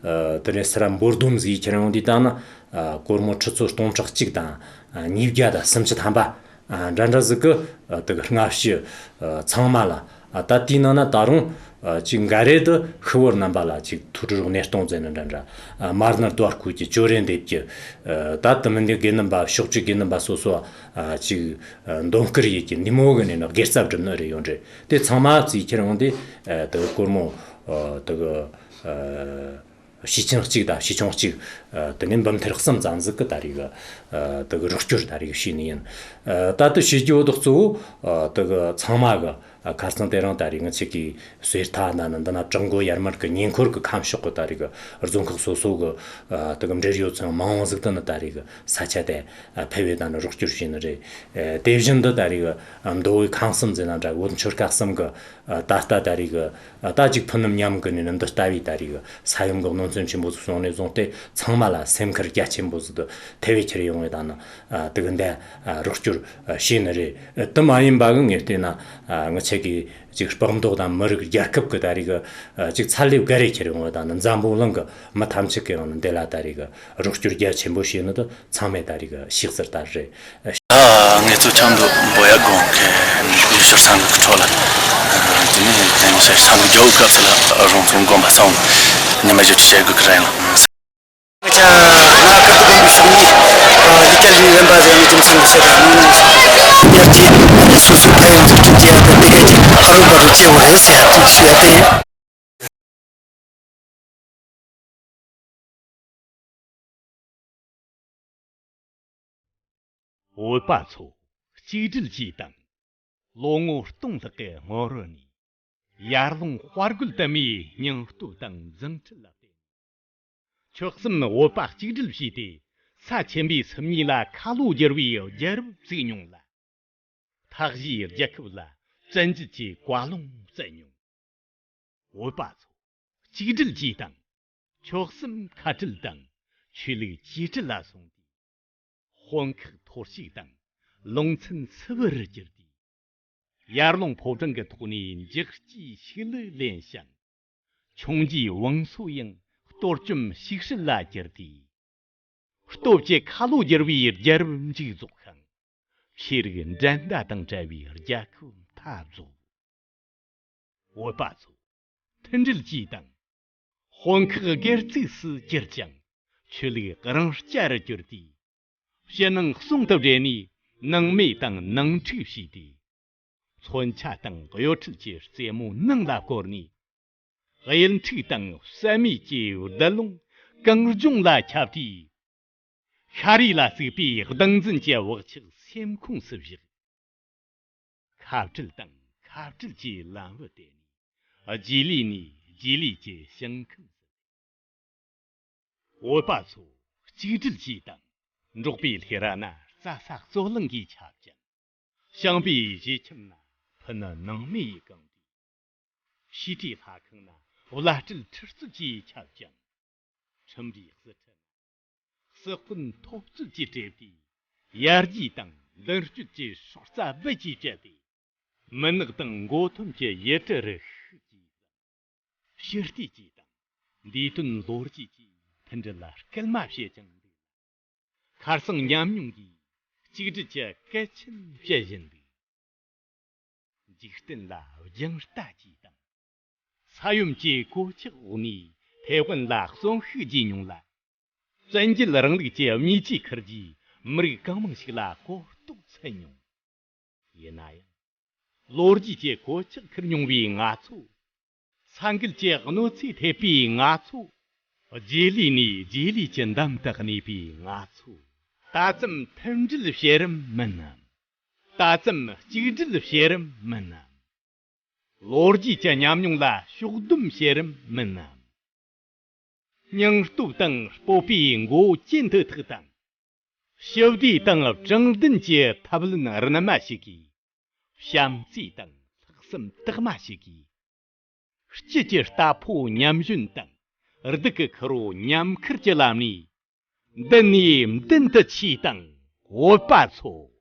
ཨ། དེ་ནས་སི་རབ་འབོར་སྡོམ་ཟིག་ཁྱེར་ཡོང་དུས་ད་ནི། ཨ། སྒོར་མོ་ཁྲི་ཚོ་སྟོང་ཕྲག་གཅིག་དང་། ཨ། ཉིས་བརྒྱ་དང་སུམ་ཅུ་ཐམ་པ། ཨ། འདྲ་འདྲ་ཟིག་གི། ཨ། དེ་གི་སྔ་ཕྱི། ཨ། ཚང་མ་ལ། ཨ། ད་དེའི་ནང་ན་ད་རུང་། ཨ། ཅིག་འགའ་རེ་དུ་ཤི་བོ་རྣམ་པ་ལ་ཅིག་ཐུགས་སྤྲོ་རོགས་གནས་སྟོང་ཟེར་ནི་འདྲ་འདྲ། ཨ། མར་ནར་རྡོ་བརྐོས་ཀྱི་ཅོ་རེ་འདེབས་ཀྱི། ཨ། ད་དུ་མི་འདི་དགེ་འདུན་པ་ཕྱོགས་བཅུའི་དགེ་འདུན་པ་སོ་སོ། ཨ། ཅིག་ཨ། འདོན་བསྐུར་ཡེད་ཀྱི་འདི་མོ་གི་ནས་ནི་དགེ་རྩ་སྒྲུབ་ནི་རེ་ཡོང་རེད། དེ་ཚང་མ་རྩིས་ཁྱེར་འོང་དེ། ཨ། དེ་གི་སྒོར་མོ། ཨ། དེ་གི། ཨ། བྱེ་ཆེན་གཅིག་དང་བྱེ་ཆུང་གཅིག་ཨ། དེ་ནས་འབུམ་ཐེར་གསུམ་ཙམ་ཟིག་གི་ད་རེས་གི། ཨ། དེ་གི་རོགས་སྐྱོར་ད་རེས་གི་བྱས་ནི་ཡིན། ཨ། ད་དེ་བྱེད་རྒྱུ་བོ་དེ་གཙོ་བོ། ཨ། དེ་གི་ཚང་མ་གི། ཨ། ཁ་སང་དེ་རིང་ད་རེས་ང་ཆེ་གི་གསེར་ཐང་ན་ནི་འདི་ན་བྲག་མགོ་ཡར་མར་གི་ཉེ་འཁོར་གི་ཁམས་ཕྱོགས་གི་ད་རེས་གི་རྫོང་ཁག་སོ་སོ་གི། ཨ། དེ་གི་འབྲེལ་ཡོད་ཚང་མང་བོ་ཟིག་ཏུ་ནི་ད་རེས་གི་ས་ཆ་དེ། ཨ། ཕེབས་པའི་ད་ནི་རོགས་སྐྱོར་བྱས་ནི་རེད། ཨ། དེ་བཞིན་དུ་ད་རེས་གི། ཨ། མདོ་དབུས་ཁམས་གསུམ་ཟེར་ན་འདྲ། བོད་ཆོལ་ཁ་གསུམ་གི། ཨ། ད་ལྟ་ད་རེས་གི། ཨ། ད་ཅིག་ཕུ་ནུ་མཉམ་གི་ནས་ནི་འདི་ལྟ་བུའི་ད་རེས་གི་ས་ཡོམ་གི་གནོད་འཚེ་ཆེན་པོ་ཟིག་བྱུང་ནས་བཟུང་སྟེ་ཚང་མ་ལ་སེམས་ཁུར་རྒྱ་ཆེན་པོ་ཟིག་ཏུ་ཐེ་བའི་ཁྱེར་ཡོང་བའི་ད་ནི། ཨ། དེ་གི་འདི། ཨ། རོགས་སྐྱོར། ཨ། བྱས་ནི་རེད། ཨ། དེ་མ་ཡིན་པ་གི་ངས་བལྟས་ན། ཨ། ང་ཆེ་གི་ཅིག་སྤགས་མདོག་དང་མི་རིགས་རྒྱལ་ཁབ་གི་ད་རེས་གི། ཨ། ཅིག་ཚ་ལེབ་ག་རེ་ཁྱེར་ཡོང་བ་དང་ནི་འཛམ་བུ་གླིང་གི་མི་ཐམས་ཅད་ཀྱི་ཡང་ནི་འདི་ལ་ད་རེས་གི་རོགས་སྐྱོར་རྒྱ་ཆེན་པོ་བྱས་ནི་དེ་ཚང་མས་ད་རེས་གི་ཤེས་གསལ་ལྟར་རེད། ཨ། ངེད་ཚོ་ཆབ་མདོ་འབོ་ཡ་དགོན་གི་ཡུལ་ཤུལ་ས་འགུལ་གི་འཕྲོ་ལ། ཨ། དེ་ནས་དེ་ནས་ས་འགུལ་རྒྱག་སྐབས་སུ་ལ་རོང་ཚོ་དགོན་པ་སོང་ཉི་མ་བཞི་བཅུ་ཞེ་དགུ་གི་རིང་ལ། ང་ཅག་ང་ཀིརྟི་དགོན་པའི་སོ་ནི་ལི་ཀ་ལི་རན་པ་ཟེར་ནི་དེ་ཚང་གི་ཟེར་དང་། ཉར་གྱི་སོ་སོའི་ཕ་ཡུལ་འཛུགས་སྐྲུན་བྱེད་ཡ་དང་དེ་ག་གི་ཧ་རུ་བ་རུ་བྱེད་དགོས་རེད་ཟེར་ཡ་ཅིག་ཞུ་ཡ་དེ་ཡིན། བོད་པ་ཚོ་གཅིག་སྒྲིལ་གྱིས་དང་། ལོ་ངོ་སྟོང་ལྷག་གི་སྔོན་རོལ་ནས་ཡར་ཀླུང་དཔའ་རྒོད་དུ་མའི་སྙིང་སྟོབས་དང་མཛངས་ཁྲི་ལ་བརྟེན། ཆོལ་གསུམ་བོད་པ་གཅིག་སྒྲིལ་བྱས་ཏེ་ས་ཆེན་པོའི་སེམས་ཉིད་ལ་ཁ་ལོ་བསྒྱུར་བའི་རྒྱལ་རབས་བརྩིགས་མྱོང་ལ། ཐག་བཞིའི་རྒྱལ་ཁབ་ལ་བཙན་འགྱེད་ཀྱི་བཀའ་ལུང་སྩལ་མྱོང་། བོད་པ་ཚོ་གཅིག་སྒྲིལ་གྱིས་དང་། ཆོལ་གསུམ་ཁ་བྲལ་དང་ཆོས་ལུགས་གཅིག་སྒྲིལ་ལ་སོང་སྟེ། དཔོན་ཁག་ཐོར་ཞིག་དང་ལུང་ཚན་སིལ་བུར་གྱུར་ཏེ། ཡར་ཀླུང་ཕོ་བྲང་གི་ཐོག་ནས་འཇིགས་སྐྱེས་ཤིག་ལུས་ལེན་ཞིང་། ཆུང་རྒྱུའི་བང་སོ་ཡང་གཏོར་བཅོམ་ཞིག་སྲིད་ལ་གྱུར་ཏེ། སྟོབས་ཀྱི་ཁ་ལོ་བསྒྱུར་བའི་རྒྱལ་རབས་མཇུག་རྫོགས་ཤིང་། ཆོས་རིག་འགྲན་ཟླ་དང་བྲལ་བའི་རྒྱལ་ཁབ་མཐའ་རྫོགས། བོད་པ་ཚོ་མཐུན་སྒྲིལ་གྱིས་དང་། དཔོན་ཁག་སྒེར་བཙུགས་སུ་གྱུར་ཅིང་ཆོས་ལུགས་རང་རྐྱ་རུ་གྱུར་ཏེ། ཕྱི་ནང་ཟུང་དུ་སྦྲེལ་ནས་ནང་མེད་དང་ནང་འཁྲུག་བྱས་ཏེ། མཚོན་ཆ་དང་གཡོ་ཁྲལ་གྱི་རྩེ་མོ་ནང་ལ་བསྐོར་ནས། གཡུལ་འཁྲུག་དང་བསད་རྨས་ཀྱི་རྡུལ་ལུང་གངས་ལྗོངས་ལ་ཁྱབ་སྟེ། ཤ་རུས་ལ་བཙུགས་པའི་སྡང་འཛིན་གྱི་བག་ཆགས་སེམས་ཁོངས་སུ་བཞག་ཁ་བྲལ་དང་ཁ་བྲལ་གྱི་ལམ་བུ་དེད་ནས་རྗེས་ལུས་ནས་རྗེས་ལུས་ཀྱི་ཞིང་ཁམས་སུ། བོད་པ་ཚོ་གཅིག་སྒྲིལ་གྱིས་དང་། འབྲོག་པའི་ལྷས་ར་ན་རྩྭ་ས་རྩོད་གླེང་གིས་ཁྱབ་ཅིང་། ཞིང་པའི་བཞེས་ཁྱིམ་ན་ཕུ་ནུ་ནང་མི་ཡིས་གང་སྟེ། བྱིས་པའི་ལྷ་ཁང་ན་བླ་སྤྲུལ་ཁྲི་རྩིབས་ཀྱིས་ཁྱབ་ཅིང་། ཁྲིམས་རའི་སྲིད་ཁྲི་ན་སྲིད་དཔོན་ཐོབ་རྩལ་གྱིས་བྲེལ་ཏེ། ཡར་རྒྱས་དང་མདུན་སྐྱོད་ཀྱི་སྲོག་རྩ་སྦུལ་གྱིས་བཅད་དེ། མུན་ནག་དང་མགོ་ཐོམ་གྱི་ཡུལ་གྲུ་རུ་ཤུགས་ཀྱིས་བསླངས། ཕྱི་བལྟས་ཀྱིས་དང་འདས་དོན་ལོ་རྒྱུས་ཀྱིས་མཐུན་སྒྲིལ་ལ་སྐུལ་མ་བྱེད་ཅིང་འདུག་ཁ་སང་ཉམས་མྱོང་གིས་གཅིག་སྒྲིལ་གྱི་གལ་ཆེན་བཤད་བཞིན་འདུག་འཇིག་རྟེན་ལ་རྒྱང་ལྟ་གྱིས་དང་། ས་ཡོམ་གྱི་གོད་ཆག་འོག་ནས་ཐའེ་ཝན་ལ་གསོན་ཤུགས་རྒྱས་མྱོང་ལ། བཙན་རྒྱལ་རིང་ལུགས་ཀྱི་མྱིས་ཆས་ཁུར་རྗེས་མི་རིགས་གང་མང་ཞིག་ལ་གོ་རྟོགས་འཚོལ་མྱོང་། ཡིན་ན་ཡང་། ལོ་རྒྱུས་ཀྱི་གོད་ཆག་ཁུར་མྱོང་བའི་ང་ཚོ། ས་འགུལ་གྱི་གནོད་འཚེ་ཐེབས་པའི་ང་ཚོ། རྗེས་ལུས་ནས་རྗེས་ལུས་ཀྱི་འདམ་དུ་གནས་པའི་ང་ཚོ། ད་ཙམ་མཐུན་སྒྲིལ་བྱེད་རིན་མིན་ནམ། ད་ཙམ་གཅིག་སྒྲིལ་བྱེད་རིན་མིན་ནམ། ལོ་རྒྱུས་ཀྱི་ཉམས་མྱོང་ལ་ཕྱོགས་བསྡོམས་བྱེད་རིན་མིན་ནམ། སྙིང་སྟོབས་དང་སྤོབས་པའི་མགོ་བོ་གྱེན་དུ་ཐུག་དང་། ཞི་བདེ་དང་དྲང་བདེན་གྱི་ཐབས་ལམ་རིན་མ་ཞིག་གིས། བྱམས་བརྩེ་དང་ལྷག་བསམ་དག་མ་ཞིག་གིས། སྤྱི་ཀྱི་རྟ་ཕོ་ཉམས་ཞོན་དང་། སྡུག་གི་ཁུར་བོ་ཉམས་ཁུར་གྱི་ལམ་ནས། མདུན་ནས་མདུན་དུ་ཆས་དང་བོད་པ་ཚོ།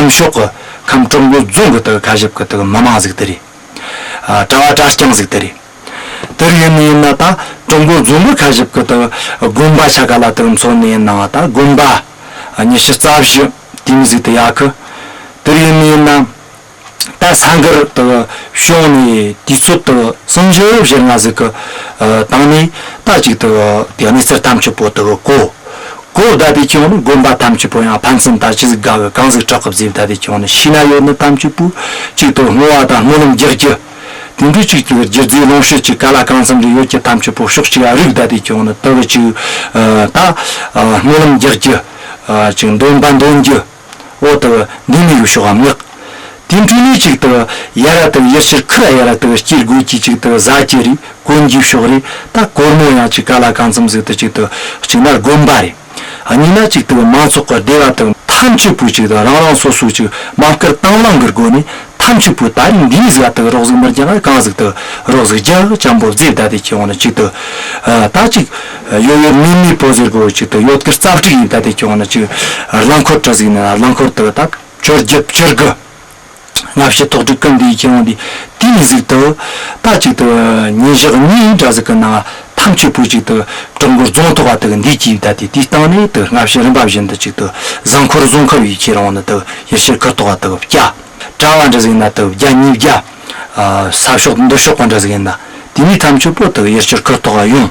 ཁམས་ཕྱོགས་ཀྱི་ཁམས་ཀྲུང་གོ་རྫོང་གི་དག་ཁ་ཞབས་ཀྱི་དག་མི་མང་ཟིག་དེ་རེད། ཨ་གྲྭ་བ་གྲྭ་རྐྱང་ཟིག་དེ་རེད། དེར་ཡིན་ནི་ཡིན་ན་ད་ཀྲུང་གོ་རྫོང་གི་ཁ་ཞབས་ཀྱི་དག་དགོན་པ་ཆ་ག་ལ་དག་མཚོན་ནི་ཡིན་ན་ད་དགོན་པ་ཉི་ཤུ་རྩ་བཞི་དེ་མི་ཟིག་དེ་ཡག་གི། དེར་ཡིན་ནི་ཡིན་ན། ད་ས་འགུལ་དུ་བྱུང་ནས་དུས་ཚོད་དུ་སུམ་ཅུ་བཞི་ལྔ་ཟིག་གི་ཨ་སྟེང་ནས་ད་ཅིག་ཏུ་དེ་གནས་ཚུལ་ཐམས་ཅད་པོ་དུ་གོ་གོ་བསྡད་དེ་ཀྱང་ནི་དགོན་པ་ཐམས་ཅད་པོ་ཡང་ཕན་ཚུན་ད་ཅི་ཟིག་དགའ་གི་གང་ཟིག་དྲག་གི་བཟེས་བསྡད་དེ་ཀྱང་ནི་ཤི་ན་ཡོད་ནི་ཐམས་ཅད་པོ་ཅིག་ཏུ་བསྔོ་བ་དང་སྨོན་ལམ་རྒྱག་རྒྱུ། དེ་འདྲ་ཅིག་ཏུ་རྒྱུ་རྫས་ལོངས་སྤྱོད་ཅིག་ག་ལ་གང་འཚམ་རེ་ཡོད་ཀྱི་ཐམས་ཅད་པོ་ཕྱོགས་གཅིག་ག་རིག་བསྡད་དེ་ཀྱང་ནི་དུ་གི་ཅིག་ཨ་ད་ཨ་སྨོན་ལམ་རྒྱག་རྒྱུ། ཨ་ཅིག་འདོན་པ་འདོན་རྒྱུ། འོ་དུ་འདི་མི་ཡོད་ཤོག་ཨ་མངག་དེ་འཕྲོས་ནས་ཅིག་ཏུ་ཡ་ར་དུ་ཡུལ་ཕྱིར་ཁུར་ཡ་ར་དུ་སྐྱེལ་དགོས་ཀྱི་ཅིག་ཏུ་བཟའ་རྒྱུ་རེད། གོན་རྒྱུ་ཤོག་རེད། ད་གོར་མོ་ཡང་ཅིག་ག་ལ་གང་འཚམ་ཟིག་ཏུ་ཅིག་ཏུ་གཅིག་ན་དགོན་པ་རེད། གཉིས་ན་ཅིག་ཏུ་མང་ཚོགས་ཀྱི་སྡེ་བ་དུ་ཐམས་ཅད་པོ་ཅིག་ཏུ་རང་རང་སོ་སོ་ཅིག་མ་བསྐུར་དང་བླངས་ཀྱི་སྒོ་ནས་ཐམས་ཅད་པོ་ད་རིང་འདི་ཟིག་ཏུ་རོགས་ཟིག་མི་རྒྱག་གང་ཟིག་ཏུ་རོགས་ཟིག་རྒྱག་ཅམ་པོ་བཟེས་བསྡད་དེ་ཁྱེད་འོང་ན་ཅིག་ཏུ་ད་ཅིག་ཡོད་ཡོད་མེད་མེད་པོ་ཟེར་དགོས་ཅིག་ཏུ་ཡོད་ཀྱི་རྩ་སྤྲུག་ཡིན་བསྡད་དེ་ཁྱེད་འོང་ན་ཅིག་རླངས་འཁོར་གྲུ་ཟིག་ནི་རླངས་འཁོར་དུ་ད། བཅོ་བརྒྱད་བཅུ་དགུ། སྔ་ཕྱི་ཐོག་དྲུག་གི་འདིའི་ཁྱེད་རང་འདི་དེའི་གཟུགས་དུ། ད་ཅིག་ཏུ་ཉིན་ཞག་གཉིས་འདྲ་ཟིག་གི་ནང་ཐམས་ཅད་པོ་ཅིག་ཏུ་ཀྲུང་གོར་རྫོང་ཐོག་བ་དུ་འདི་གྱིས་ད་དེ་དེའི་སྟེང་ནས་དུ་སྔ་ཕྱི་རིམ་པ་བཞིན་དུ་ཅིག་ཏུ་གཟའ་འཁོར་རྫོང་ཁ་བའི་ཁྱེད་རང་ནི་དུ་ཡུལ་ཕྱིར་ཁུར་ཐོག་བ་དུ་བརྒྱ། གྲྭ་བ་འདྲ་ཟིག་ན་དུ་བརྒྱ་ཉིས་བརྒྱ། ས་ཕྱོགས་འདི་ཕྱོགས་ག་འདྲ་ཟིག་ཡིན་ན། དེ་མི་ཐམས་ཅད་པོ་དག་ཡུལ་ཕྱིར་ཁུར་ཐོག་ག་ཡོང་།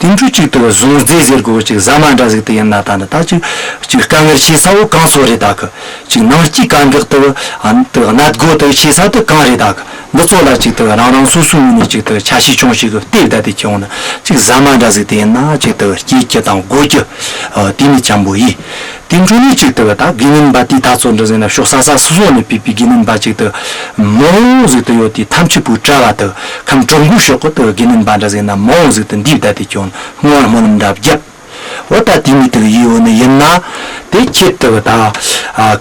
དེ་འཕྲོས་གཅིག་དག་གཟུང་རྫས་ཟེར་དགོས་གཅིག་ཟ་མ་འདྲ་ཟིག་དེ་ཡིན་ན་ད་ནི་ད་ཅིག་གཅིག་དཀའ་ངལ་ཆེ་ས་བོ་གང་སོ་རེད་ད་གི། གཅིག་ནང་སྐྱིད་གང་གག་དག་ཨ་ནི་དག་གནད་སྒོ་དག་ཆེ་ས་དག་གང་རེད་ད་གི། འདི་ཚོ་ལ་གཅིག་དག་རང་རང་སོ་སོའི་ངོས་ནས་གཅིག་དག་ཆ་ཤས་ཆུང་ཞིག་གི་བལྟས་བསྡད་དེ་ཁྱེད་འོང་ན་གཅིག་ཟ་མ་འདྲ་ཟིག་དེ་ཡིན་ན་གཅིག་དག་སྐྱིད་རྒྱུ་དང་དགོས་རྒྱུ་དེ་མི་འཆམ་པོ་ཡིན། དེ་འཕྲོས་ནས་གཅིག་དག་ད་དགེ་བསྙེན་པ་དེའི་ཐག་ཚོད་འདྲ་ཟིག་ན་ཕྱོགས་ས་ས་སོ་སོ་ནས་ཕེབས་པའི་དགེ་བསྙེན་པ་གཅིག་དག་མང་བོ་ཟིག་ཏུ་ཡོད་དེ་ཐམས་ཅད་པོའི་གྲྭ་བ་དུ་ཁམས་ཀྲུང་གོའི་ཕྱོགས་ཀྱི་དུ་དགེ་བསྙེན་པ་འདྲ་ཟིག་ན་མང་བོ་ཟིག་ཏུ་འདུས་བསྡད་དེ་ཀྱང་བསྔོ་བ་སྨོན་ལམ་འདྲ་བརྒྱབ། འོ་ད་དེ་མི་དུ་ཡིད་འོ་ནི་ཡིན་ན་དེ་ཁྱེད་དུ་ད་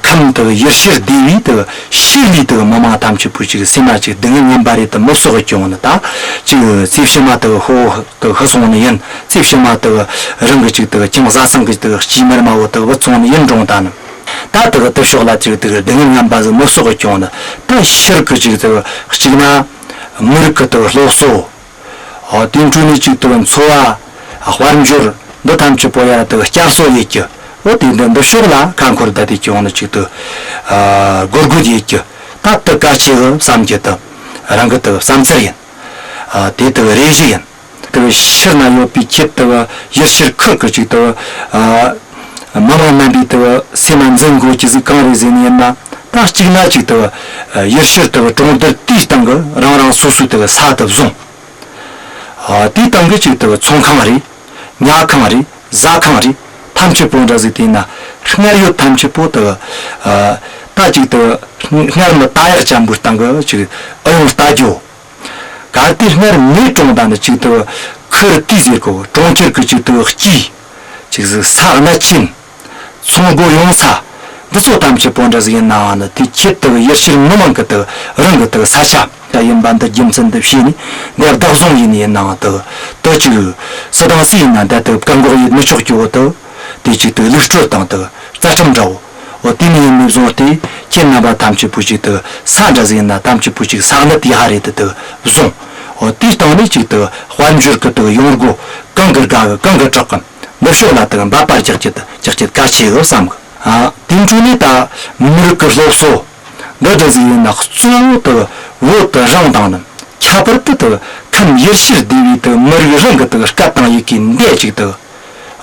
ཁམས་དུ་ཡུལ་ཕྱིར་བདེ་བའི་དུ་ཤེས་ལི་དུ་མི་མང་ཐམས་ཅད་པོ་ཅིག་སེམས་མ་ཅིག་སྡུག་བསྔལ་ངན་པ་རེད་དུ་མི་བསོག་གི་ཀྱང་ནི་ད་ཅིག་ཚེ་ཕྱི་མ་དུ་ཧོ་དུ་ཧི་སོང་ནི་ཡིན། ཚེ་ཕྱི་མ་དུ་རང་གི་ཅིག་དུ་ཀྱང་བཟའ་ཚང་གི་དུ་སྐྱེས་མར་མ་བོ་དུ་བུ་ཚོང་ནི་ཡིན་འགྲོང་ད་ནི། ད་དུ་དུ་ཕྱོགས་ལ་ཅིག་དུ་སྡུག་བསྔལ་ངན་པ་ཟིག་མི་བསོག་གི་ཀྱང་ནི། ད་ཕྱིར་གི་ཅིག་དུ་གཅིག་ན་མི་རིགས་གི་དུ་སློབ་གསོ། ཨོ་དེ་འཕྲོས་ནས་ཅིག་དུ་འཚོ་བ་དཔལ་འབྱོར་འདི་ཐམས་ཅད་པོ་ཡ་དུ་བསྐྱར་གསོ་ཡེད་རྒྱུ། ཨོ་དེ་འདི་འདི་ཕྱོགས་ལ་ཁ་འཁོར་བསྡད་དེ་ཀྱང་ནི་ཅིག་དུ་སྒོར་སྒོར་ཡེད་རྒྱུ། ད་དུ་གལ་ཆེ་གི་བསམ་རྒྱུ་དུ་རང་གི་དུ་བསམ་ཚུལ་ཡིན། ཨ་དེ་དུ་རེ་ཞིག་ཡིན། དུ་ཕྱིར་ན་ཡོད་པའི་ཁྱེད་དུ་ཡུལ་ཕྱིར་ཁུར་གི་ཅིག་དུ་ཨ་མི་མང་རྣམ་པའི་དུ་སེམས་མ་འཛིན་དགོས་ཀྱི་ཟིག་གང་རེད་ཟེར་ནི་ཡིན་ན། ད་གཅིག་ན་ཅིག་དུ་ཡུལ་ཕྱིར་དུ་གྲོང་རྡལ་དེའི་སྟེང་གི་རང་རང་སོ་སོའི་དུ་ས་དུ་བཟུང་། ཨ་དེའི་སྟེང་གི་ཅིག་དུ་ཚོང་ཁང་རེད། ཉལ་ཁང་རེད། ཟ་ཁང་རེད། ཐམས་ཅད་པོ་འདྲ་ཟིག་དེ་ན་སྔར་ཡོད་ཐམས་ཅད་པོ་དུ་ཨ་ད་ཅིག་དུ་སྔར་མི་ད་ཡག་ཅན་པོའི་སྟེང་གི་ཅིག་ཨུ་ཡོང་ལྟ་རྒྱུ། གལ་ཏེ་སྔར་མེད་གྲོང་དང་ནི་གཅིག་ཏུ་ཁུར་དུས་ཟེར་གོ་གྲོང་ཁྱེར་གྱི་གཅིག་ཏུ་སྐྱིད། གཅིག་ཟིག་ས་གནད་ཆེན། ཚོང་སྒོ་ཡོང་ས། འདི་ཚོ་ཐམས་ཅད་པོ་འདྲ་ཟིག་ཡིན་ནའང་ནི་དེ་ཁྱེད་དུ་ཡུལ་ཕྱིར་མི་མང་གི་དུ་རང་གི་དུ་ས་ཆ་ཡིན་པ་འདི་རྒྱུ་མཚན་དུ་བྱས་ནས་འདི་བདག་བཟུང་ཡིན་ཡིན་ནའང་དུ་དུ་གཅིག་སུ་དང་སུ་ཡིན་ན་འདི་དུ་བཀག་འགོག་ཡེད་མི་ཆོག་རྒྱུ་བོ་དུ། དེ་གཅིག་ཏུ་ལུགས་སྲོལ་དང་དུ་རྩ་ཁྲིམས་འདྲ་བོ། འོ་དེ་ནས་ཡིན་ནས་བཟུང་སྟེ་ཁྱེད་རྣམ་པ་ཐམས་ཅད་པོ་གཅིག་ཏུ་ས་འདྲ་ཟིག་ཡིན་ན་ཐམས་ཅད་པོ་གཅིག་ས་གནད་དེ་ཧ་རེ་དུ་དུ་བཟུང་། འོ་དེའི་སྟེང་ནས་གཅིག་ཏུ་དཔལ་འབྱོར་གི་དུ་ཡོང་སྒོ་གང་གི་དགའ་གི་གང་གི་དྲག་གམ་འདི་ཕྱོགས་ལ་དུ་འབད་པ་རྒྱག་རྒྱུ་དུ་རྒྱག་རྒྱུ་གལ་ཆེ་གི་བསམ་གི། ཨ་དེ་འཕྲོས་ནས་ད་མི་རིགས་ཀྱི་སློབ་གསོ་འདི་འདྲ་ཟིག་ཡིན་ན་གཙོ་བོ་དུ་བོད་དུ་རང་དང་ནི་ཁྱད་པར་དུ་དུ་ཁམས་ཡུལ་ཕྱིར་བདེ་བའི་དུ་མི་རིགས་རང་གི་དུ་སྐད་དང་ཡི་གེ་འདི་གཅིག་ཏུ།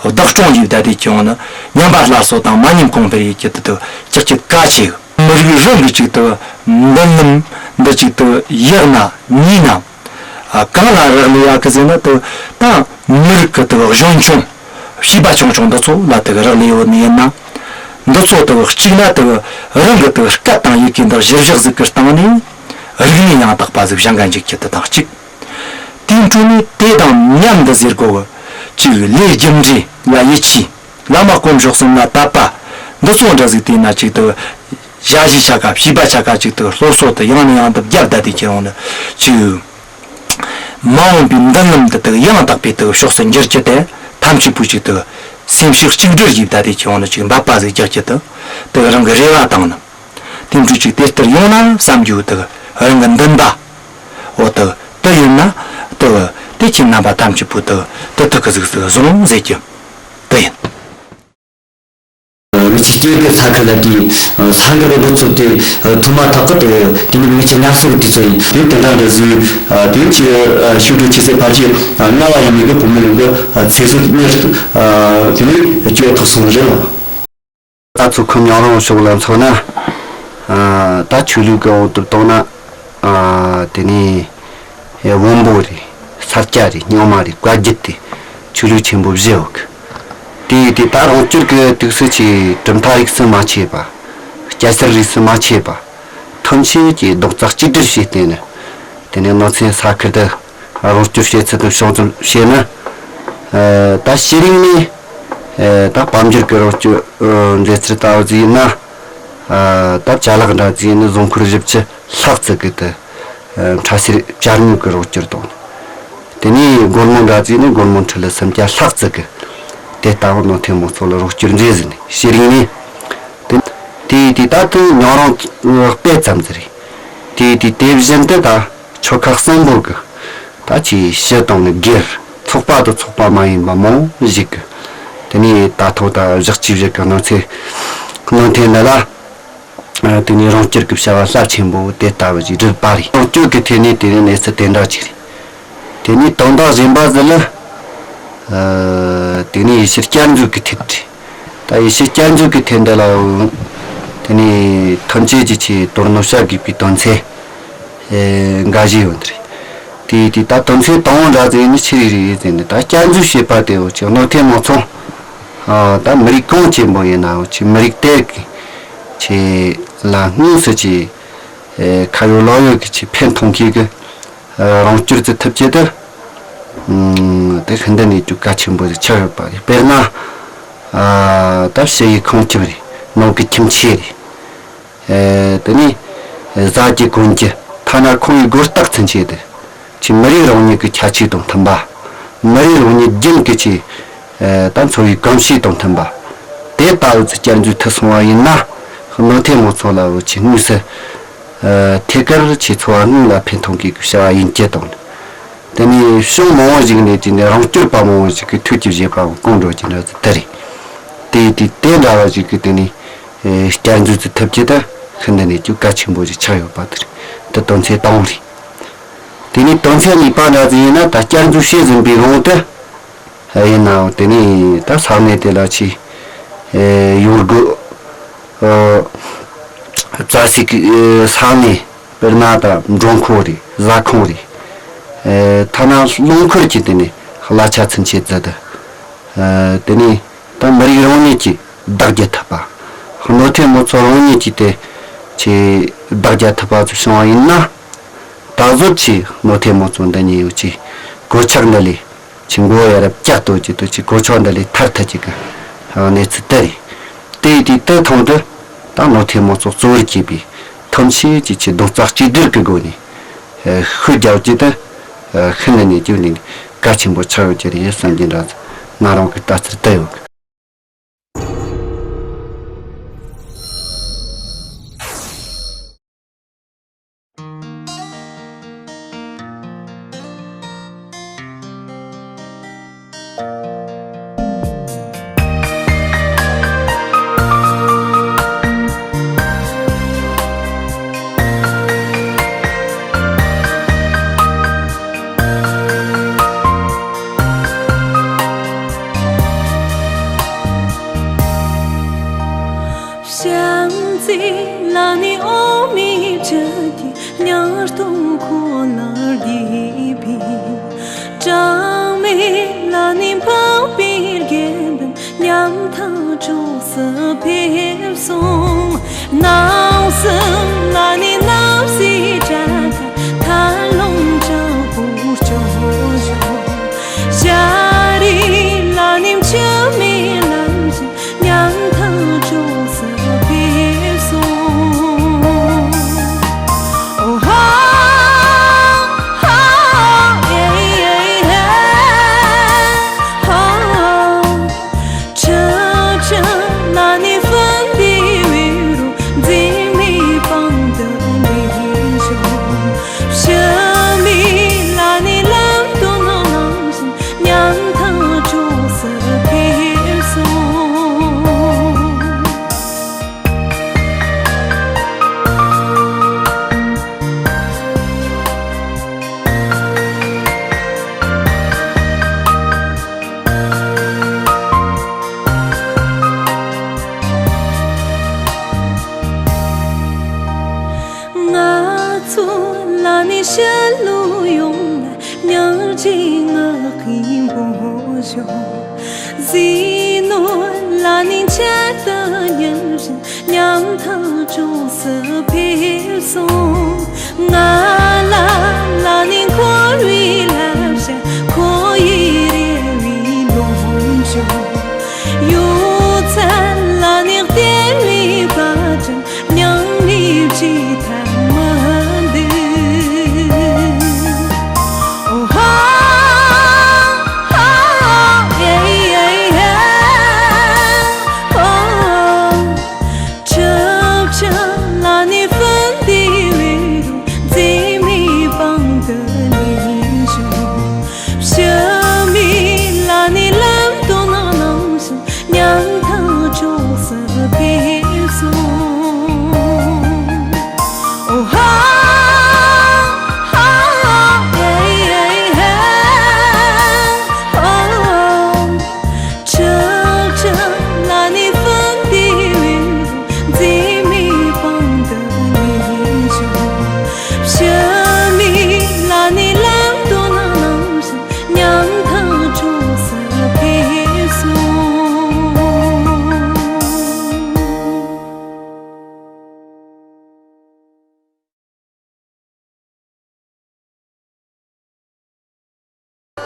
བདག་སྐྱོང་ཡིན་བསྡད་དེ་ཀྱང་ནི་ཉམས་པ་སླར་གསོ་དང་མ་ཉམས་གོང་འཕེལ་ཡེད་རྒྱུ་དེ་དག་ཅིག་ཅིག་གལ་ཆེ། མི་རིགས་རང་གི་ཅིག་ཏུ་མདུན་ལམ་འདི་ཅིག་ཏུ་ཡག་ན་ཉེས་ན། གང་ལ་རག་ལས་ཡག་གི་ཟེར་ན་དུ་ད་མི་རིགས་ཀྱི་དུ་གཞོན་ཆུང་བྱིས་པ་ཆུང་ཆུང་འདི་ཚོ་ལ་དུ་རག་ལས་ཡོད་ནི་ཡིན་ན། འདི་ཚོ་དུ་གཅིག་ན་དུ་རང་གི་དུ་སྐད་དང་ཡི་གེ་འདི་གཞིར་བཞག་ཟིག་གི་སྟེང་ནས་རིག་གནས་ཡང་དག་པ་ཟིག་སྦྱང་ག་འཇུག་རྒྱུ་དེ་དང་གཅིག་དེའི་འཕྲོས་ནས་དེ་དང་མཉམ་དུ་ཟེར་དགོས་གི་ཅིག་ལས་རྒྱུ་འབྲས་ལ་ཡིད་ཆེས། བླ་མ་དཀོན་མཆོག་གསུམ་ལ་དད་པ། འདི་ཚོ་འདྲ་ཟིག་བལྟས་ན་ཅིག་ཏུ་ཞ་ཞི་ཆ་ག་བྱིས་པ་ཆ་ག་ཅིག་ཏུ་སློབ་གསོ་དུ་ཡང་ནས་ཡང་དུ་བརྒྱབ་བསྡད་དེ་ཁྱེར་འོང་ནི་ཅིག་མ་འོངས་པའི་མདུན་ལམ་དུ་དུ་ཡང་དག་པའི་དུ་ཕྱོགས་སུ་འགྱུར་རྒྱུ་དེ་ཐམས་ཅད་པོ་ཅིག་ཏུ་སེམས་ཤུགས་གཅིག་སྒྲིལ་ཡིན་བསྡད་དེ་ཁྱེར་འོང་ནི་ཅིག་འབད་པ་ཟིག་རྒྱག་རྒྱུ་དུ་དུ་རང་གི་རེ་བ་དང་ནི། དེ་འདྲ་ཅིག་དེ་ལྟར་ཡོང་ན་བསམ་རྒྱུ་དེ་རང་གི་འདུན་པ། འོ་དེ་དེ་ཡིན་ན་དེ་དེ་ཁྱེད་རྣམ་པ་ཐམས་ཅད་པོ་དེ་དེ་དེ་གི་གཟིགས་སུ་བཟུང་ཟེར་རྒྱུ་དེ་ཡིན། ངེད་ཀྱི་སྐྱེ་དགུའི་ས་ཁུལ་ལ་དེ་ས་འགུལ་རིང་པོ་ཚོ་དེ་ཐོན་མ་ཐག་གི་དེ་དེ་ནི་ངེད་ཀྱི་ངལ་གསོ་གི་དུས་ཚོད་ཡིན། དེ་དེ་འདྲ་འདྲ་བཟོས་དེ་ཀྱི་ཤུགས་སྒྲིལ་ཆེ་སའི་ཕལ་ཆེར་ལྔ་བ་ཡིན་མིན་གྱི་བུད་མེད་རིགས་ཀྱི་ཚེ་སྲོག་གཉེར་དེ་ནི་སྐྱོབ་ཐུབ་སོང་རེད་ལ། ད་མཚོ་ཁམས་ཉང་རོང་ཕྱོགས་ལ་མཚོན་ན། ཨ། ད་ཆོས་ལུགས་ཀྱི་འོག་ཏུ་བཏང་ན། ཨ། དེ་ནས་བོན་པོ་རེད། ས་སྐྱ་རེད། རྙིང་མ་རེད། བཀའ་བརྒྱུད་དེ་ཆོས་ལུགས་ཆེན་པོ་བཞི་ཡོད་གི། དེ་དེ་ད་རང་སྐྱོར་གྱི་དུས་སུ་ཆེ་གྲུབ་མཐའ་རིས་སུ་མ་ཆད་པ། སྐྱ་སེར་རིས་སུ་མ་ཆད་པ། ཐམས་ཅད་ཀྱིས་རྡོག་རྩ་གཅིག་སྒྲིལ་བྱས་ཏེ་ནི། དེ་ནས་ནང་ཚན་ས་ཁུལ་དུ་རོགས་སྐྱོར་བྱེད་ཚུལ་དུ་ཕྱོགས་བསྡོམས་བྱས་ན། ཨ། ད་ཤེས་རིག་ནས། ཨ། ད་དཔལ་འབྱོར་གྱི་རོགས་སྐྱོར་མཛད་ཚུལ་ལྟ་བུ་ཟིག་ཡིན་ན། ཨ། ད་ཅ་ལག་འདྲ་ཟིག་ཡིན་ན་བཟོ་འཁོར་བཞི་བཅུ་ལྷག་ཙི་གི་དེ། ཨ། འཕྲལ་སེལ་བཅའ་དངོས་ཀྱི་རོགས་སྐྱོར་དང་། དེ་ནས་སྒོར་མོ་འདྲ་ཟིག་ཡིན་ན་སྒོར་མོ་ཁྲི་ལ་སུམ་བརྒྱ་ལྷག་ཙི་གི། དེ་ལྟ་བུ་ནང་ཐེ་མོ་ཚོ་ལ་རོགས་སྐྱོར་མཛད་ཟིན་ནས་ཤེས་རིག་ནས། དེ་དེ་དེ་ད་དེ་ཉང་རོང་དཔེ་ཙམ་ཟིག་རེད། དེ་དེ་དེ་བཞིན་དུ་ད། ཆོལ་ཁ་གསུམ་པོ་གི་ད་ཆེ་ཞི་དང་ནི་སྒེར་ཚོགས་པ་དང་ཚོགས་པ་མ་ཡིན་པ་མང་ཞིག་གི། དེ་ནས་ད་ཐོག་ད་བཞག་ཅི་བཞག་གི་གནང་ཚེ་གནང་ཐེ་འདི་ལ། ཨ། དེ་ནས་རང་སྐྱོར་གྱི་བྱ་བ་རླབས་ཆེན་པོ་དེ་ལྟ་བུ་ཞིག་བསྒྲུབས་པ་རེད། རང་སྐྱོར་གྱི་ཐད་ནས་དེ་ནས་གནས་ཚུལ་དེ་འདྲ་ཅིག་རེད། དེ་ནས་དོན་དག་གཞན་པ་ཟིག་ལ། ཨ། དེ་ནས་ཡེ་ཤུ་བསྐྱར་འཛུགས་ཀྱི་ཐད་རེད། ད་ཡེ་ཤུ་བསྐྱར་འཛུགས་ཀྱི་ཐད་འདི་ལའང་། དེ་ནས་ཐོན་སྐྱེད་ཀྱི་ཆེད་དོ་སྣང་བྱ་དགོས་པའི་དོན་ཚན། ཨེ། འགའ་ཞིག་ཡོད་རེད། དེ་དེ་ད་དོན་ཚན་དང་པོ་འདྲ་ཟིག་ནི་ཆི་རེད་ཟེར་ན། ད་བསྐྱར་འཛུགས་བྱེད་པ་དེ་འོ་ཆེ་གནོད་ཐེབས་མང་ཚོགས། ཨ། ད་མི་རིགས་གང་ཆེན་པོ་ཡིན་ན་འོ་ཆེ་མི་རིགས་དེ་གི་ཆེ་ལ་དངོས་སུ་ཆེ། ཨེ། ཁ་ཡོད་ལག་ཡོད་ཀྱི་ཆེ་ཕན་ཐོགས་མཁན་གྱི། ཨ། རང་སྐྱོར་ཟིག་ཐུབ་ཆེད་དུ། ཨུམ། དེ་ཤིན་ཏུ་ནས་ཀྱང་གལ་ཆེན་པོ་ཟིག་ཆགས་ཡོད་པ་རེད། དཔེར་ན། ཨ། ད་ཕྱི་ཡི་ཁོང་ཁྱིམ་རེད། ནང་གི་ཁྱིམ་ཆས་རེད། ཨེ། དེ་ནས་བཟའ་རྒྱུ་གོན་རྒྱུ། ཐ་ན་ཁོང་གི་སྒོ་རྟགས་ཚུན་ཆད་དུ་ཆེ་མི་རིགས་རང་ཉིད་ཀྱི་ཁྱད་ཆོས་དང་མཐུན་པ། མི་རིགས་རང་ཉིད་རྒྱུན་གྱི་ཆེ། ཨེ། ད་འཚོ་བའི་གོམས་གཤིས་དང་མཐུན་པ། དེ་ལྟ་བུ་ཚོ་བསྐྱར་འཛུགས་ཐུབ་སོང་བ་ཡིན་ན། གནོད་ཐེབས་མང་ཚོགས་ལ་འོ་ཆེ་དངོས་སུ། ཨེ། ཐད་ཀར་ཆེ་འཚོ་བ་དངོས་ལ་ཕན་ཐོགས་མཁན་གྱི་བྱ་བ་ཡིན་གྱི་དང་། དེ་ནས་ཕྱོགས་མང་བོ་ཞིག་ནས་དེ་ནས་རང་སྐྱོར་པ་མང་བོ་ཞིག་གིས་ཐུགས་ཀྱི་བཞེད་པ་བསྐང་འགྲོ་གི་འདྲ་ཟིག་དེ་རེད། དེ་དེ་དེ་འདྲ་བ་ཞིག་གིས་དེ་ནས། ཨེ། བསྐྱར་འཛུགས་ཚུལ་ཐུབ་ཀྱི་ད་ཤིན་ཏུ་ནས་ཀྱང་གལ་ཆེན་པོ་ཞིག་ཆགས་ཡོད་པ་དེ་རེད། དེ་དོན་ཚན་དང་པོ་རེད། དེ་ནས་དོན་ཚན་གཉིས་པ་འདྲ་ཟིག་ཡིན་ན། ད་བསྐྱར་འཛུགས་བྱེད་ཟིན་པའི་དབང་དུ་ཡིན་ནའང་དེ་ནས་ད་ས་གནས་དེ་ལ་ཆེ། ཨེ། ཡོང་སྒོ། ཨ། བཙལ་སའི་གི། ཨེ། ས་གནས། དཔེར་ན་ད་མགྲོན་ཁང་རེད། ཟ་ཁང་རེད། ཨེ། ཐ་ན་རླངས་འཁོར་གྱི་དེ་ནས་གླ་ཆ་ཚུན་ཆད་བཙལ་དུ། ཨེ། དེ་ནས་ད་མི་རིགས་རང་ཉིད་ཀྱིས་བདག་རྒྱག་ཐུབ་པ། གནོད་ཐེབས་མང་ཚོགས་རང་ཉིད་ཀྱིས་དེ་ཆེ་བདག་རྒྱག་ཐུབ་པ་ཚོ་བྱུང་བ་ཡིན་ན། ད་གཟོད་ཆེ་གནོད་ཐེབས་མང་ཚོགས་འདི་ཉིད་ཡོད་ཆེ་གོད་ཆག་འདི་ལས་ཆེ་མགོ་ཡར་བཀྱག་གཏོང་གི་དུ་ཆེ་གོད་ཆག་འདི་ལས་ཐར་ཐུབ་ཀྱི་གི་གནས་ཚུལ་དེ་རེད། དེ་དེ་དེ་ཐོག་ཏུ་ད་གནོད་ཐེབས་མང་ཚོགས་གཙོ་བོར་གྱུར་པའི་ཐམས་ཅད་ཀྱིས་ཆེ་རྡོག་རྩ་གཅིག་སྒྲིལ་གྱི་སྒོ་ནས། ཨ། ཤུགས་རྒྱག་རྒྱུ་དེ། ཨ། ཤིན་ཏུ་ནས་ཀྱང་ནས་གལ་ཆེན་པོ་ཆགས་ཡོད་ཀྱི་རེད་བསམ་གྱི་འདྲ། ང་རང་གི་ལྟ་ཚུལ་དེ་ཡོད། བྱམས་བརྩེ་ལ་ནི་འོ་མའི་བཅུད་ཀྱི་ཉ་སྟོང་ཁོ་ནར་དགྱེས་པའི། གྲངས་མེད་ལ་ནི་འཕགས་པའི་དགེ་འདུན་ཉམ་ཐག་གྲོགས་སུ་ཕེབས་སོང་། སྣང་སྲིད་ལ་ནི་ནམ་སྲིད་བྲལ་ཐལ། མཐར་ལྷུང་དྲག་པོའི་སྐྱོ་ཤོས། ཤ་རུས་ལ་ནི་འཆི་མེད་ལམ་བཞིན་ཉམ་ཐག་གྲོགས་སུ་ཕེབས་སོང་། ཨོ་ཧ་ཧ་ཨེ་ཨེ་ཧེ་ཧ། ཁྲི་ཁྲི་ལ་ནི་སྤུན་ཟླའི་འོད་རུ་འཛིན། ཚོ་ལ་ནི་ཕྱི་ལོ་ཡོང་ལ་ཉག་ཅིག་ངག་གི་འབོད་ཞོ། ཟི་ནོ་ལ་ནི་འཆར་ལྟ་ཉམས་བཞིན་ཉམ་ཐག་ཕྱོགས་སུ་ཕེབས་སོང་། ང་ལ་ལ་ནི་འཁོར་བའི་ལ་བྱ་ཁོ་ཡི་རེ་བའི་ལོངས་སྤྱོད། ཡོད་ཚད་ལ་ནི་བདེ་བའི་བ་ཅན། མྱང་མི་བྱེད་ཐབས་མི་འདུག་ཨོ་ཧ་ཧ་ཧ་ཧེ་ཧེ་ཧེ་ཨོ། ཆབ་ཆ་ལ་ནི་ཕན་བདེ་བའི་རུ་མཛེས་མའི་པང་དུ་ལེན་ཞོ། ཕྱི་མི་ལ་ནི་ལམ་དུ་ནག་ནང་བཞིན། ཉམ་ཐག་ཕྱོགས་སུ་ཕེབས་སོང་། ཨོ་ཧ་ཧ་ཧེ་ཧེ་ཧེ་ཨོ། ཆབ་ཆ་ལ་ནི་ཕན་བདེ་བའི་མཛེས་མའི་པང་དུ་ལེན་ཞོ། ཕྱི་མི་ལ་ནི་ལམ་དུ་ནག་ནང་བཞིན། ཉམ་ཐག་ཕྱོགས་སུ་ཕེབས་སོང་།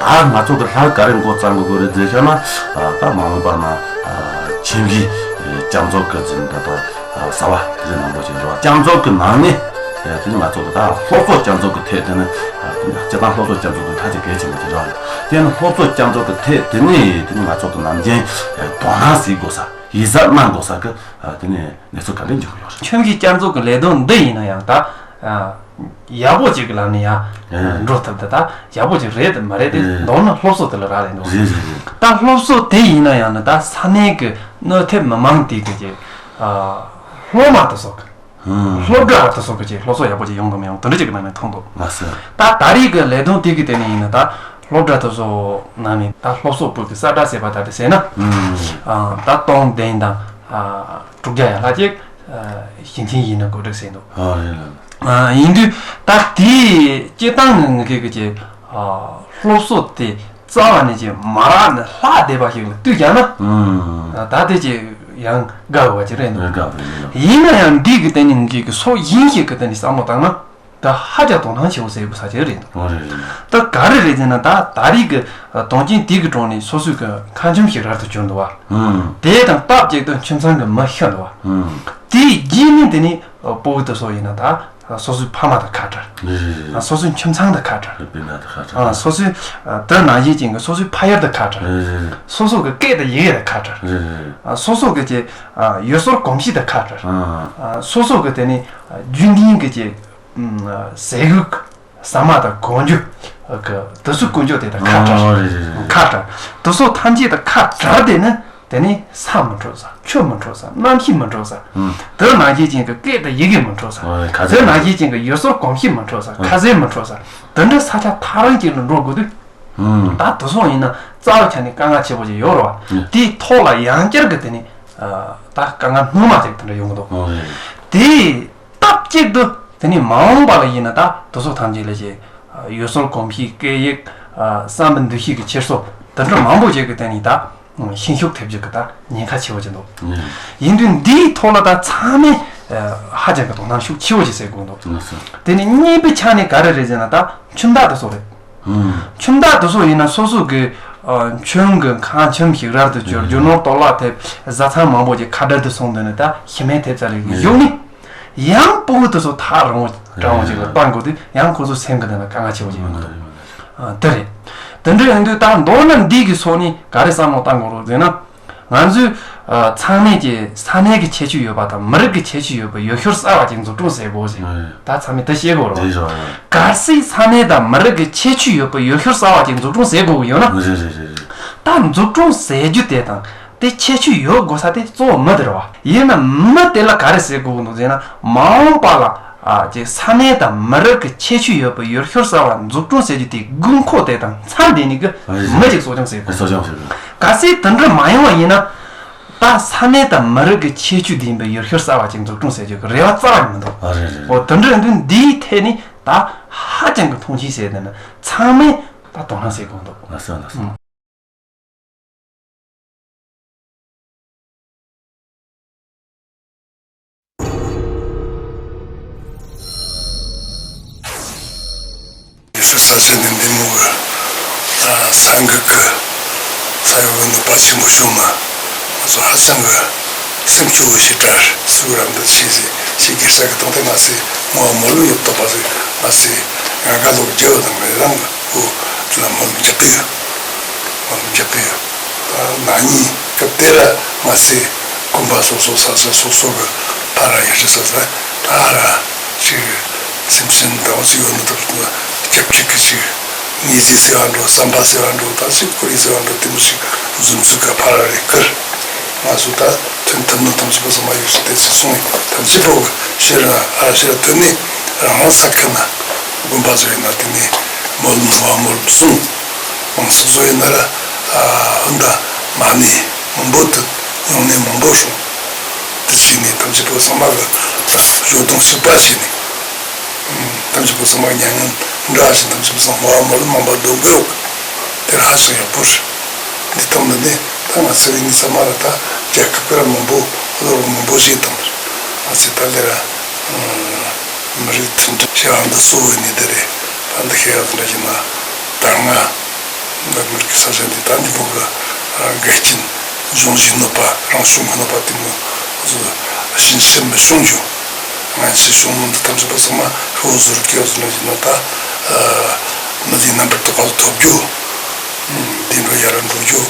ད་ང་ཚོ་གི་ལྷ་ག་རེ་འགོ་བརྩམས་དགོས་རེད་ཟེར་བཤད་ན། ད་མ་འོངས་པ་ན་ཁྱིམ་གྱི་སྐྱབས་མཛོད་ཀྱི་འཛིན་གྲྭ་དང་། ཨ། གསར་བ་དེ་ནང་པོ་ཞིག་རེད་བ། སྐྱབས་མཛོད་ཀྱི་ནང་ནས། ཨ། དེ་ནི་ང་ཚོ་གི་ད་སློབ་གསོ་སྐྱབས་མཛོད་ཀྱི་ཐད་དེ་ནི། ཨ། དེ་ནི་སྤྱིར་བཏང་སློབ་གསོ་སྐྱབས་མཛོད་དེ་ཧ་ཅང་གལ་ཆེན་པོ་ཞིག་རེད་བ། དེ་ནི་སློབ་གསོ་སྐྱབས་མཛོད་ཀྱི་ཐད་དེ་ནི་དེ་ནི་ང་ཚོ་གི་ནམ་རྒྱུན། ཨ། དོ་སྣང་བྱེད་དགོས་ས། ཡིད་གཟབ་གནང་དགོས་ས་གི། ཨ། དེ་ནི་གནས་ཚུལ་ག་འདྲ་འབྱུང་གི་ཡོད་རེད། ཁྱིམ་གྱི་སྐྱབས་མཛོད་ཀྱི་ལས་དོན་འདི་ཡིན་ན་ཡང་ད། ཨ། ཡག་པོ་ཅིག་གི་ལམ་ནས་ཡང་། ཨ། འགྲོ་ཐུབ་ད། ད་ཡག་པོ་ཅིག་རེད་དམ་མ་རེད་དེ། ཨ། མདོར་ན་སློབ་གསོ་དེ་ལ་རག་ལས་འདུག་རེད་རེད་རེད། ད་སློབ་གསོ་དེ་ཡིན་ན་ཡང་ན་ད་ས་གནས་ཀྱི་གནོད་ཐེབས་མི་མང་དེ་གི་ཅིག་ཨ། སློབ་མ་དེ་ཚོ་གི། ཨ། སློབ་གྲྭ་དེ་ཚོ་གི་ཅིག་སློབ་གསོ་ཡག་པོ་ཅིག་ཡོང་དང་མི་ཡོང་དེ་འདྲ་ཅིག་གི་ནང་ནས་མཐོང་འདུག་ལགས་སོ། ད་ད་རེས་ཀྱི་ལས་དོན་དེ་གི་སྟེང་ནས་ཡིན་ན་ད་སློབ་གྲྭ་དེ་ཚོ་ནང་ནས་ད་སློབ་གསོ་པུའུ་གི་གསལ་བསྒྲགས་ཟེར་བ་ད་དེ་ཟེར་ན། ཨ། ད་སྟོང་བདུན་དང་། ཨ། དྲུག་བརྒྱ་ཡར་ལྷག་ཅིག་ཨ། ཞིང་ཆེན་ཡིན་ན་གོ་སྒྲིག་བྱས་འདུག་ཨ། རེད་ལ། ཨ། ཡིན་དུས་ད་དེའི་སྤྱིར་བཏང་གི་ངེད་ཀྱི་ཅིག་ཨ། སློབ་གསོ་དེ་རྩ་བ་ནས་ཅིག་མ་རག་ནས་ལྷག་བསྡད་པ་ཞིག་ལ་བལྟས་ཀྱང་ན། ཨ། ད་དེ་ཅིག་ཡང་དགའ་འོས་པ་ཅིག་རེད་འདུག་ཨ། དགའ་འོས་པ་རེད། ཡིན་ན་ཡང་འདི་གི་སྟེང་ནས་ངེད་ཀྱི་སོ་ཡིན་ཞིག་གི་སྟེང་ནས་བསམ་བློ་བཏང་ན། ད་ཧ་ཅང་དོ་སྣང་ཆེ་བོ་ཟེར་དགོས་ས་ཅིག་རེད་འདུག་ཨོ། རེད་རེད། ད་ག་རེ་རེད་ཟེར་ན་ད་ད་རེས་ཀྱི་དོན་རྐྱེན་དེ་གི་དྲུང་ནས་སོ་སོའི་གི་ཁ་ཆེམས་ཤིག་རལ་དུ་གྱུར་འདུག་བ། ཨང་། དེ་དང་སྟབས་གཅིག་ཏུ་ཁྱིམ་ཚང་གི་མི་ཤི་འདུག་བ། ཨང་། དེའི་རྗེས་ནས་དེ་ནས་སྤོ་བོ་དེ་ཚོ་ཡིན་ན་ད་སོ་སོའི་ཕ་མ་དང་ཁ་བྲལ། རེད་རེད་རེད། སོ་སོའི་ཁྱིམ་ཚང་དང་ཁ་བྲལ། རེད། སྤུན་ཟླ་དང་ཁ་བྲལ། ཨ། སོ་སོའི་དེ་ནང་བཞིན་ཅན་གྱི་སོ་སོའི་ཕ་ཡུལ་དང་ཁ་བྲལ། རེད་རེད་རེད། སོ་སོ་གི་སྐད་དང་ཡི་གེ་དང་ཁ་བྲལ། རེད་རེད་རེད། སོ་སོ་གི་ཅིག་ཡུལ་སྲོལ་གོམས་གཤིས་དང་ཁ་བྲལ། ཨང་། སོ་སོ་གི་དེ་ནས་རྒྱུན་ལྡན་གི་ཅིག་ཟས་གོས་ཟ་མ་དང་གོན་རྒྱུ་གི་དུས་ཚོད་ཀུན་སྤྱོད་དེ་དང་ཁ་བྲལ། ཨོ། རེད་རེད་རེད། ཁ་བྲལ། དེ་ཚོ་ཐམས་ཅད་དང་ཁ་བྲལ་དེ་ནི་དེ་ནི་ས་མི་འཕྲོད་ས། ཆུ་མི་འཕྲོད་ས། གནམ་གཤིས་མི་འཕྲོད་ས། ཨང་། དེ་ནང་བཞིན་ཅན་གྱི་སྐད་དང་ཡི་གེ་མི་འཕྲོད་ས། ཨོ། ཁ་བྲལ། དེ་ནང་བཞིན་ཅན་གྱི་ཡུལ་སྲོལ་གོམས་གཤིས་མི་འཕྲོད་ས། ཨང་། ཁ་ཟས་མི་འཕྲོད་ས། དེ་འདྲ་ས་ཆ་ཐག་རིང་ཅིག་ལ་འགྲོ་དགོས་དུས། ཨང་། ད་དེ་ཚོ་ཡིན་ན་རྩ་བ་ཆ་ནས་དཀའ་ངལ་ཆེ་པོ་ཅིག་ཡོད་རེད་བ། ཨང་། དེའི་ཐོག་ལ་ཡང་བསྐྱར་གྱི་དེ་ནི་ད་དཀའ་ངལ་སྣོན་མ་ཅིག་དེ་འདྲ་ཡོང་གི་འདུག་ཨོ། རེད། དེ། སྟབས་གཅིག་ཏུ་དེ་ནས་མ་འོངས་པ་ལ་ཡིན་ན་ད་དེ་ཚོ་ཐམས་ཅད་ལ་ཅིག་ཡུལ་སྲོལ་གོམས་གཤིས། སྐད་ཡིག་བསམ་པའི་འདུ་ཤེས་ཀྱི་འཁྱེར་སོ་དེ་འདྲ་མང་པོ་ཅིག་གི་སྟེང་ནས་ད་ཤན་ཤུགས་ཐེབས་རྒྱུ་གི་ད་ཉེན་ཁ་ཆེ་བོ་ཅིག་འདུག་ཡིན་དུས་འདིའི་ཐོག་ལ་ད་ཚང་མས་ཧ་ཅང་གི་དོ་སྣང་ཤུགས་ཆེ་བོ་ཅིག་བྱེད་དགོས་འདུག་དེ་ནས་གཉིས་པའི་ཆ་ནས་ག་རེ་རེད་ཟེར་ན་ད་ཁྱིམ་བདག་དེ་ཚོ་རེད། ཁྱིམ་བདག་དེ་ཚོ་ཡིན་ན་སོ་སོ་གི་ཁྱིམ་གི་ཁང་ཁྱིམ་ཞིག་རལ་དུ་གྱུར། རྒྱུ་ནོར་གཏོར་བརླག་ཐེབས། བཟའ་ཚང་མང་པོ་ཅིག་ཁ་བྲལ་དུ་སོང་དུས་ནི་ད་ཤི་རྨས་ཐེབས་ཚར་རེད། གཞུག་ནས་ཡང་སྤུ་གུ་དེ་ཚོ་ཐག་རིང་བོ་རིང་བོ་ཅིག་ལ་སྤར་དགོས་དུས་ཡང་ཁོ་ཚོའི་སེམས་ཀྱི་ནང་ལ་དཀའ་ངལ་ཆེ་བོ་ཅིག་ཡོང་གི་འདུག་དེ་རེད། དེ་འདྲ་ཡིན་དུས་ད་མདོར་ན་འདི་གི་ཐོག་ནས་ག་རེ་བསམ་བློ་བཏང་དགོས་རེད་ཟེར་ན། ང་ཚོས་ཚང་མས་ཀྱི་ས་གནས་ཀྱི་ཁྱད་ཆོས་ཡོད་པ་དང་མི་རིགས་ཀྱི་ཁྱད་ཆོས་ཡོད་པའི་ཡུལ་ཤུལ་གསར་བ་ཅིག་འཛུགས་སྐྲུན་བྱེད་དགོས་ཟེར། ད་ཚང་མས་དེ་ཤེས་དགོས་རེད་བ། གལ་སྲིད་ས་གནས་དང་མི་རིགས་ཀྱི་ཁྱད་ཆོས་ཡོད་པའི་ཡུལ་ཤུལ་གསར་བ་ཅིག་འཛུགས་སྐྲུན་བྱེད་དགོས་ཀྱི་ཡོད་ན། ད་འཛུགས་སྐྲུན་བྱེད་རྒྱུ་དེ་དང་དེ་ཁྱད་ཆོས་ཡོད་དགོས་ས་དེ་གཙོ་བོ་མི་དེ་རེད་བ། ཡིན་ན་མི་དེ་ལ་ག་རེ་བྱེད་དགོས་ཀྱི་འདུག་ཟེར་ན། མ་འོངས་པ་ལ་ཨ་ཅེ་ས་གནས་དང་མི་རིགས་ཀྱི་ཁྱད་ཆོས་ཡོད་པའི་ཡུལ་ཤུལ་གསར་བ་འཛུགས་སྐྲུན་བྱེད་རྒྱུ་དེའི་དགོས་མཁོ་དེ་དང་འཚམ་ལྡན་ནི་གི་མི་ཅིག་གསོ་སྐྱོང་བྱེད་དགོས། གསོ་སྐྱོང་བྱེད་དགོས། གལ་སྲིད་དེ་འདྲ་མ་ཡོང་བ་ཡིན་ན། ད་ས་གནས་དང་མི་རིགས་ཀྱི་ཁྱད་ཆོས་ལྡན་པའི་ཡུལ་ཤུལ་གསར་པ་ཅིག་འཛུགས་སྐྲུན་ཟེར་རྒྱུ་གི་རེ་བ་རྩ་བ་ནས་མི་འདུག་ཨ་རེད་རེད། འོ་དེ་འདྲ་ཡིན་དུས་འདིའི་ཐད་ནས་ད་ཧ་ཅང་གི་མཐོང་ཆེན་བྱས་བསྡད་ན་ཚང་མས་ད་དོ་སྣང་བྱེད་དགོས་འདུག་ལགས་སོ་ལགས་སོ། ཨང་། ཡུལ་ཤུལ་གསར་བཞེངས་ནས་འདི་མོ་གི་ས་འགུལ་གི་ས་ཡོམ་གི་ནུས་པ་ཆེན་པོ་བྱུང་ན་ང་ཚོ་ཧ་ཅང་གི་སེམས་སྐྱོ་བོ་ཞིག་འདྲ་ཟུག་ར་འདི་ཤེས་ཟེར་ཤེས་དགོས་ས་གི་སྟེང་དེ་ང་ཚོས་ངོ་བོ་མོ་ལུག་ཡོད་དོ་པ་ཟེར་ང་ཚོས་ང་ག་ལོག་རྒྱལ་བ་དང་མི་རང་གི་འོ་དེ་ལ་མོ་ལུག་རྒྱག་གི་ཡོད། མོ་ལུག་རྒྱག་གི་ཡོད། ད་ན་ནིང་སྐབས་དེ་ར་ང་ཚོས་དགོན་པ་སོ་སོ་ས་ས་སོ་སོ་གི་ཕ་ར་ཡུལ་ཤུལ་ས་ས་ད་ར་ཅིག་སེམས་ཅན་དང་ཅིག་ཡོད་ནི་ཐོག་ཏུ་སྐྱབས་འགྲིག་གི་ཅིག་དངོས་རྫས་ཟེར་བ་འགྲོ་བསམ་པ་ཟེར་བ་འགྲོ་ད་ཅིག་ཁོར་ཡུག་ཟེར་བ་འགྲོ་དེ་མོ་ཞིག་འཛོམས་ཚུལ་ག་ཕ་ར་རེ་ཁུར་ང་ཚོ་ད་ཐོན་ཐུབ་ནི་ཐམས་ཅད་པོ་ཚང་མ་ཡོད་ཤག་དེ་ཚོ་སོང་ནས་ཐམས་ཅད་པོ་གི་ཕྱིར་ར་ཨ་ཕྱིར་ཐོན་ནས་རང་རང་ས་ཁུལ་ན་དགོན་པ་ཚོ་ཡིན་ན་དེ་ནས་མོ་ལུག་མོ་བ་མོ་ལུག་བཟུང་། མང་ཚོགས་ཚོ་ཡིན་ན་ར་ཨ་ཧུན་ད་མ་ནས་མང་པོ་དུ་ཡོང་ནས་མང་པོ་བྱུང་། དེ་བྱས་ནས་ཐམས་ཅད་པོ་ཚང་མ་གི་ཞོ་དུང་ཞིག་པ་བྱས་ནས་ཐམས་ཅད་པོ་ཚང་མ་མྱ་ངན་འདྲ་ཞིག་ཐམས་ཅད་པོ་ཚང་མ་མོ་བ་མོ་ལུག་མང་པོ་སྡོད་དགོས་ཡོད། དེར་ཧ་ཅང་ཡག་པོ་རེད། འདི་ཐོག་ནས་ནི་ད་ང་ཚོ་བོད་མི་ཚང་མ་ལ་ད་རྒྱལ་ཁབ་ཀྱི་ར་མང་པོ་བློ་རུ་མང་པོ་ཞིག་དང་ང་ཚོས་ད་ལས་ར་མི་རིགས་མཐུན་སྒྲིལ་བྱ་བ་འདི་གཙོ་བོ་ནི་འདི་རེད། ད་འདི་ཤེས་ཡག་འདྲ་ཞིག་ན་ད་ང་ང་མི་རིགས་ས་ཆ་འདི་ད་འདི་མོ་གི་འགལ་རྐྱེན་འབྱུང་བཞིན་གནོད་པ་རང་བྱུང་གི་གནོད་པ་དེ་མོ་ཞིན་ཆེ་མི་བྱུང་རྒྱུ། ང་ཚོས་བྱུང་མི་འདི་ཐམས་ཅད་པོ་ཚང་མ་ཧྲིལ་བོ་བཟོ་རིག་གི་བཟོ་ན་ཞིག་ན་ད་མི་ཚེའི་རྣམ་པར་དག་པ་ལ་ཐོབ་རྒྱུ། བདེ་འགྲོ་ཡར་འགྲོ་རྒྱུ།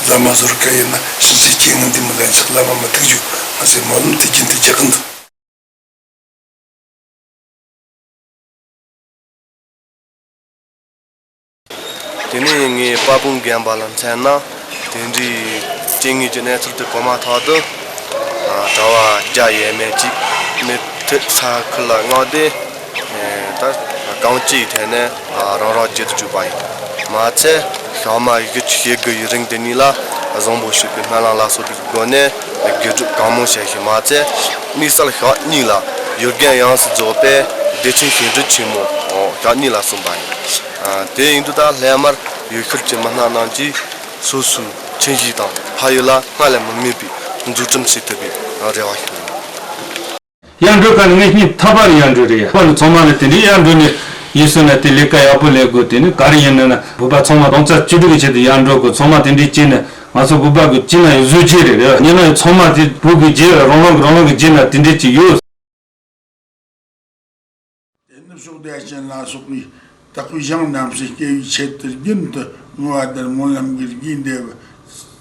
རྫ་མ་བཟོ་རིག་ག་ཡིན་ན་ཕྱིན་ཆད་རྐྱེན་ངན་འདི་མི་ལན་ཆགས་ལམ་མ་མི་ཐུག་རྒྱུ་ང་ཚོས་སྨོན་ལམ་དེ་རྒྱུན་དུ་རྒྱག་གི་འདུག་དེ་ནས་ངས་དཔལ་སྤུངས་རྒན་པ་ལ་མཚོན་ན་དེ་འདྲའི་རྐྱེན་ངན་གྱི་གནས་ཚུལ་དེ་གོ་མ་ཐག་ཏུ་གྲྭ་བ་བརྒྱ་ཡས་མས་ཅིག་མི་ཐེ་ས་ཁུལ་ལ་མངགས་ཏེ། ད་རྐང་གཅིག་ཐད་ནས་རང་རང་རྒྱུད་དུ་བཅུག་པ་ཡིན། མ་ཚད་ཤག་མ་ཡི་གེ་ཆུ་ཤེལ་གི་ཡི་རིང་དེ་གཉིས་ལ་བཟང་པོ་ཞིག་གི་སྨོན་ལམ་ལ་སོགས་པའི་སྒོ་ནས་དགེ་སྒྲུབ་གང་མང་བྱས་ཤིང་། མ་ཚད་དམིགས་བསལ་ཤག་གཉིས་ལ་ཡུལ་རྒན་ཡོངས་སུ་རྫོགས་པའི་བདེ་ཆེན་ཞིང་སྒྲུབ་ཆེན་མོ་ཤག་གཉིས་ལ་གསུངས་པ་ཡིན། དེ་ཡིན་དུས་ད་སླད་མར་ཡུལ་ཤུལ་གྱི་མི་སྣ་རྣམས་ཀྱིས་སོ་སོའི་ཁྱིམ་གཞིས་དང་ཕ་ཡུལ་ལ་སྔར་ལས་མི་དམིགས་པའི་འཛུགས་སྐྲུན་བྱེད་ཐུབ་པའི་རེ་བ་ཞུ། ཡར་འགྲོ་ག་ནས་ངེད་གཉིས་ཐག་པར་ཡར་འགྲོ་རེད་ཡ། བོད་པ་ནི་ཚང་མ་ནི་དེ་འདྲའི་ཡར་འགྲོ་ནས་ཡིན་སོང་ན་དེ་ལས་ཀ་ཡག་པོ་ལས་དགོས། དེ་ནི་ག་རེ་ཡིན་ན་ན་བོད་པ་ཚང་མ་རང་རྩ་གཅིག་སྒྲིལ་གྱི་ཆེད་དུ་ཡར་འགྲོ་དགོས། ཚང་མ་དེ་འདྲའི་བྱས་ན་ང་ཚོ་བོད་པ་གི་སྤྱི་ན་ཡི་བཟོ་བཅོས་རེད་རེད་ཡིན་ན་ཡང་ཚང་མ་དེ་བོད་གི་རྗེས་ལ་རང་རང་གི་རང་རང་གི་རྗེས་ན་དེ་འདྲའི་ཅིག་ཡོད། དེ་ནི་ཕྱོགས་བདེ་ཅན་ལ་སོགས་པའི་དག་པའི་ཞིང་རྣམས་སུ་སྐྱེ་བའི་ཆེད་དུ་རྒྱུན་དུ་བསྔོ་བ་དང་སྨོན་ལམ་གྱི་དགེ་འདུན་པ་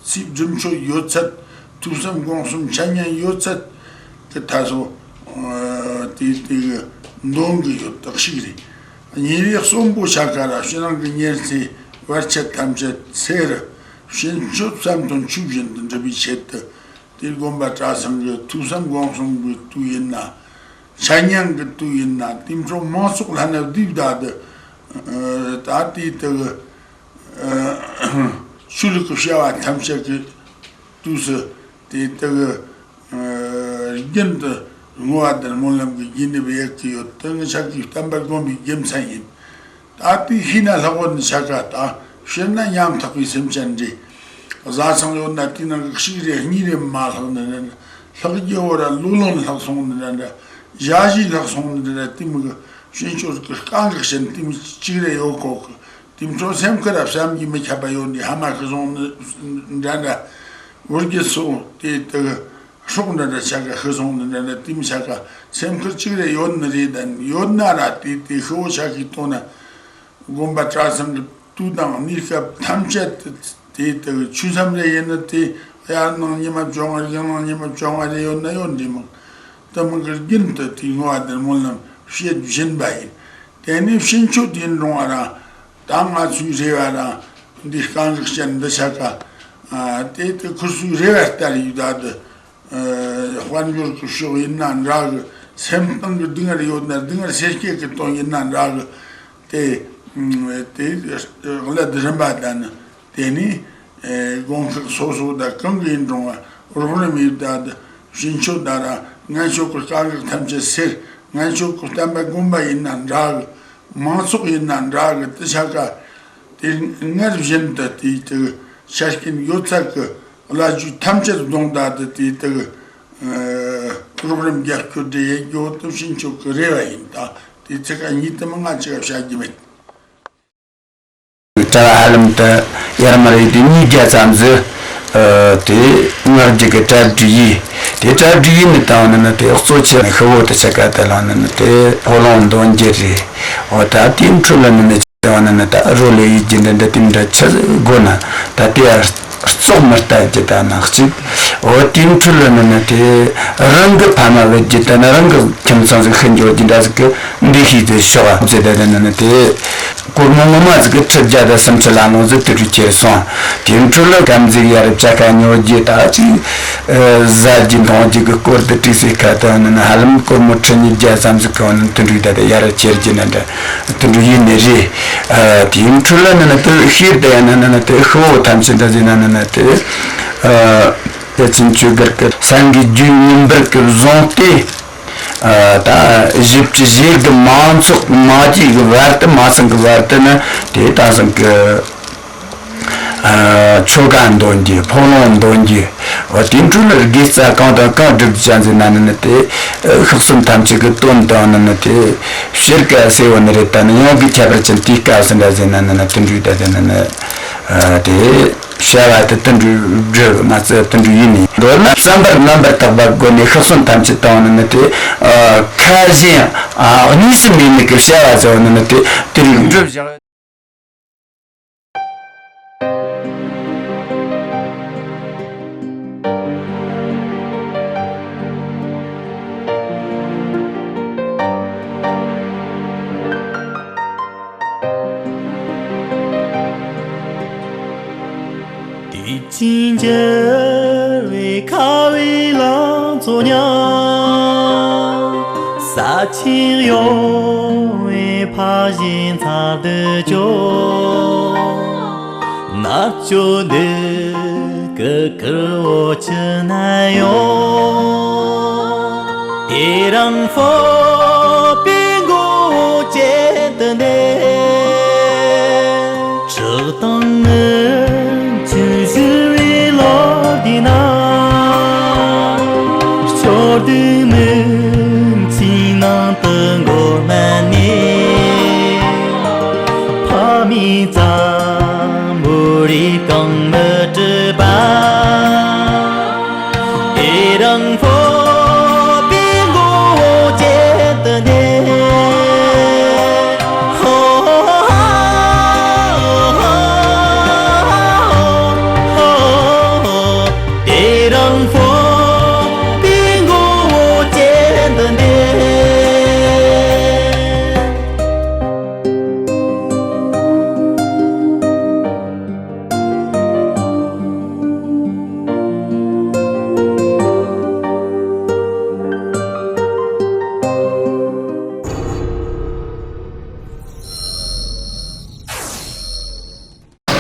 ཚེ་རྒྱུན་མཆོད་ཡོད་ཚད། ཐོས་བསམ་སྒོམ་གསུམ་འཆད་ཉན་ཡོད་ཚད་ཀྱི་ཐ་སོ་དེ་དེ་གི་འདོན་གྱི་ཡོད་དག་ཞིག་རེད། ཉིན་རེ་གསོན་པོ་ཆ་ག་ར་ཕྱི་ནང་གི་ཉེར་འཚེ་བར་ཆད་ཐམས་ཅད་སེལ་རུ་ཕྱིན་ཆོད་བསམ་དོན་ཆོས་བཞིན་དུ་འགྲུབ་པའི་ཆེད་དུ། དེ་དགོན་པ་གྲྭ་ཚང་གི་ཐོས་བསམ་སྒོམ་གསུམ་གྱི་དུས་ཡིན་ན། འཆད་ཉན་གྱི་དུས་ཡིན་ན། དེ་འཕྲོ་མང་ཚོགས་ལྷན་དུ་བསྡུས་བསྡད་དུ། ད་ལྟའི་དུ་གི་ཆོས་ལུགས་ཀྱི་བྱ་བ་ཐམས་ཅད་ཀྱི་དུས་སུ་དེ་དུ་གི་རྒྱུན་དུ་བསྔོ་བ་དང་སྨོན་ལམ་གྱི་རྒྱུན་དུ་ཡོད་ཀྱི་ཡོད། དེ་ནི་ཆ་གི་བསྟན་པ་སྒོམ་པའི་རྒྱུ་མཚན་ཡིན། ད་ལྟའི་ཤེས་ན་ལྷག་པར་ནི་ཆ་ག་དང་ཕྱིར་ན་ཉམ་ཐག་པའི་སེམས་ཅན་རེད། བཟའ་ཚང་ཡོད་ན་དེའི་ནང་གི་གཅིག་རེ་གཉིས་རེ་མ་ལྷག་ནི་འདྲ་འདྲ། ལྷག་རྒྱུ་བོ་ར་ལོ་ལོན་ལྷག་སོང་ནི་འདྲ་འདྲ། ཞག་བཞི་ལྷག་སོང་ནི་འདྲ་འདྲ། དེ་མི་གི་ཕྱིན་ཆོད་ཀྱི་རྐང་གི་ཞན་དེ་མི་གཅིག་རེ་ཡོད་གོ་གི། དེ་འཕྲོ་སེམས་ཁུར་ར་བསམ་གྱིས་མི་ཁྱབ་པ་ཡོད་འདི་ཧ་མ་ཤི་སོང་ནི་འདྲ་འདྲ། བུར་གྱི་སོ་དེ་དེ་གི་སྲོག་འདྲ་འདྲ་ཆ་ག་ཤི་སོང་ནི་འདྲ་འདྲ། དེ་མི་ཆ་ག་སེམས་ཁུར་གཅིག་རེ་ཡོད་ནི་རེད། ད་ཡོད་ན་ར་དེ་དེ་ཤི་བོ་ཆ་གི་ལྟོ་ན། དགོན་པ་གྲྭ་ཚང་གི་དུས་དང་གནས་སྐབས་ཐམས་ཅད་དུ་དེ་དག་ཆོས་མཚམས་རེ་ཡིན་ན་དེ་དབྱར་གནང་ཉི་མ་བཅོ་ལྔ། དགུན་གནང་ཉི་མ་བཅོ་ལྔ་རེ་ཡོད་ན་ཡོད་འདི་མང་། དེ་མི་གི་རྒྱུན་དུ་དེ་བསྔོ་བ་དང་སྨོན་ལམ་བྱེད་བཞིན་པ་ཡིན། དེ་ནས་ཕྱིན་ཆོད་དེ་འགྲོ་བ་རང་ད་ང་ཚོའི་རེ་བ་རང་འདི་རྐང་གི་ཞན་འདི་ཆ་ག་དེ་དེ་ཁུར་ཚོའི་རེ་བ་ལྟར་ཡོད་ད་དུ། དཔལ་འབྱོར་གྱི་ཕྱོགས་ཡིན་ན་འདྲ་གི། སེམས་གཏིང་གི་སྡུག་བསྔལ་ཡོད་ན་སྡུག་བསྔལ་སེལ་སྐྱེད་ཀྱི་དོན་ཡིན་ན་འདྲ་གི། དེ་དེ་ཀླད་རིམ་པ་དང་ནི་དེ་ནི་དགོན་ཁག་སོ་སོ་དང་གང་གི་ཡིན་རུང་བ་ རོགས་རམ་ཡིན་ད། ཕྱི་ཕྱོགས་ད་ར་ངན་ཕྱོགས་ཀྱི་དཀའ་ངལ་ཐམས་ཅད་སེལ། ངན་ཕྱོགས་ཀྱི་བསྟན་པ་དགོན་པ་ཡིན་ན་འདྲ་གི། མང་ཚོགས་ཡིན་ན་འདྲ་གི། དེ་ཆ་ག་དེ་སྔར་བཞིན་དུ་དེའི་དུ་ཆ་རྐྱེན་ཡོད་ཚད་ཀྱི་བླ་བརྒྱུད་ཐམས་ཅད་གདོང་ད་དུ་དེའི་དུ་རོགས་རམ་རྒྱབ་སྐྱོར་འདྲ་ཡེད་རྒྱུ་དུ་ཕྱི་ཕྱོགས་ཀྱི་རེ་བ་ཡིན། ད་དེ་ཚེ་ཀ་ཉིད་དུ་མི་ང་ཅི་ག་བྱ་རྒྱུ་མེད། གྲྭ་བ་ཧ་ལམ་དུ་ཡར་མར་ཡོད་དུས་ཉིས་བརྒྱ་ཙམ་ཟིག་ཨ། དེ་སྔར་རྒྱུ་གི་གྲ་སྒྲིག་ཡིན། དེ་གྲ་སྒྲིག་ཡིན་ནི་དང་ནི་ནི་དེ་གཙོ་ཆེ་ནི་ཤི་བོ་དེ་ཆ་ག་དེ་ལ་ནི་ནི་དེ་ཕོ་ལོང་འདོན་རྒྱུ་རེད། འོ་ད་དེའི་འཕྲོ་ལ་ནི་ནི་ཆ་དང་ནི་ནི་ད་རོ་ལེ་ཡིད་ཀྱི་འདི་འདྲ་དེ་འདྲ་ཆི་དགོས་ན་ད་དེ་ཡར་བཙོག་མི་ལྟ་རྒྱུ་ད་ནི་གཅིག་འོ་དེའི་འཕྲོ་ལ་ནི་ནི་དེ་རང་གི་ཕ་མ་བེད་རྒྱུ་ད་ནི་རང་གི་ཁྱིམ་ཚང་ཟིག་ཤི་འགྱོ་རྒྱུ་འདྲ་ཟིག་གི་འདི་ཤེས་དུ་ཤོག་ཟེར་ད་ནི་ནི་དེ། སྒོར་མོ་ངོ་མ་ཟིག་གི་ཁྲི་བརྒྱ་དང་སུམ་ཁྲི་ལ་ལོངས་ཟིག་དུ་རུ་ཁྱེར་སོང་། དེའི་འཕྲོ་ལ་སྐམ་ཟིག་ཡར་བཅའ་ཁ་ཉོ་རྒྱུ་ད་ཅིག་ཨ། ཟ་རྒྱུ་འཐུང་རྒྱུ་གི་སྐོར་དུ་དྲིས་སའི་ཁ་ཐོན་ནི་ཧ་ལམ་སྒོར་མོ་ཁྲི་ཉིས་བརྒྱ་ཙམ་ཟིག་གི་ནི་དུ་འགྲོ་ད་དེ་ཡར་ཁྱེར་རྒྱུ་ནི་འདྲ་དུ་འགྲོ་ཡིན་ནི་རེད། ཨ། དེའི་འཕྲོ་ལ་ནི་ནི་དུ་ཤེས་དེ་ཡང་ནི་ནི་དུ་ཤི་བོ་ཐམས་ཅད་འདྲ་ཟིག་ན་ནི་ནི་དུ་ཨ། དེ་ཚིན་ཆོས་སྒར་གི་སང་གི་རྒྱུ་ཉིན་པར་གི་བཟུང་སྟེ། ཨ། ད་བཞི་བཅུ་ཞེ་གི་མང་ཚོགས་མ་ཅིག་གི་བར་དུ་མ་སང་གི་བར་དུ་ནི་དེ་ད་སང་གི་ཨ། ཆོ་ག་འདོན་རྒྱུ་ཕོ་ལོང་འདོན་རྒྱུ་འོ་དེ་འཕྲོ་ལ་དགེ་རྩ་གང་དང་གང་སྒྲུབ་ཅན་ཟེར་ན་ནི་ནི་དེ་ཤག་གསུམ་ཐམས་ཅད་ཀྱི་དོན་དང་ནི་ནི་དེ་ཕྱིར་ཀ་སེ་བོ་ནི་རེད། ད་ནི་ཡང་གི་ཁྱད་པར་ཅན་དེའི་སྐབས་སུ་འདྲ་ཟེར་ན་ནི་ནི་དེ་འདྲ་ད་ཟེར་ན་ནི་ཨ། དེ། བྱ་བ་དེ་དུད་འགྲོའི་སྒྲུབ་མ་རྩ་དུད་འགྲོའི་ཡིན་ནི་མདོར་ན་བསམ་པར་རྣམ་པར་དག་པ་སྒོ་ནས་ཤག་གསུམ་ཐམས་ཅད་དང་ནི་ནི་དེ་ཨ། ཁ་ཞེན་ཨ། གཉིས་སུ་མེད་ནི་གི་བྱ་བ་ཟེར་བ་ནི་ནི་དེ་དེ་རིགས་སྒྲུབ་བཞག་དུས་ཀྱི་འགྱུར་བའི་ཁ་བའི་ལང་ཚོ་ཉག་ས་ཆེན་གཡོ་བའི་ཕ་གཞིས་མཚར་དུ་སྐྱོ། ནག་ཅོ་འདི་ཀི་ཀིར་འོ་ཆི་ན་ཡོང་། དེ་རིང་སྤོབས་པའི་མགོ་བོ་ཅན་དུ་གནས། ཁྲག་དང་ངུ་ཆུ་བཞུར་བའི་ལོ་འདི་ན། སྐྱོ་སྡུག་མིག་གི་ནང་དུ་འགོར་མ་ནས། ཕ་མའི་བཙན་པོ་རེ་གང་མི་སྲིད་པ། དེ་རིང་སྤོབས་པའི་མགོ་བོ་ཅན་དུ་གནས། ཧོ་ཧོ་ཧོ། དེ་རིང་སྤོབས་པའི་མགོ་བོ་ཅན་དུ་གནས།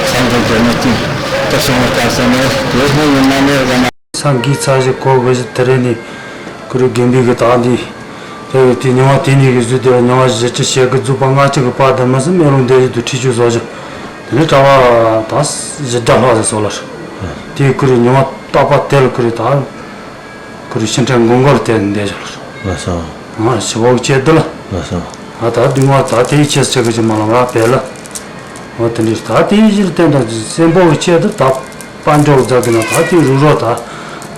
སངས་རྒྱས་ཀྱི་གནས་ཚུལ་དུ་བྱུང་བའི་སྐབས་སུ་ནི་དེ་སྔོན་ཡིན་ན་ནི་རྒན་མ། སངས་རྒྱས་ཚར་བཞི་གོ་དགུ་བཞི་དེ་རེ་ནས་ཀུ་རུ་དགོན་པའི་གི་དག་འདི་དེ་དེ་རྙིང་བ་དེ་ནས་གི་བཟོས་དེ་རྙིང་བ་བཞི་བཅུ་ཞེ་དགུ་རྫོགས་པ་ལྔ་བཅུ་གི་བར་དུ་མི་སྲིད་མེ་ལོང་འདི་བཞིན་དུ་ཁྲིད་ཆོས་བཟོ་བཞི། དེ་ནས་གྲྭ་བ་དག་བཞི་བརྒྱ་ལྷག་ཟེར་སོགས་ལ། དེའི་ཀུ་རུ་རྙིང་བ་བཏགས་པ་དེ་ལ་ཀུ་རུ་དག་ཁོ་རེ་ཕྱིན་ཆད་མགོ་མགོར་བལྟས་ནས་བསྡད་བཞག་ལ་སོང་། ལགས་སོ། ང་ཞི་བོ་གི་ཆེད་དུ་ལ། ལགས་སོ། ང་ད་སྡུག་བསྔལ་ད་དེའི་ཆེད་ཟེར་གི་ཅི་མ་ལ་ང་བས་ལ། འོ་དེ་འདྲའི་ད་དེའི་གཞིར་བསྟན་དང་སེམས་པོ་གི་ཆེད་དུ་ད་དཔལ་འབྱོར་རྫ་གི་ན་ད་དེའི་རུ་རོ་ད་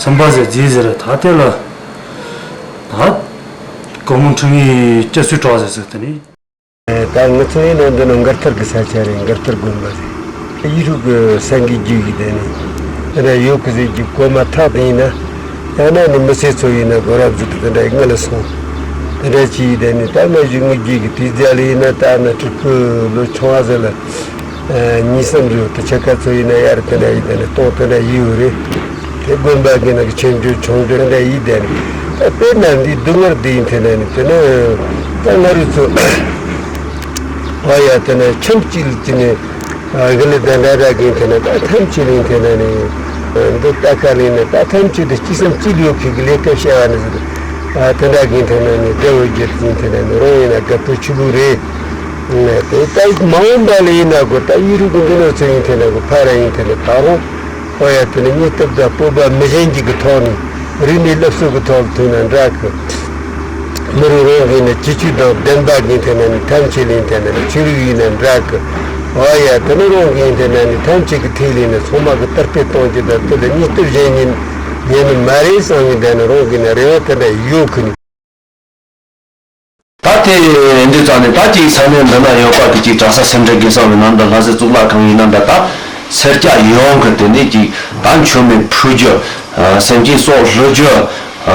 ཚིམ་པ་ཟེར་རྫིས་ཟེར་ད་དེ་ལ། ད་སྒོར་མོ་ཁྲི་ངའི་སྐྱ་སུས་གྲགས་ཟེར་ཟེར་དེ་ནི། ད་ང་ཚོ་ཡིན་ན་འདི་ནི་མགར་ཐར་གི་ས་ཆ་རེད། མགར་ཐར་དགོན་པ་རེད། ཡིག་རུས་ཀྱི་སེང་གེ་རྒྱུད་ཀྱི་དེ་ནི་དེ་འདྲ་ཡོད་གི་ཟེར་རྒྱུ་གོ་མ་ཐག་དེ་ཡིན་ན། ཡང་ན་ནི་མི་སེར་ཚོ་ཡིན་ན་གོ་རབ་ཟིག་གི་དེ་འདྲ་ཡི་ངུ་ལ་སོང་། དེ་འདྲ་ཅི་ཡི་དེ་ནི་ད་ང་གཞུག་ངུ་རྒྱུད་ཀྱི་དུས་རྒྱ་ལ་ཡིན་ན་ད་ན་ཕྲུ་གུ་ལོ་ཆུང་བ་ཟིག་ལ། ཨ། གཉིས་གསུམ་རེ་དེ་ཆ་ག་ཚོད་ཡིན་ན་ཡར་དེ་འདྲ་ཡི་དེ་ནི་གཏོང་དེ་འདྲ་ཡི་ཡོད་རེད། དེ་དགོན་པ་གི་ནང་གི་ཆེ་འབྲིང་ཆུང་འབྲིང་དེ་འདྲ་ཡི་དེ་ནི་ད་དཔེར་ན་འདི་སྡུག་བསྔལ་འདི་ཡིན་དེ་ནི་དེ་ནི་ད་ང་རུ་ཚོ་ཨ་ཡ་དེ་ནི་ཁྱིམ་གཅིག་ལ་ཅི་ནི་ཨ་གི་ལི་དེ་འདྲ་ར་གི་དེ་ནི་ད་ཐམས་ཅད་ལ་དེ་ནི་ནི་ འདི་ལྟ་ཁ་ལེན་ནས་ད་ཐམས་ཅད་དུ་གཅིག་སེམས་གཅིག་ཡོད་མཁན་གྱི་ལས་ཀ་བྱ་བ་ནི་ཟེར། ཨ་དེ་འདྲ་གིན་དེ་ན་ནི་དགའ་བོ་རྒྱུ་ཡིན། དེ་ན་ནི་རང་ཡིན་ན་དགའ་པོ་ཆུ་བུ་རེད། དེ་ད་མ་འོངས་པ་ལ་ཡིན་ན་གོ་ད་ཡུ་རུ་གི་འདི་ནོ་ཚོ་ཡིན། དེ་ན་གོ་ཕ་ར་ཡིན། དེ་ན་ད་རུང་ཨོ་ཡ་དེ་ནི་སྙིང་སྟོབས་དང་སྤོབས་པ་མི་གཞན་གྱི་གི་ཐོག་ནས་རིག་གནས་སློབ་གསོ་གི་ཐོག་ལ་ཐུག་ན་འདྲ་གི། མི་རིགས་རང་གི་ནི་སྤྱི་སྤྱོད་དང་ལྡན་པ་གི་དེ་ན་ནི་ཐམས་ཅད་ལ་ཡིན། དེ་ན་ནི་ཆོས་ལུགས་ཡིན་ན་འདྲ་གི། ཨོ་ཡ་དེ་ནི་རང་གི་ཡིན། དེ་ན་ནི་ཐམས་ཅད་ཀྱི་ཐད་ལ་ནི་ཚང་མ་གི་དར་སྤེལ་གཏོང་རྒྱུ་དང་དེ་ལ་སྙིང་སྟོབས་གཞན་ཉིད་ཡིན་ནི་མ་རེད་བསམ་གི། དེ་ནི་རང་གི་ནི་རེ་བ་དེ་འདྲ་ཡོད་གི་ནི། ད་དེ་འདི་ཙང་ནས་ད་ཅིག་ས་གནས་འདི་ན་ཡོད་པ་གི་ཅིག་གྲྭ་ས་སེ་འབྲས་དགེ་གསང་བའི་ནང་དུ་ལྷ་སའི་གཙུག་ལག་ཁང་ཡིན་ན་འདྲ། ད་སེར་སྐྱ་ཡོངས་གི་དེ་ནས་ཅིག་ད་མཆོད་མེ་ཕུལ་རྒྱུ། ཨ་སེམས་ཅན་སྲོག་བླུ་རྒྱུ། ཨ་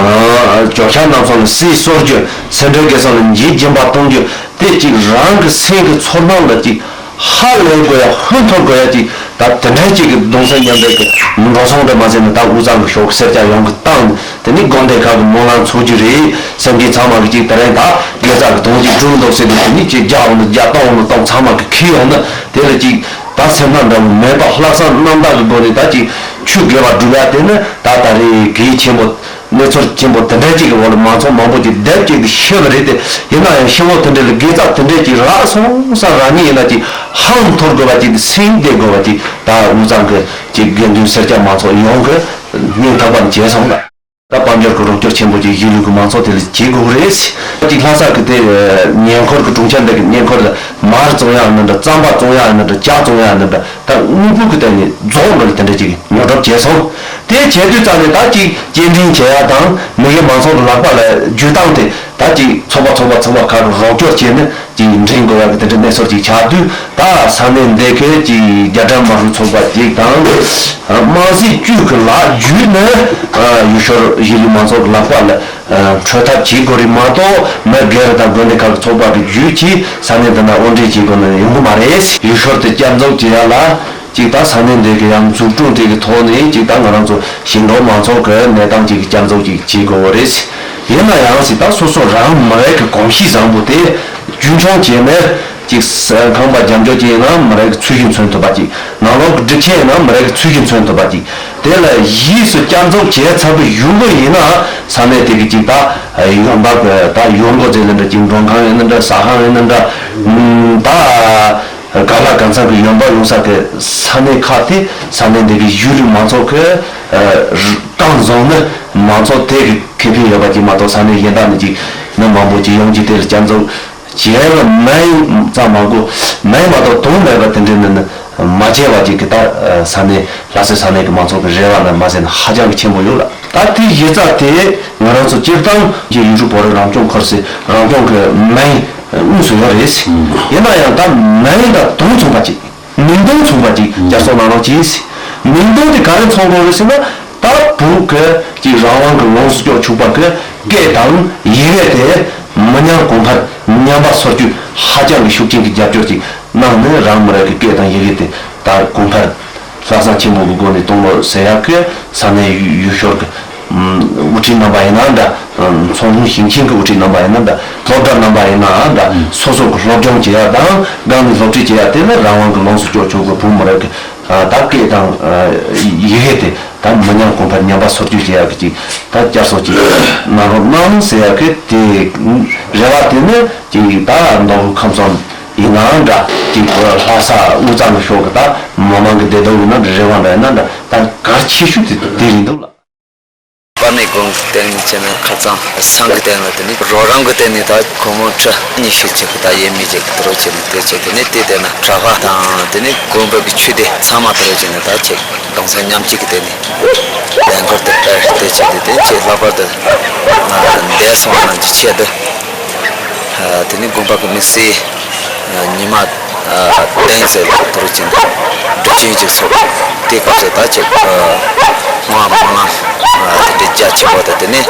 ཇོ་ཤཱཀ་རྣམ་གསུམ་ལ་སྲིད་གསོར་རྒྱུ། སེ་འབྲས་དགེ་གསང་ལ་འཇིགས་སྦྱིན་པ་གཏོང་རྒྱུ། དེ་ཅིག་རང་གི་སེམས་ཀྱི་ཚོར་སྣང་ལ་ཅིག་ཧ་ལས་དགོས་ཡ། ཧུན་ཐོར་དགོས་ཡ། ཅིག་ད་དེ་འདྲའི་ཅིག་གི་གདུང་སེམས་མཉམ་འབྲེལ་གྱི་འགྲོ་སོང་འདྲ་མ་ཟད་ནས་ད་དབུས་གཙང་གི་ཕྱོགས་ཀྱི་སེར་སྐྱ་ཡོངས་ཀྱི་བཏང་། དེ་ནི་དགོན་སྡེ་ཁག་གི་སྨོན་ལམ་འཚོགས་རྒྱུ་རེད། སེམས་ཅན་ཚང་མ་གི་ཅིག་དེ་རིང་ད་དགེ་རྩ་གི་དོན་གྱིས་སྒྲུབ་འདུག་ཟེར་དུས་དེ་ནི་ཅིག་བརྒྱ་འོང་དུ་བརྒྱ། སྟོང་འོང་དུ་སྟོང་། ཚང་མ་གི་ཁྱེར་ཡོང་ན་དེ་ལ་ཅིག་ད་སེམས་ཁམས་འདྲ་བོ་མེད་པ། ལྷག་བསམ་རྣམ་དག་གི་སྒོ་ནས་ད་ཅིག་ཆོས་དགེ་བ་སྒྲུབ་ཡ་དེ་ནི་ད་ད་རེས་གལ་ཆེན་པོ། གནས་ཚུལ་ཆེན་པོ་དེ་འདྲ་ཅིག་གི་འོག་ལ་མང་ཚོགས་མང་པོ་ཅིག་སྡེབ་ཅིག་ཏུ་ཤི་བ་རེད་དེ། ཡིན་ན་ཡང་ཤི་བོ་དེ་འདྲ་ལ་དགེ་རྩ་དེ་འདྲ་ཅིག་རག་སོང་ས་རང་ཉིད་ཡིན་ན་ཅིག་ཧང་འཐོར་དགོས་པ་ཅིག་སེམས་བདེ་དགོས་པ་ཅིག་ད་དབུས་གཙང་གི་ཅིག་དགེ་འདུན་སེར་སྐྱ་མང་ཚོགས་ཡོངས་ཀྱི་སྙིང་ཐག་པ་ནས་བྱས་སོང་ལ། ད་དཔལ་འབྱོར་གྱི་རོགས་སྐྱོར་ཆེན་པོ་ཅིག་གཞིས་ལུས་ཀྱི་མང་ཚོགས་དེ་ལ་བྱེད་དགོས་རེད། ཅིག་ལྷ་ས་གི་དེ་ཉེ་འཁོར་གྱི་གྲོང་ཁྱེར་འདི་གི་ཉེ་འཁོར་དུ་མར་བཙོང་ཡག་ཡིན་ན་འདྲ། རྩམ་པ་བཙོང་ཡག་ཡིན་ན་འདྲ། ཇ་བཙོང་ཡག་ཡིན་ན་འདྲ། ད་དངོས་པོ་གི་སྟེང་ནས་རྫོང་འགྲོ་ལ་དེ་འདྲ་ཅིག་ཉོ་སྒྲུབ་བྱས་སོང་། དེ་བྱས་དུས་ཙམ་ནས་ད་ཅིག་སྐྱེལ་འདྲེན་བྱེད་ཡག་དང་མི་སྒེར་མང་ཚོགས་ཀྱི་ལག་པ་ལ་བརྒྱུད་སྟངས་དེ་ད་ཅིག་ཚོགས་པ་ཚོགས་པ་ཚོགས་པ་ཁག་གི་རོགས་སྐྱོར་བྱས་ནས་ཅིག་འདྲེན་དགོས་ཡག་གི་དེ་འདྲ་གནས་ཚུལ་ཅིག་ཆགས་དུས། ད་ས་གནས་འདི་གའི་ཅིག་རྒྱ་གྲམ་དམར་ཤོག་ཚོགས་པ་ཅིག་དང་། དམངས་སྲིད་ཅུས་ཀྱི་ལག་བརྒྱུད་ནས་ཡུལ་ཤུལ་གཞིས་ལུས་མང་ཚོགས་ཀྱི་ལག་པ་ལ་འཕྲོད་ཐབས་བྱེད་དགོས་རེད་མ་གཏོགས། མི་སྒེར་དང་དགོན་སྡེ་ཁག་གི་ཚོགས་པ་གི་བརྒྱུད་ཀྱིས་ས་གནས་འདི་ན་དབོར་འདྲེན་བྱེད་དགོས་ན་ཡོང་གི་མ་རེད། ཡུལ་ཤུལ་དུ་བསྐྱར་འཛུགས་བྱེད་ཡ་ལ་ཅིག་ད་ས་གནས་འདི་གི་ཡང་འཛུགས་སྐྲུན་དེ་གི་ཐོག་ནས་ཅིག་ད་ང་རང་ཚོ་ཞིང་འབྲོག་མང་ཚོགས་ཀྱི་གནས་སྟངས་ཅིག་གི་བསྐྱར་འཛུགས་ཅིག་བྱེད་དགོས་པ་རེད། ཡིན་ན་ཡང་སྲིད་ད་སོ་སོ་རང་མི་རིགས་ཀྱི་གོམས་གཤིས་བཟང་པོ་དེ་རྒྱུན་འཁྱོངས་བྱས་ནས། ཅིག་ས་ཁང་པ་རྒྱབ་འཇོག་ཅིག་ཡིན་ན་མི་རིགས་ཀྱི་ཚུལ་བཞིན་མཚོན་ཐུབ་པ་ཅིག་ནང་ལོགས་ཀྱི་སྒྲིག་ཆས་ཡིན་ན་མི་རིགས་ཀྱི་ཚུལ་བཞིན་མཚོན་ཐུབ་པ་ཅིག་དེ་ལ་གཞིས་སུ་བསྐྱར་འཛུགས་བྱས་ཚར་བའི་གཞུག་གུ་ཡིན་ན། ས་གནས་དེ་གི་ཅིག་ད་ཡོང་འབབ་ཀྱི་ད་ཡོང་སྒོ་ཟེར་ན་འདྲ། ཅིག་མགྲོན་ཁང་ཡིན་ན་འདྲ། ཟ་ཁང་ཡིན་ན་འདྲ། ཨུམ་ད་ག་ལ་གང་འཚམ་གྱི་ཡོང་འབབ་ཡོང་ས་གི་ས་གནས་ཁག་དེ་ས་གནས་འདི་གི་གཞིས་ལུས་མང་ཚོགས་ཀྱི་རྐང་བཟུང་ནས་མང་ཚོགས་དེ་གི་ཁེ་ཕན་ཡོད་པ་ཅིག་མ་གཏོགས། ས་གནས་གཞན་དག་ནས་ཅིག་མི་མང་པོ་ཅིག་ཡོང་གི་དེ་ལ་བསྐྱར་འཛུགས་བྱས་ལ་མེ་ཙམ་མང་པོ་མེ་མ་གཏོགས་དོན་མེད་པ་དེ་འདྲའི་ནི་མ་བྱས་པ་ཅིག་གི་ད་ས་གནས་ལྷ་སའི་ས་གནས་ཀྱི་མང་ཚོགས་ཀྱི་རེ་བ་ནི་མ་ཟད་ནི་ཧ་ཅང་གི་ཆེན་པོ་ཡོད་ལ། ད་དེའི་གཞི་རྩ་དེ་ང་རང་ཚོ་སྤྱིར་བཏང་གི་ཡུལ་གྲུ་བོད་རིགས་རང་སྐྱོང་ཁུལ་ཟེར་རང་སྐྱོང་གི་མིང་དངོས་སུ་ཡོད་རེད། ཡིན་ན་ཡང་ད་མིང་དང་དོན་མཚུངས་པ་ཅིག་མིང་དོན་མཚུངས་པ་ཅིག་བསྐྱར་གསོ་གནང་རོགས་གྱིས། མིང་དོན་དེ་ག་རེ་མཚུངས་རོགས་རེད་ཟེར་ན། ད་བོད་ཀྱི་ཅིག་རང་དབང་གི་ལོངས་སུ་སྤྱོད་ཆོག་པ་གི་སྐད་དང་ཡི་གེ་དེ་མི་ཉམས་གོང་འཕེལ་ཉམས་པ་སོར་ཆུད་ཧ་ཅང་གི་ཤུགས་ཆེན་གྱི་རྒྱབ་སྐྱོར་ཅིག་གནང་ནས། རང་མི་རིགས་ཀྱི་སྐད་དང་ཡི་གེ་དེ་ད་གོང་འཕེལ་ལྷག་བསམ་ཆེན་པོ་གི་སྒོ་ནས་གཏོང་རོགས་ཟེར་ཡག་གི་ས་གནས་ཡུལ་ཤུལ་གྱི་དབུ་ཁྲིད་རྣམ་པ་ཡིན་ན་འདྲ། ཚོང་ལྷན་ཞིང་ཆེན་གྱི་དབུ་ཁྲིད་རྣམ་པ་ཡིན་ན་འདྲ། སློབ་གྲྭ་རྣམ་པ་ཡིན་ན་འདྲ། སོ་སོ་གི་སློབ་སྦྱོང་བྱེད་ཡག་དང་སྒང་ནས་སློབ་ཁྲིད་བྱེད་ཡག་དེ་ནི་རང་དབང་གི་ལོངས་སུ་སྤྱོད་ཆོག་པའི་བོད་མི་རིགས་ཀྱི་ད་སྐད་དང་ཡི་གེ་དེ་ད་མི་ཉམས་གོང་འཕེལ་ཉམས་པ་སོར་ཆུད་བྱེད་ཡག་གི་ཅིག་ད་བསྐྱར་གསོ་ཅིག་གནང་རོགས་གནང་ཟེར་ཡག་གི་དེ་རེ་བ་དེ་ནི་ཅིག་ད་མདོ་དབུས་ཁམས་གསུམ་ཡིན་ནའང་འདྲ། ཅིག་ལྷ་ས་དབུས་གཙང་གི་ཕྱོགས་ཀྱི་ད་མི་མང་གི་བདེ་སྡུག་ཡིན་ན་འདྲ། རེ་བ་འདྲ་ཡིན་ན་འདྲ། ད་གལ་ཆེ་ཤོས་དེ་དེ་རེད་འདུག་ལ། པར་མའི་དགོན་གྱི་སྟེང་ནས་བྱས་ན་ཁ་རྩང་སང་གི་སྟེང་ལ་དེ་ནི་རོགས་རམ་གྱི་སྟེང་ནས་ད་སྒོར་མོ་ཁྲི་གཉིས་ཤིག་ཅིག་ད་ཡས་མས་ཅིག་དེ་རུ་བྱས་ནས་དེ་བྱས། དེ་ནས་དེ་དེ་ན་གྲྭ་པ་དང་དེ་ནས་དགོན་པ་གི་ཆོས་སྡེ་ཚང་མ་དེ་རུ་བྱས་ནས་ད་ཅིག་གདུང་སེམས་མཉམ་སྐྱེད་ཀྱི་སྟེང་ནས་ལས་འགུལ་དེ་སྤེལ་དེ་བྱས། དེ་དེ་ཅིག་ལྷག་པར་དུ་འདས་སོང་བ་རྣམས་ཀྱི་ཆེད་དུ་དེ་ནས་དགོན་པ་གི་དམིགས་བསལ་ཉི་མ་ཨ་གདན་ཟེར་དེ་རུ་ཅིག་སྒྲུབ་ཆེན་ཅིག་ཚོགས། དེ་སྐབས་སུ་ད་ཅིག་ཨ་བསྔོ་བ་སྨོན་ལམ་ཨ་དེ་འདྲའི་རྒྱ་ཆེན་པོ་དང་། དེ་ནས་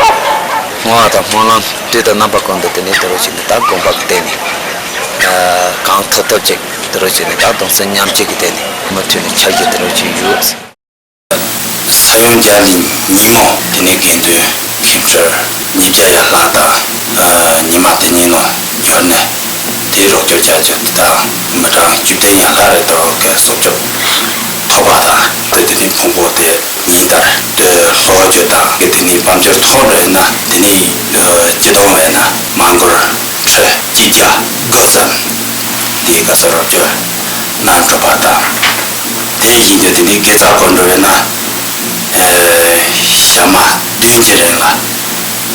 བསྔོ་བ་དང་སྨོན་ལམ་དུས་དང་རྣམ་པ་ཀུན་ཏུ་དེ་ནས་དེ་རུ་ཅིག་ད་དགོན་པ་གི་སྟེང་ནས་ཨ་གང་ཐུབ་ཐུབ་ཅིག་དེ་རུ་ཅིག་ད་གདུང་སེམས་མཉམ་སྐྱེད་ཀྱི་སྟེང་ནས་མུ་མཐུད་ནས་ཆགས་ཀྱི་དེ་རུ་ཅིག་ཡོད། ས་ཡོམ་བརྒྱ་ལས་ཉུང་། དེ་ནས་དགེ་འདུན་ཁྱིམ་ཚང་ཉིས་བརྒྱ་ཡར་ལངས་དང་། ཉི་མ་དེ་གཉིས་ནང་ཉུལ་ནས་དེའི་རོགས་སྐྱོར་བྱ་རྒྱུ་དེ་དག་མི་གྲངས་བཅུ་བདུན་ཡན་ལྷག་རེ་དོ་གི་སྲོག་སྐྱོབ་ ཐོབ་པ་དང་། དེ་དེ་ནས་ཕུང་པོ་དེ་ཉིན་ལྟར་དུ་ལྷོ་རྒྱུད་དང་དེ་ནས་བམ་སྦྱོར་ཚོགས་འདྲ་ཡིན་ན། དེ་ནས་སྤྱི་བཏང་བ་ཡིན་ན་མ་འགོར་ཁྲི་གཅིག་བརྒྱ་དགུ་ཙམ་དེའི་ག་ས་རོ་རྒྱུ་ནང་གི་པ་དང་། དེ་བཞིན་དུ་དེ་ནས་དགེ་རྩ་སྐོར་འགྲོ་བས་ན། ཨེ། ཞག་མ་བདུན་གྱི་རིང་ལ་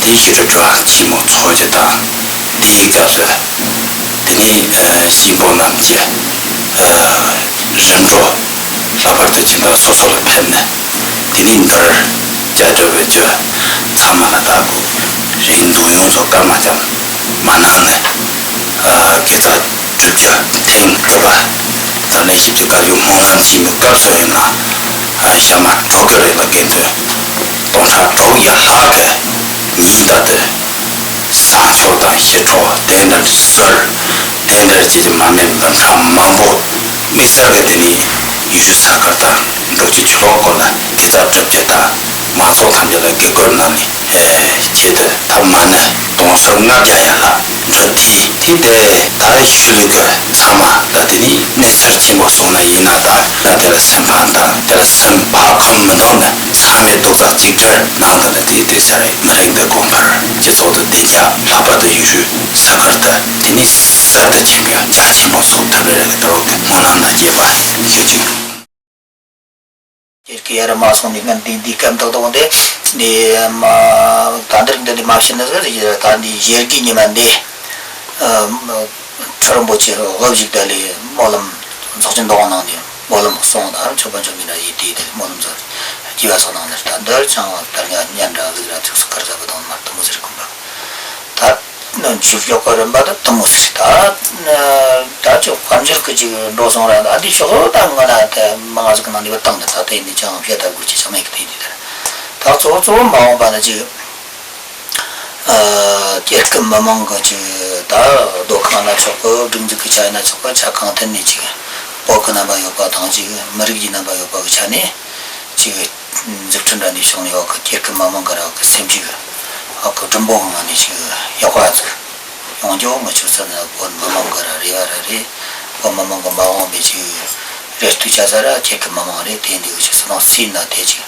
དེ་ཞི་ཁྲོ་སྒྲོལ་མ་ཆེན་མོ་ཚོགས་རྒྱུ་དང་། དེའི་སྐབས་སུ་དེ་ནས་ཨེ། གཤིན་པོ་རྣམས་ཀྱི་ཨེ། རིམ་གྲོ་ལྷག་པར་དུ་སྦྱིན་བདག་སོ་སོ་ལ་ཕན་ནས། དེ་ནས་འདིར་བཅའ་སྒྲུབ་བེད་སྤྱོད་ཚང་མ་ལ་བདག་གོ་རེ་འདུག་ཡོངས་རྫོགས་སྐར་མ་ཙམ་མ་གནང་ནས། ཨ། དགེ་རྩ་སྒྲུབ་རྒྱུ་ཐེངས་དྲུག་པ། ད་ལན་ཞིབ་ཏུ་བཀའ་བརྒྱུད་སྨོན་ལམ་ཆེན་མོའི་སྐབས་སུ་ཡིན་ན། ཨ། ཞག་མ་དྲུག་གི་རིང་ལ་དགེ་འདུན་སྟོང་ཕྲག་དྲུག་བརྒྱ་ལྷག་གིས་ཉིན་ལྟར་དུ་བསང་གསོལ་དང་ཞི་ཁྲོ་རྟེན་འབྲེལ་གསོལ། རྟེན་འབྲེལ་གྱི་མ་དམིགས་འབུམ་ཕྲག་མང་པོ་དམིགས་བསལ་གྱི་དེ་ནས་ཡུལ་གྲུ་ས་དཀར་དང་འབྲུག་རྒྱལ་ཆོས་འཁོར་ལ་དགེ་རྩ་སྒྲུབ་རྒྱུ་དང་། མང་ཚོགས་ཐམས་ཅད་ལ་དགེ་སྐོར་གནང་ནས། ཨེ། ཆེད་དུ་ཐབས་མ་ཎི་སྟོང་ཚོ་ལྔ་བརྒྱ་ཡན་ལ་འབུལ་ཏེ། དེ་དེ་ད་ཤུལ་གྱི་ཚང་མ་ད་དེ་ནས་གནས་ཚུལ་ཆེན་པོ་སོང་ན་ཡིན་ན། ད་ད་དེ་ལ་སེམས་ཕམ་དང་། དེ་ལ་སེམས་ཕམ་ཁོམ་མི་འདུག་ན། ཚང་མས་རྡོག་རྩ་གཅིག་སྒྲིལ་གནང་དང་ནི། དེ་དེ་ཚེ་རིང་མི་རིང་དུ་དགོངས་པར་སྤྱི་ཚོགས་དུ་བདེ་འཇགས། ལྷག་པར་དུ་ཡུལ་ས་ཁུལ་དུ་དེ་ནས་གསར་དུ་ཆེན་པོའི་བྱ་ཆེན་པོ་སོགས་ཐོབ་པའི་རེ་བ་དང་སྨོན་ལམ་དང་བཅས་པ་ཞུ་ཅིང་། ཁྱེད་ཀྱི་ཡར་མ་སོང་ནས་ང་འདི་འདི་སྐད་འདོགས་འདོགས་འདི་འདི་མ་ད་འདིར་འདི་འདི་མ་བྱས་ན་ཟེར་གྱི་རེད། ད་འདི་ཞེ་དགུའི་ཉི་མ་འདི་ཁྲི་རིན་པོ་ཆེ་དབུ་བཞུགས་ད་ལས་སྨོན་ལམ་ཚོགས་ཆེན་འདོགས་གནང་ནས་སྨོན་ལམ་གསུངས། ད་མཆོད་པ་མཆོད་མེ་ན་ཡིད་དེ་དེ་སྨོན་ལམ་ཚོགས་རྒྱས་པ་སོགས་གནང་ནས། ད་འདིར་ཅང་དར་ཉ་ཉན་འདྲ་ལུག་ར་ཚིགས་སུ་ཁར་ཟ་བ་དང་མར་དུ་མོ་ཟེར་དགོན་པ་ད། ནང་ཆུ་ཤོག་ག་རིམ་པ་དང་དུ་མོ་ཟེར། ད་ད་ཅོག་དཔལ་འབྱོར་གི་ཅིག་འགྲོ་སོང་ར། ད་འདི་ཤོག་ད་ང་ལ་དེ་མང་ཟིག་ནང་ནས་བཏང་ནས། ད་དེ་ནས་ཅང་བཤད་ད་དགོས་ཀྱི་ཅང་མེད་གི། དེ་འདི་ད་ད་གཙོ་བོ་གཙོ་བོ་མ་འོངས་པ་ན་ཅིག་ཨ་སྐྱེ་རྒུ་མི་མང་གི་ཅིག་ད་སྡོད་ཁང་ན་ཆོག་གི། སྒྲིག་འཛུགས་ཀྱི་ཆ་ཡིན་ན་ཆོག་གི། ཆ་གང་ཐད་ནས་ཅིག་བོད་ཀྱི་རྣམ་པ་ཡོད་པ་དང་ཅིག་མི་རིགས་ཀྱི་རྣམ་པ་ཡོད་པ་གི་ཆ་ནས། ཅིག་འཛུགས་སྐྲུན་འདྲ་འདི་བྱུང་ནས་ཡོད་གི། སྐྱེ་རྒུ་མི་མང་གི་རང་གི་སེམས་ཤུགས་ཡོད་གི། སྒྲིན་པོ་ངང་ནས་ཅིག་ཡག་པ་ཅིག་ཡོང་རྒྱུ་ང་ཆོས་ས་ན་བོད་མི་མང་གི་ར་རེ་བ་ར་རེད། བོད་མི་མང་གི་མ་འོངས་པའི་ཅིག་རེ་ལྟོས་བྱ་ས་ར་སྐྱེ་རྒུ་མི་མང་རེད། དེ་འདི་གི་ཅིག་སུ་དང་སུའི་ན་དེ་ཅིག་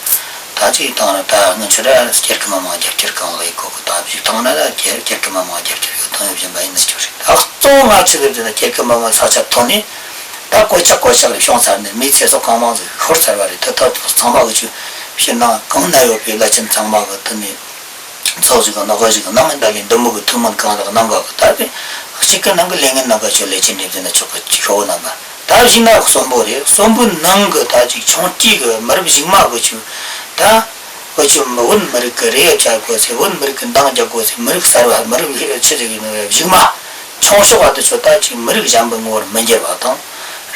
ད་ཅིག་བཏང་ན་ད་ང་ཆོས་ར་སྐྱེ་རྒུ་མི་མང་རྒྱབ་སྐྱོར་གང་ལ་ཡི་གོ་གི། ད་ཅིག་བཏང་ན་ར་སྐྱེ་སྐྱེ་རྒུ་མི་མང་རྒྱབ་སྐྱོར་ཡོད་དང་ཡོད་བཞིན་པ་ཡིན་ན་ཅིག་རེད། ད་གཙོ་བོ་ང་ཆི་ཟེར་ཟེར་ན་སྐྱེ་རྒུ་མི་མང་ས་ཆ་ཐོན་ནས། ད་གོད་ཆག་གོད་ཆག་ལས་བྱུང་ཚར་ནས་མི་ཚེ་སྲོག་གང་མང་ཟིག་ཤོར་ཚར་བ་རེད། ད་ད་ཚང་མ་གི་ཆུ་ཕྱིར་ནང་གང་ན་ཡོད་པའི་བླ་ཆེན་ཚང་མ་གི་དེ་ནས་ཚོགས་ཞིག་གི་ནོ་ག་ཞིག་གི་ནང་མི་འདའ་གི་འདི་མོ་གི་ཐུགས་སྨོན་གང་དག་གནང་ག་གི། ད་དེ་གཅིག་གི་ནང་གི་ལས་ངན་ནང་ག་ཆོ་ལས་ཅི་འདྲེ་ཟེར་ན་ཆོག་གི། ཆོ་བོ་རྣམ་པ་ད་བཞིན་ན་གསོན་པོ་རེད། གསོན་པོའི་ནང་གི་ད་ཅིག་ཆུང་སྐྱེས་གི་མི་རབས་གཞུག་མ་གི་ཆུ་ད། ཁོ་ཚོ་མི་བོད་མི་རིགས་ཀྱི་རེ་བ་བཅའ་དགོས་ཚེ། བོད་མི་རིགས་ཀྱི་འདང་རྒྱག་དགོས་ཚེ། མི་རིགས་གསར་བ་མི་རིགས་ཆི་ཟིག་ཡིན་ན་གཞུག་མ་ཆུང་ཤོས་པ་དེ་ཚོ་ད་ཅིག་མི་རིགས་གཞན་པའི་ངོ་བོར་མི་འགྱུར་བ་དང་།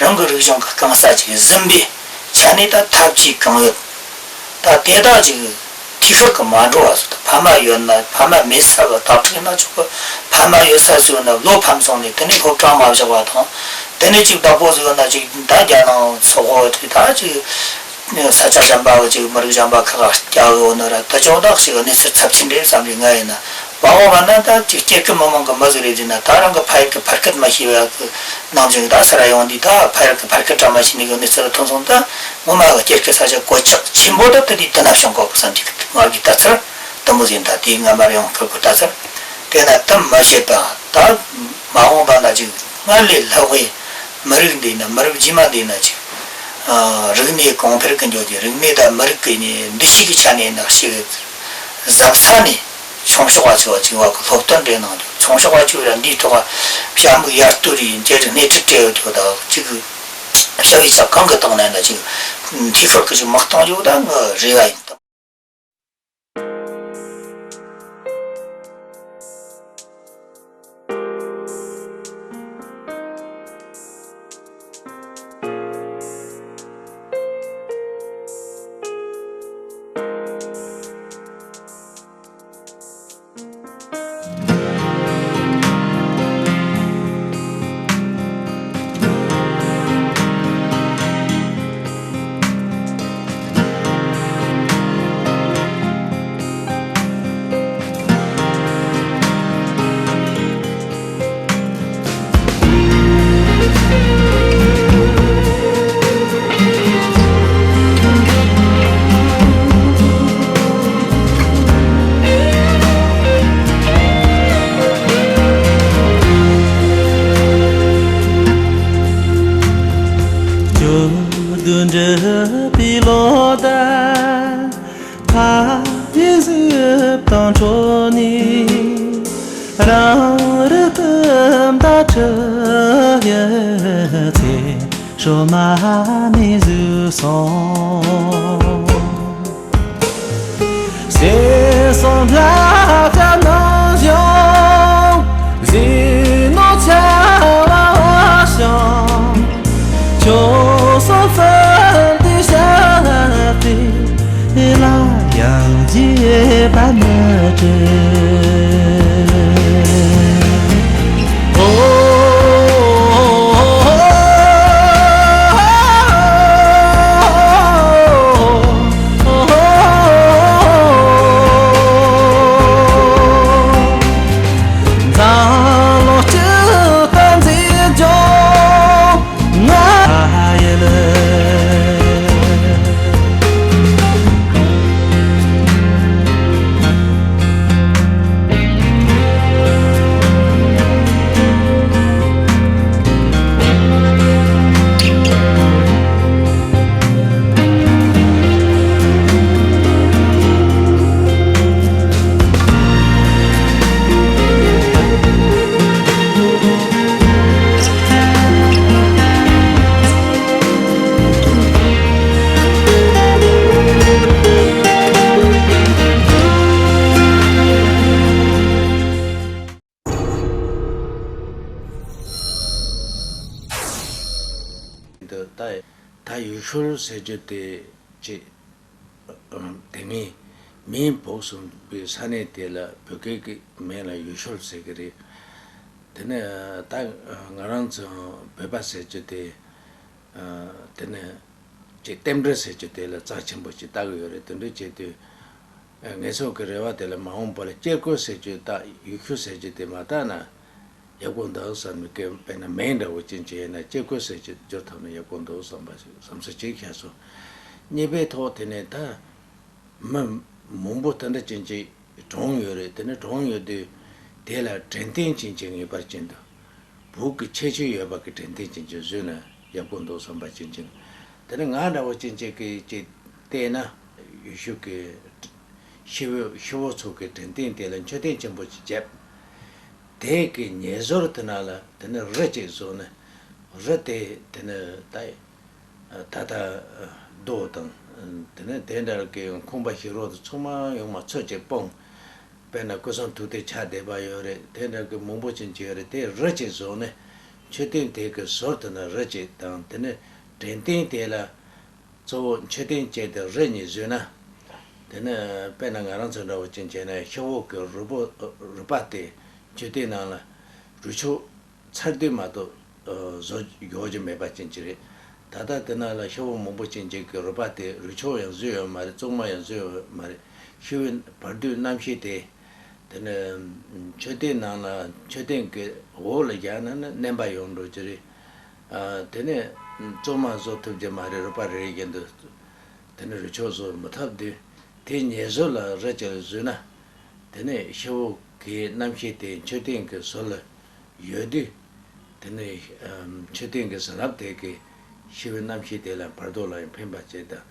རང་གི་རིག་གཞུང་གི་རྐང་ས་ཅིག་ཟིན་པའི་ཆ་ནས་ད་ཐབས་ཇུས་གང་ཡོད་ད་དེ་དག་ཅིག་འཐུས་ཤོར་གི་མ་འགྲོ་བ་ཟེར། ད་ཕ་མ་ཡོད་ན་ཕ་མ་མེད་ས་གི་དག་ཐེར་ན་ཆོག་གི། ཕ་མ་ཡོད་ས་ཟིག་ཡོད་ན་བློ་ཕམ་སོང་ནས་དེ་ནས་སློབ་གྲྭ་མ་བཞག་པ་དང་། དེ་ནས་ཅིག་བདག་པོ་ཟིག་ཡོད་ན་ཅིག་ད་རྒྱ་ནང་ཚོགས་པ་དེ་ད་ཅིག་ས་ཆ་གཞན་པ་གི་ཅིག་མི་རིགས་གཞན་པ་ཁག་ག་སྐྱ་གི་འོ་ན་ར། ད་ཅོག་དག་ཞིག་གནས་ཚུལ་ཚབས་ཆེན་རེད་བསམ་གི། ང་ཡིན་ན་མ་འོངས་པ་ན་ད་ཅིག་སྐྱེ་རྒུ་མི་མང་གི་མི་ཟིག་རེད་ཟེར་ན། ད་རང་གི་ཕ་ཡུལ་གི་ཕ་སྐད་མ་ཤེས་པ་གི་ནང་ཚན་གི་ད་ས་ར་ཡོང་དུས། ད་ཕ་ཡུལ་གི་ཕ་སྐད་བྲ་མ་ཤེས་ནི་གི་གནས་ཚུལ་ཐོན་སོང་། ད་ངོ་མ་གི་སྐྱེ་རྒུ་ས་ཆ་གོད་ཆག་ཆེན་པོ་ད་དེ་དུས་དེ་ན་བྱུང་གོ་གི་བསམ་གི། ང་གི་ལྟ་ཚུལ་དུ་མོ་ཟིན། ད་དེ་ང་མར་ཡོང་ཁུར་གི་ལྟ་ཚུལ་དེ་ན་དུ་མ་བྱེད་པ། ད་མ་འོངས་པ་ན་ཅིག་སྔར་ལས་ལྷག་པའི་མི་རིགས་འདི་ན། མི་རབས་རྗེས་མ་འདི་ན་ཅིག་ཨ་རིག་གནས་གོང་འཕེལ་གྱི་འགྱོ་དེ། རིག་གནས་དང་མི་རིགས་ཀྱི་ནི་འདུ་ཤེས་ཀྱི་ཆ་ནས་ནག་ཤེས་གཟབ་ས་ནས་ཆུང་ཤོག་པ་ཚོ་བ་ཅིག་བ་གི་སློབ་སྟོན་རེ་གནང་རྒྱུ། ཆུང་ཤོག་པ་ཅིག་ར་འདིའི་ཐོག་བྱ་མུག་ཡར་གཏོར་རེ་འཇལ་རེ་སྣེ་ཁྲིད་སྤྲད་ཡོད་རྒྱུ། ད་ཅིག་བྱ་བའི་ཆ་གང་གི་སྟེང་ན་ན་ཅིག་འཐུས་ཤོར་གི་ཅིག་མི་གཏོང་རྒྱུ་ད་ངའི་རེ་བ་ཡིན། སྲོ་མ་མི་བཟོད་སོང་། ཟས་སོགས་ལྷ་བྱ་ནང་བཞིན། ཟས་ནོར་ཆ་བ་བ་ཞིང་། ཆོས་སོགས་བསམ་དུ་བྱ་སྟེ། ལ་ཡང་བརྗེད་པར་མི་བྱེད། འདི་ད་ད་ཡུལ་ཤུལ་ཟེར་རྒྱུ་དེ་ཅི། དེ་ངའི་མིང་བོགས་སོང་པའི་ས་གནས་དེ་ལ་བོད་སྐད་ཀྱི་མིང་ལ་ཡུལ་ཤུལ་ཟེར་གྱི་རེད། དེ་ནས་ད་ང་རང་ཚོ་བོད་པ་ཟེར་རྒྱུ་དེ། དེ་ནས་ཅིག་རྟེན་འབྲེལ་ཟེར་རྒྱུ་དེ་ལ་རྩ་ཆེན་པོ་ཞིག་ལྟ་གི་ཡོད་རེད། དེ་འདྲ་བྱས་དུས་ངེད་ཚོ་གི་རེ་བ་དེ་ལ་མ་འོངས་པ་ལ་སྐྱེ་དགུ་ཟེར་རྒྱུ་ད་ཡུལ་ཤུལ་ཟེར་རྒྱུ་དེ་མ་བཏགས་ན་ཡག་པོ་འདུག་བསམ་གི། དཔེར་ན་མིང་འདྲ་བོ་ཅན་ཅིག་ཡིན་ན་སྐྱེ་དགུ་ཟེར་རྒྱུ་བསྒྱུར་ཐུབ་ན་ཡག་པོ་འདུག་བསམ་པ་ཞིག་བསམ་ཚུལ་ཅིག་བཤད་སོང་། གཉིས་པའི་ཐོག་དེ་ནས་ད་མི་མང་པོ་དེ་འདྲ་ཅན་ཅིག་གྲོངས་ཡོད་རེད། དེ་ནས་གྲོངས་ཡོད་དུས་དེ་ལ་དྲན་རྟེན་ཅན་ཅིག་ངེས་པར་ཅན་དུ་བོད་ཀྱི་ཁྱད་ཆོས་ཡོད་པ་གི་དྲན་རྟེན་ཅན་ཅིག་བཟོས་ན་ཡག་པོ་འདུག་བསམ་པ་ཅན་ཅིག། དེ་ནས་ང་འདྲ་བོ་ཅན་ཅིག་གིས་ཅིག་བལྟས་ན་ཡུལ་ཤུལ་གྱི་ཤི་བོ་ཤི་བོ་ཚོ་གི་དྲན་རྟེན་དེ་ལ་མཆོད་རྟེན་ཆེན་པོ་ཅིག་བརྒྱབ། དེ་གི་ཉེ་ཟུར་དེ་ན་ལ་དེ་ནས་རི་ཅིག་བཟོས་ནས་རི་དེ་དེ་ནས་ད་ད་ལྟ་རྡོ་དང་དེ་ནས་དེ་འདྲ་གི་ཁང་པ་ཞིག་རོ་དེ་ཚང་མ་ཡོང་མ་ཚོ་ཅིག་སྤུངས། དཔེར་ན་སྐུ་གསུང་ཐུགས་རྟེན་ཕྱག་བདེ་བ་ཡོད་རེད། དེ་འདྲ་གི་མང་པོ་ཅན་ཅིག་ཡོད་རེད། དེ་རི་ཅིག་བཟོས་ནས་མཆོད་རྟེན་དེ་གི་ཟུར་དེ་ན་རི་ཅིག་དང་དེ་ནས་དྲན་རྟེན་དེ་ལ་གཙོ་བོ་མཆོད་རྟེན་བཅས་དེ་རི་གཉིས་བཟོས་ན། དེ་ནས་དཔེར་ན་ང་རང་ཚོ་འདྲ་བོ་ཅན་བྱས་ན་ཤི་བོ་གི་རུས་པ་རུས་པ་དེ་མཆོད་རྟེན་ནང་ལ་རུས་ཆོག་ཚར་དུས་མ་གཏོགས་བཟོ་འགྱོ་རྒྱུ་མེད་པ་ཅན་ཅིག་རེད། ད་ལྟ་དེ་ན་ལ་ཤི་བོ་མང་པོ་ཅན་ཅིག་གི་རུས་པ་དེ་རུས་ཆོག་ཡང་བཟོས་ཡོད་མ་རེད། གཙང་མ་ཡང་བཟོས་ཡོད་མ་རེད། ཤི་བོའི་བར་དོའི་རྣམ་ཤེས་དེ། དེ་ནས་མཆོད་རྟེན་ནང་ལ་མཆོད་རྟེན་གྱི་འོག་ལ་བཞག་ན་ནི་མནན་པ་ཡོང་འགྲོ་གི་རེད། ཨ། དེ་ནས་གཙང་མ་བཟོ་ཐུབ་ཀྱི་མ་རེད། རུས་པ་རེ་རེ་བཞིན་དུ་དེ་ནས་རུས་ཆོག་བཟོ་མི་ཐུབ་དུས། དེ་ཉེ་ཟུར་ལ་རི་ཅིག་བཟོས་ན། དེ་ནས་ཤི་བོ་གི་རྣམ་ཤེས་དེ་མཆོད་རྟེན་གྱི་ཟུར་ལ་ཡོད་དུས། དེ་ནས་ཨམ། མཆོད་རྟེན་གྱི་བཟང་རབས་དེ་གི་ཤི་བོའི་རྣམ་ཤེས་དེ་ལ་བར་དོ་ལ་ཡང་ཕན་པ་བྱེད་དང་།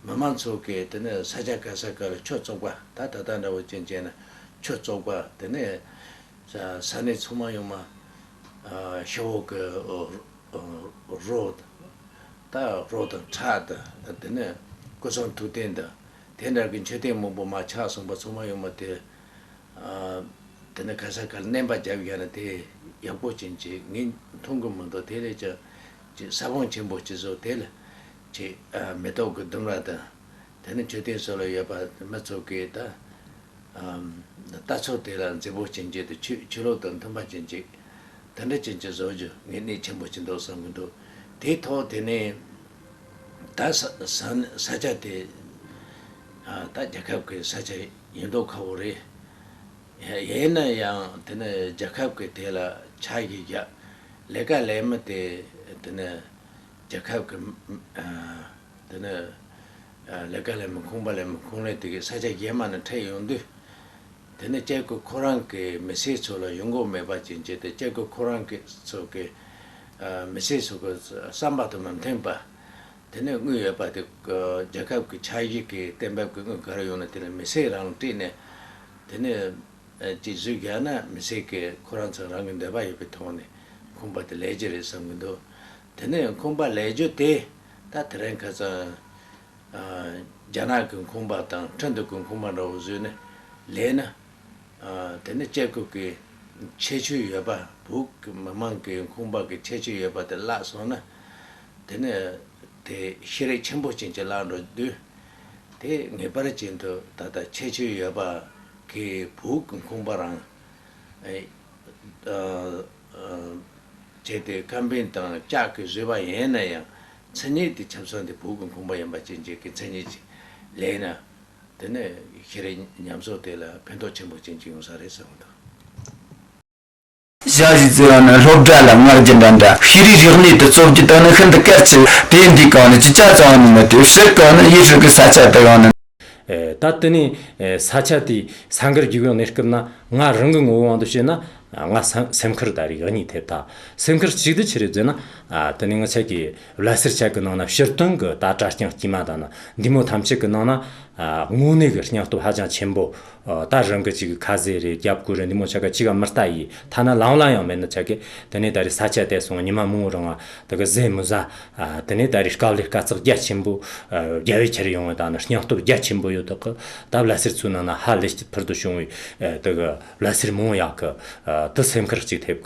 མི་མང་ཚོ་གིས་དེ་ནས་ས་ཆ་ག་ས་ག་ལ་ཆུ་བཙོག་པ། ད་ད་ལྟ་འདྲ་བོ་ཅན་བྱས་ན་ཆུ་བཙོག་པ། དེ་ནས་ས་ས་གནས་ཚང་མ་ཡོང་མ། ཨ། ཤི་བོ་གི་རོ་དང་། ད་རོ་དང་ཁྲག་དང་། དེ་ནས་སྐུ་གསུང་ཐུགས་རྟེན་དང་། དེ་འདྲ་གི་མཆོད་རྟེན་མང་པོ་མར་ཆག་སོང་པ་ཚང་མ་ཡོང་མ་དེ། ཨ། དེ་ནས་ག་ས་ག་ལ་མནན་པ་བརྒྱབ་ཡོད་ན་དེ་ཡག་པོ་ཅན་ཅིག་ངས་མཐོང་གི་མི་འདུག་དེ་ལས་ཀྱང་ཅིག་ས་བོན་ཆེན་པོ་ཅིག་བཟོ། དེ་ལ་ཅིག་ཨ། མེ་ཏོག་གི་ལྡུམ་ར་དང་། དེ་ནས་མཆོད་རྟེན་སོགས་ལ་ཡོད་པ་མི་ཚོ་གིས་ད། ཨམ། རྟ་མཆོག་དེ་ལ་མཛེས་པོ་ཅན་ཅིག་དང་ཆོས་ཆོས་ལུགས་དང་མཐུན་པ་ཅན་ཅིག་དེ་འདྲ་ཅན་ཅིག་བཟོ་རྒྱུ་ངས་གནད་ཆེན་པོ་ཅིག་འདུག་བསམ་གྱི་འདུག་དེའི་ཐོག་དེ་ནས་ད་ས་ས་ས་ཆ་དེ། ཨ། ད་རྒྱལ་ཁབ་ཀྱི་ས་ཆ་ཡིན་མདོག་ཁ་པོ་རེད། ཡིན་ན་ཡང་དེ་ནས་རྒྱལ་ཁབ་ཀྱི་དེ་ལ་ཆ་ཞིག་བཞག་ལས་ཀ་ལས་མི་དེ་དེ་ནས་རྒྱལ་ཁབ་ཀྱི། ཨ། དེ་ནས་ལས་ཀ་ལས་མི་ཁང་པ་ལས་མི་ཁང་ལས་དེ་གི་ས་ཆ་གཞན་མ་ནས་འཕྲད་ཡོང་དུས། དེ་ནས་སྐྱེ་དགུ་ཁོ་རང་གི་མི་སེར་ཚོ་ལ་ཡོང་སྒོ་མེད་པ་ཅན་ཅིག་དང་། སྐྱེ་དགུ་ཁོ་རང་གི་ཚོ་གི་མི་སེར་ཚོ་གི་བསམ་པ་དང་མི་མཐུན་པ། དེ་ནས་དངུལ་ཡོད་པ་དེ་རྒྱལ་ཁབ་ཀྱི་འཆར་གཞི་གི་གཏན་འབེབས་ཀྱི་དངུལ་ག་རེ་ཡོང་ན་དེ་ལ་མི་སེར་རང་ལ་སྤྲད་ནས། དེ་ནས་ཅིག་བཟོས་བཞག་ན་མི་སེར་གི་ཁོ་རང་ཚོ་རང་གི་འདོད་པ་ཡོད་པའི་ཐོག་ནས་ཁང་པ་དེ་ལས་ཀྱི་རེད་བསམ་གྱི་འདུག་དེ་ནས་ཁང་པ་ལས་རྒྱུ་དེ་ད་དེ་རིང་ཁ་སང་ཨ་རྒྱ་ནག་གི་ཁང་པ་དང་ཁྲིན་ཏུའུ་གི་ཁང་པ་འདྲ་བོ་བཟོས་ནས་ལས་ན། ཨ་དེ་ནས་སྐྱེ་དགུ་གི་ཁྱད་ཆོས་ཡོད་པ། བོད་ཀྱི་མི་མང་གི་ཁང་པ་གི་ཁྱད་ཆོས་ཡོད་པ་དེ་བརླག་སོང་ན། དེ་ནས་དེ་ཤེས་རིག་ཆེན་པོ་ཅན་གྱི་བརླག་འགྲོ་དུས། དེ་ངེས་པར་ཅན་དུ་ད་ལྟ་ཁྱད་ཆོས་ཡོད་པ་གི་བོད་ཀྱི་ཁང་པ་རང་ཨེ་ཨ་ཨ་བྱས་ཏེ་ཁང་པ་དང་ལྕགས་ཀྱིས་བཟོས་པ་ཡིན་ན་ཡང་། མཚན་ཉིད་དེ་ཆབ་གསང་དེ་བོད་ཀྱི་ཁང་པ་ཡིན་པ་ཅན་ཅིག་གི་མཚན་ཉིད་ཅིག་ལེན་ན། དེ་ནས་ཤེས་རིག་ཉམས་གསོ་དེ་ལ་ཕན་ཐོགས་ཆེན་པོ་ཅན་ཅིག་ཡོང་ས་རེད་བསམ་གྱི་འདུག། ཞག་བཞི་ཙམ་ཡང་ན་སློབ་གྲྭ་ལ་མངགས་རྒྱུ་འདྲ་འདྲ། ཤེས་རིག་རིག་གནས་དེ་གཙོ་བོ་དང་ནི་ཤིན་ཏུ་གལ་ཆེ། དེ་འདི་གང་ནི་ཅི་ཆ་ཚང་ནི་མི་དེ་ཟེར་གང་ནི་ཡེ་ཧྲི་གི་ས་ཆ་དེ་ཡང་ནི། ཨེ་ད་དེ་ནས་ཨེ་ས་ཆ་དེའི་ས་འགུལ་རྒྱུག་ཡོང་གནས་སྐབས་ན། ང་རང་གི་ངོ་བོ་དབང་དུ་བྱས་ན། ང་སེམས་སེམས་ཁུར་ད་རེས་གཉིས་ཐེབས་ད། སེམས་ཁུར་གཅིག་དེ་ཆི་རེད་ཟེར་ན། ཨ་དེ་ནས་ང་ཆ་གི་བླ་སེར་ཆ་གི་ནང་ན་ཕྱིར་སྟོན་གི་ད་གྲྭ་རྐྱང་དཀྱུས་མ་དང་ན་འདི་མོ་ཐམས་ཅད་གི་ནང་ན། ཨ་དངོས་གནས་གི་སྙིང་སྟོབས་ཧ་ཅང་ཆེན་པོ། ཨ་ད་རང་གི་ཅིག་ཁ་ཟས་རེད། རྒྱབ་སྐོར་རེད། འདི་མོ་ཆ་ག་ཅིག་ག་མི་ལྟ་ཡི། ཐ་ན་ལམ་ལ་ཡང་མེད་ན་ཆ་གི། དེ་ནས་ད་རེས་ས་ཆ་དེ་སོང་ཉི་མ་མང་པོ་རིང་བ་དེ་གི་ཟས་མི་ཟ། ཨ་དེ་ནས་ད་རེས་དཀའ་ལས་དཀའ་ཚེགས་རྒྱ་ཆེན་པོ་ཨ་རྒྱབ་བེ་ཁྱེར་ཡོང་བ་དང་ནི་སྙིང་སྟོབས་རྒྱ་ཆེན་པོ་ཡོད་དག་གི། ད་བླ་སེར་ཚོའི་ནང་ན་ཧ་ལས་ཀྱི་ཕུལ་དུ་བྱུང་བའི་ཨ་དེ་གི་བླ་སེར་མང་ཡག་གི། ཨ་དེ་སེམས་ཁུར་གཅིག་ཐེབས་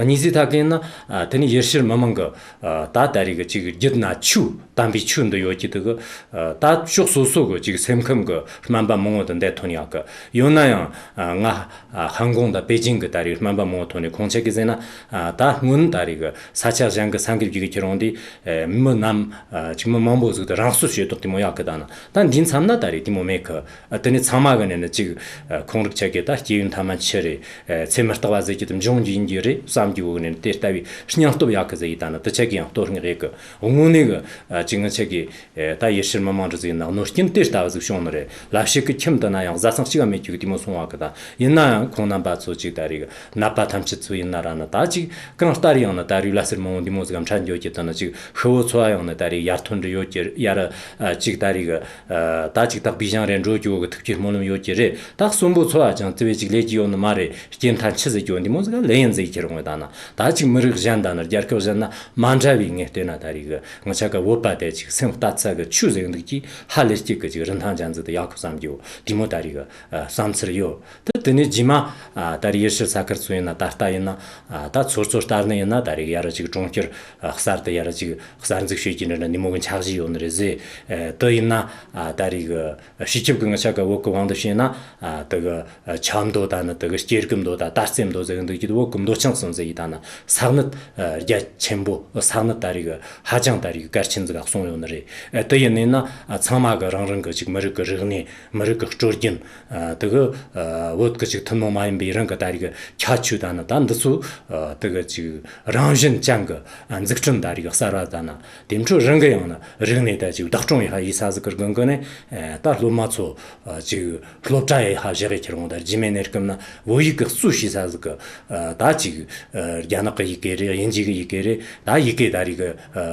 གི། གཉིས་ཟིག་ད་གིན་ན་ཨ་དེ་ནས་ཡུལ་ཤུལ་མི་མང་གི་ཨ་ད་ད་རེས་གི་ཅིག་རྒྱུད་ན་ཆོས་དམ་པའི་ཆོས་འདི་ཡོད་ཀྱི་དེ་གི། ཨ་ད་ཕྱོགས་སོ་སོ་གི་ཅིག་སེམས་ཁམས་གི་སྨན་པ་མང་བོ་དེ་འདས་ཐོན་ཡག་གི། ཡོད་ན་ཡང་ཨ་ང་ཨ་ཧང་ཀོང་དང་པེ་ཅིང་གི་ད་རེས་སྨན་པ་མང་བོ་ཐོན་ནས་ཁོང་ཆ་གི་ཟེར་ན། ཨ་ད་སྔོན་ད་རེས་གི་ས་ཆ་གཞན་གི་ས་འགུལ་རྒྱུག་གི་ཁྱེར་འོང་དུས། ཨེ་མི་རྣམས་ཨ་ཅིག་མི་མང་པོ་ཟིག་ཏུ་རང་སྲོག་བྱེད་དོགས་དེ་མོ་ཡག་གི། ད་ན་ད་འདིའི་མཚམས་ན་ད་རེས་དེ་མོ་མེད་གི། ཨ་དེ་ནས་ཚང་མ་གི་ནས་ནི་ཅིག་ཨ་ཁོང་རིགས་ཆ་གི་ད་སྐྱེ་ཡུན་ཐ་མ་འཆི་རེད། ཨེ་ཚེ་མི་རྟག་པ་ཟེར་གྱི་དེ་འབྱུང་རྒྱུ་ཡིན་རྒྱུ་རེད་བསམ་གྱི་འོག་ནས་དེ་ལྟ་བུའི་སྙིང་སྟོབས་ཡག་གི་ཟེར་ཡི། ད་ན་དེ་ཆ་གི་ཡང་ལྟོ་སྔགས་ཡེ་གི། དངོས་གནས་གི་ཨ་ཅིག་ང་ཆ་གི་ཨེ་ད་ཡུལ་ཤུལ་མི་མང་འདྲ་ཟིག་ཡིན་ན་གནོད་སྐྱོན་དེ་ལྟ་བུ་ཟིག་བྱུང་ནི་རེད། ལ་ཕྱི་གི་ཁྱིམ་དུ་ན་ཡང་བཟའ་ཚང་གཅིག་ག་མེད་རྒྱུ་གི་དེ་མོ་སོང་བ་གི། ད་ཡིན་ན་ཡང་ཁོང་རྣམ་པ་ཚོ་ཅིག་ད་རེས་གི་ནད་པ་ཐམས་ཅད་ཚོ་ཡིན་ན་ར་ན། ད་ཅིག་གང་ལྟར་ཡང་ན་ད་རེས་བླ་སེར་མང་བོ་འདི་མོ་ཟིག་གམ་ཁྲ་འགྱོ་གི། ད་ན་ཅིག་ཤི་བོ་ཚོ་ཡང་ན་ད་རེས་ཡར་ཐོན་འདྲ་ཡོད་ཀྱི་ཡར། ཨ་ཅིག་ད་རེས་གི་ཨ་ད་ཅིག་དག་པའི་ཞིང་རེ་འགྲོ་རྒྱུ་གི་ཐུགས་ཀྱི་སྨོན་ལམ་ཡོད་ཀྱི་རེད། ད་གསོན་པོ་ཚོ་ཨ་ཅང་དེ་བས་ཅིག་ལས་ཀྱི་ཡོད་ནི་མ་རེད། རྐྱེན་ཐང་ཆི་ཟིག་གྱོ་འདི་མོ་ཟིག་ལས་ཡིན་ཟིག་ཁྱེར་འོང་། ད་ན་ད་ཅིག་མི་རིགས་གཞན་དང་ན་རྒྱལ་ཁབ་གཞན་ན་མ་འདྲ་བའི་ངས་བལྟས་ན་ད་རེས་གི་ང་ཆ་ག་བོད་པ་དེ་ཅིག་སེམས་ལྟ་ཚ་གི་ཆོས་ཟིག་འདུག་གི། ཧ་ལས་སྐྱིད་གི་ཅིག་རིན་ཐང་ཅན་ཟིག་དེ་ཡག་གི་བསམ་གྱི་འོ། དེ་མོ་ད་རེས་གི་ཨ་བསམ་ཚུལ་ཡོད། ད་དེ་ནས་རྗེས་མ་ཨ་ད་རེས་ཡུལ་ཤུལ་ས་ཁུལ་ཚོ་ཡིན་ན་ད་ལྟ་ཡིན་ན། ཨ་ད་ཚོར་ཚོར་ལྟར་ནི་ཡིན་ན་ད་རེས་ཡར་ཅིག་གྲོང་ཁྱེར་ཨ་གསར་དུ་ཡར་ཅིག་གསར་འཛུགས་བྱེད་ཀྱི་འདྲ་འདྲ་འདི་མོ་གི་འཆར་གཞི་ཡོད་ནི་རེད་ཟེར། ཨ་དེ་ཡིན་ན་ཨ་ད་རེས་གི་སྤྱི་ཁྱབ་ཀྱི་ང་ཆ་ག་བོད་ཀྱི་དབང་དུ་བྱས་ན། ཨ་དེ་གི་ཆབ་མདོ་ད་ནི་དེ་གི་སྐྱེ་རྒུ་མདོ་ད་དར་རྩེ་མདོ་ཟེར་གི་འདུག་གི། བོད་ཀྱི་མདོ་ཆེན་གསུམ་ཟེར་གི། ད་ནི་ས་གནས་ཨ་རྒྱ་ཆེན་པོ། ས་གནས་ད་རེས་གི་ཧ་ཅང་ད་རེས་གི་གལ་ཆེན་ཟིག་ག་གསུངས་ཡོད་ནི་རེད། ཨ་དེ་ཡིན་ནི་ན་ཨ་ཚང་མ་གི་རང་རང་གི་ཅིག་མི་རིགས་ཀྱི་རིག་གནས། མི་རིགས་ཀྱི་སྲོལ་རྒྱུན། ཨ་དེ་གི་ཨ་བོད་ཀྱི་ཅིག་ཐུན་མོང་མ་ཡིན་པའི་རང་གི་ད་རེས་གི་ཁྱད་ཆོས་ད་ནི་ད་འདི་ཚོ་ཨ་དེ་གི་ཅིག་རང་བཞིན་ཅན་གི་ཨ་འཛུགས་སྐྲུན་ད་རེས་གི་གསར་བ་ད་ནི། དེ་འཕྲོ་རང་གི་ཡང་ན་རིག་གནས་ད་ཅིག་བདག་སྐྱོང་ཡེ་ཧ་ཡེ་ས་ཟིག་གི་དགོན་གི་ནས། ཨ་ད་སློབ་མ་ཚོ་ཨ་ཅིག་སློབ་གྲྭ་ཡེ་ཧ་བཞག་གི་ཁྱེར་འོང་། ད་རྗེས་མའི་གནས་སྐབས་ན་བོད་ཡིག་གི་གཙོ་བྱེད་ས་ཟིག་གི་ཨ་ད་ཅིག་ཨ་རྒྱ་ནག་གི་ཡི་གེ་རེད། དབྱིན་ཇི་གི་ཡི་གེ་རེད། ད་ཡི་གེ་ད་རེས་གི་ཨ་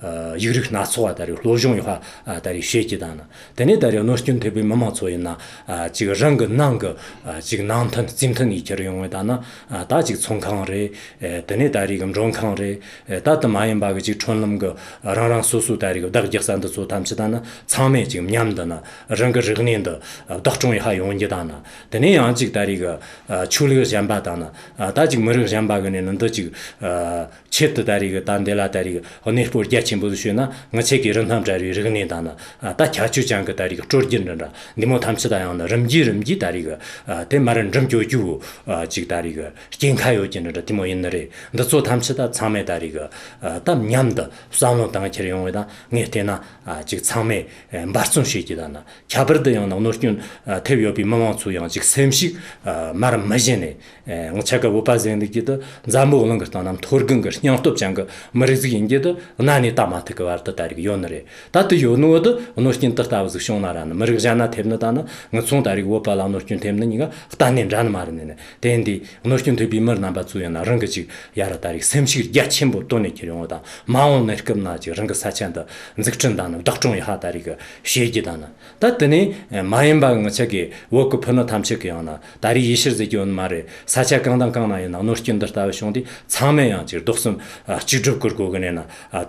ཨ་ཡིག་རིགས་སྣ་ཚོགས་པ་ད་རེས་སློབ་སྦྱོང་ཡེ་ཧ་ཨ་ད་རེས་བྱེད་ཀྱི་ད་ནི། དེ་ནས་ད་རེས་གནོད་སྐྱོན་ཐེབས་པའི་མི་མང་ཚོ་ཡིན་ན་ཨ་ཅིག་རང་གི་ནང་གི་ཨ་ཅིག་ནང་མཐུན་རྩིས་མཐུན་ཡེ་ཁྱེར་ཡོང་བའི་ད་ནི། ཨ་ད་ཅིག་ཚོང་ཁང་རེད། ཨེ་དེ་ནས་ད་རེས་གི་མགྲོན་ཁང་རེད། ཨེ་ད་དེ་མ་ཡིན་པ་གི་ཅིག་ཁྲོན་ལམ་གི་རང་རང་སོ་སོའི་ད་རེས་གི་བདག་རྒྱག་ས་འདི་ཚོ་ཐམས་ཅད་ད་ནི་ཚང་མས་ཅིག་མཉམ་དུ་ནི་རང་གི་རིག་གནས་འདི་བདག་སྐྱོང་ཡེ་ཧ་ཡོང་རྒྱུ་ད་ནི། དེ་ནས་ཡང་ཅིག་ད་རེས་གི་ཨ་ཆོས་ལུགས་གཞན་པ་ད་ནི་ཨ་ད་ཅིག་མི་རིགས་གཞན་པ་གི་ནས་ནི་འདི་ཅིག་ཨ་ཆེད་དུ་ད་རེས་གི་ད་འདི་ལ་ད་རེས་གི་གནས་སྤོ་རྒྱ་ཆེན་པོ་ཞུས་ན། ང་ཆེ་གི་རིན་ཐང་བྲལ་བའི་རིག་གནས་ད་ནི་ཨ་ད་ཁྱད་ཆོས་ཅན་གི་ད་རེས་གི་སྲོལ་རྒྱུན་འདྲ་འདྲ་འདི་མོ་ཐམས་ཅད་ད་ཡང་ནི་རིམ་གྱིས་རིམ་གྱིས་ད་རེས་གི་ཨ་དེ་མར་འགྲིམ་སྐྱོད་རྒྱུ་བོ་ཨ་ཅིག་ད་རེས་གི་སྐྱེ་ཁ་ཡོད་ཀྱི་འདྲ་འདྲ་དེ་མོ་ཡིན་ནི་རེད། འདི་ཚོ་ཐམས་ཅད་ད་ཚང་མས་ད་རེས་གི་ཨ་ད་མཉམ་དུ་བསམ་བློ་བཏང་ཁྱེར་ཡོང་བའི་ད་ངས་བལྟས་ན་ཨ་ཅིག་ཚང་མས་འབད་བརྩོན་བྱེད་ཀྱི་ད་ནི། ཁྱད་པར་དུ་ཡང་ན་གནོད་སྐྱོན་ཨ་ཐེབས་ཡོད་པའི་མི་མང་ཚོ་ཡང་ཅིག་སེམས་ཤུགས་ཨ་མར་མི་བཞེངས་ནས། ཨེ་ང་ཆ་ག་བོད་པ་ཟེར་འདུག་གི་དུ་འཛམ་བུ་གླིང་གི་སྟེང་ན་མཐོ་སྒང་གི་སྙིང་སྟོབས་ཅན་གི་མི་རིགས་ཟིག་ཡིན་གྱི་དུ་གནའ་ནས་ད་མ་ཐུག་གི་བར་དུ་ད་རེས་ཡོད་ནི་རེད། ད་དུ་ཡོད་ནོ་དུ་གནོད་སྐྱོན་དུ་ལྟ་བུ་ཟིག་བྱུང་ན་ར་ནི་མི་རིགས་གཞན་ན་ཐེབས་ནི་ད་ནི་ང་ཚོ་ད་རེས་བོད་པ་ལ་གནོད་སྐྱོན་ཐེབས་ནི་གཉིས་ཀ་གཏན་ནས་འདྲ་ནི་མ་རེད། ནི་ནི་དེ་འདི་གནོད་སྐྱོན་ཐེབས་པའི་མི་རྣམ་པ་ཚོ་ཡིན་ན་རང་གི་ཅིག་ཡ་ར་ད་རེས་སེམས་ཤུགས་རྒྱ་ཆེན་པོ་བཏོན་ནས་ཁྱེར་ཡོང་བ་དང་། མ་འོངས་གནས་སྐབས་ན་ཅིག་རང་གི་ས་ཆ་འདི་འཛུགས་སྐྲུན་དང་ནི་བདག་སྐྱོང་ཡེ་ཧ་ད་རེས་གི་བྱེད་རྒྱུ་དང་ནི། ད་དེ་ནས་མ་ཡིན་པ་ང་ཆ་གི་བོད་ཀྱི་ཕུ་ནུ་ཐམས་ཅད་ཀྱི་ཡང་ན་ད་རེས་ཡེ་ཤུལ་ཟེར་གྱི་ཡོད་ནི་མ་རེད། ས་ཆ་གང་དང་གང་ན་ཡིན་ན་གནོད་སྐྱོན་འདི་ལྟ་བུ་བྱུང་དུས་ཚང་མས་ཡང་ཅིག་རྡོག་གསུམ་ གཅིག་སྒྲིལ་གྱི་སྒོ་ནས་ན་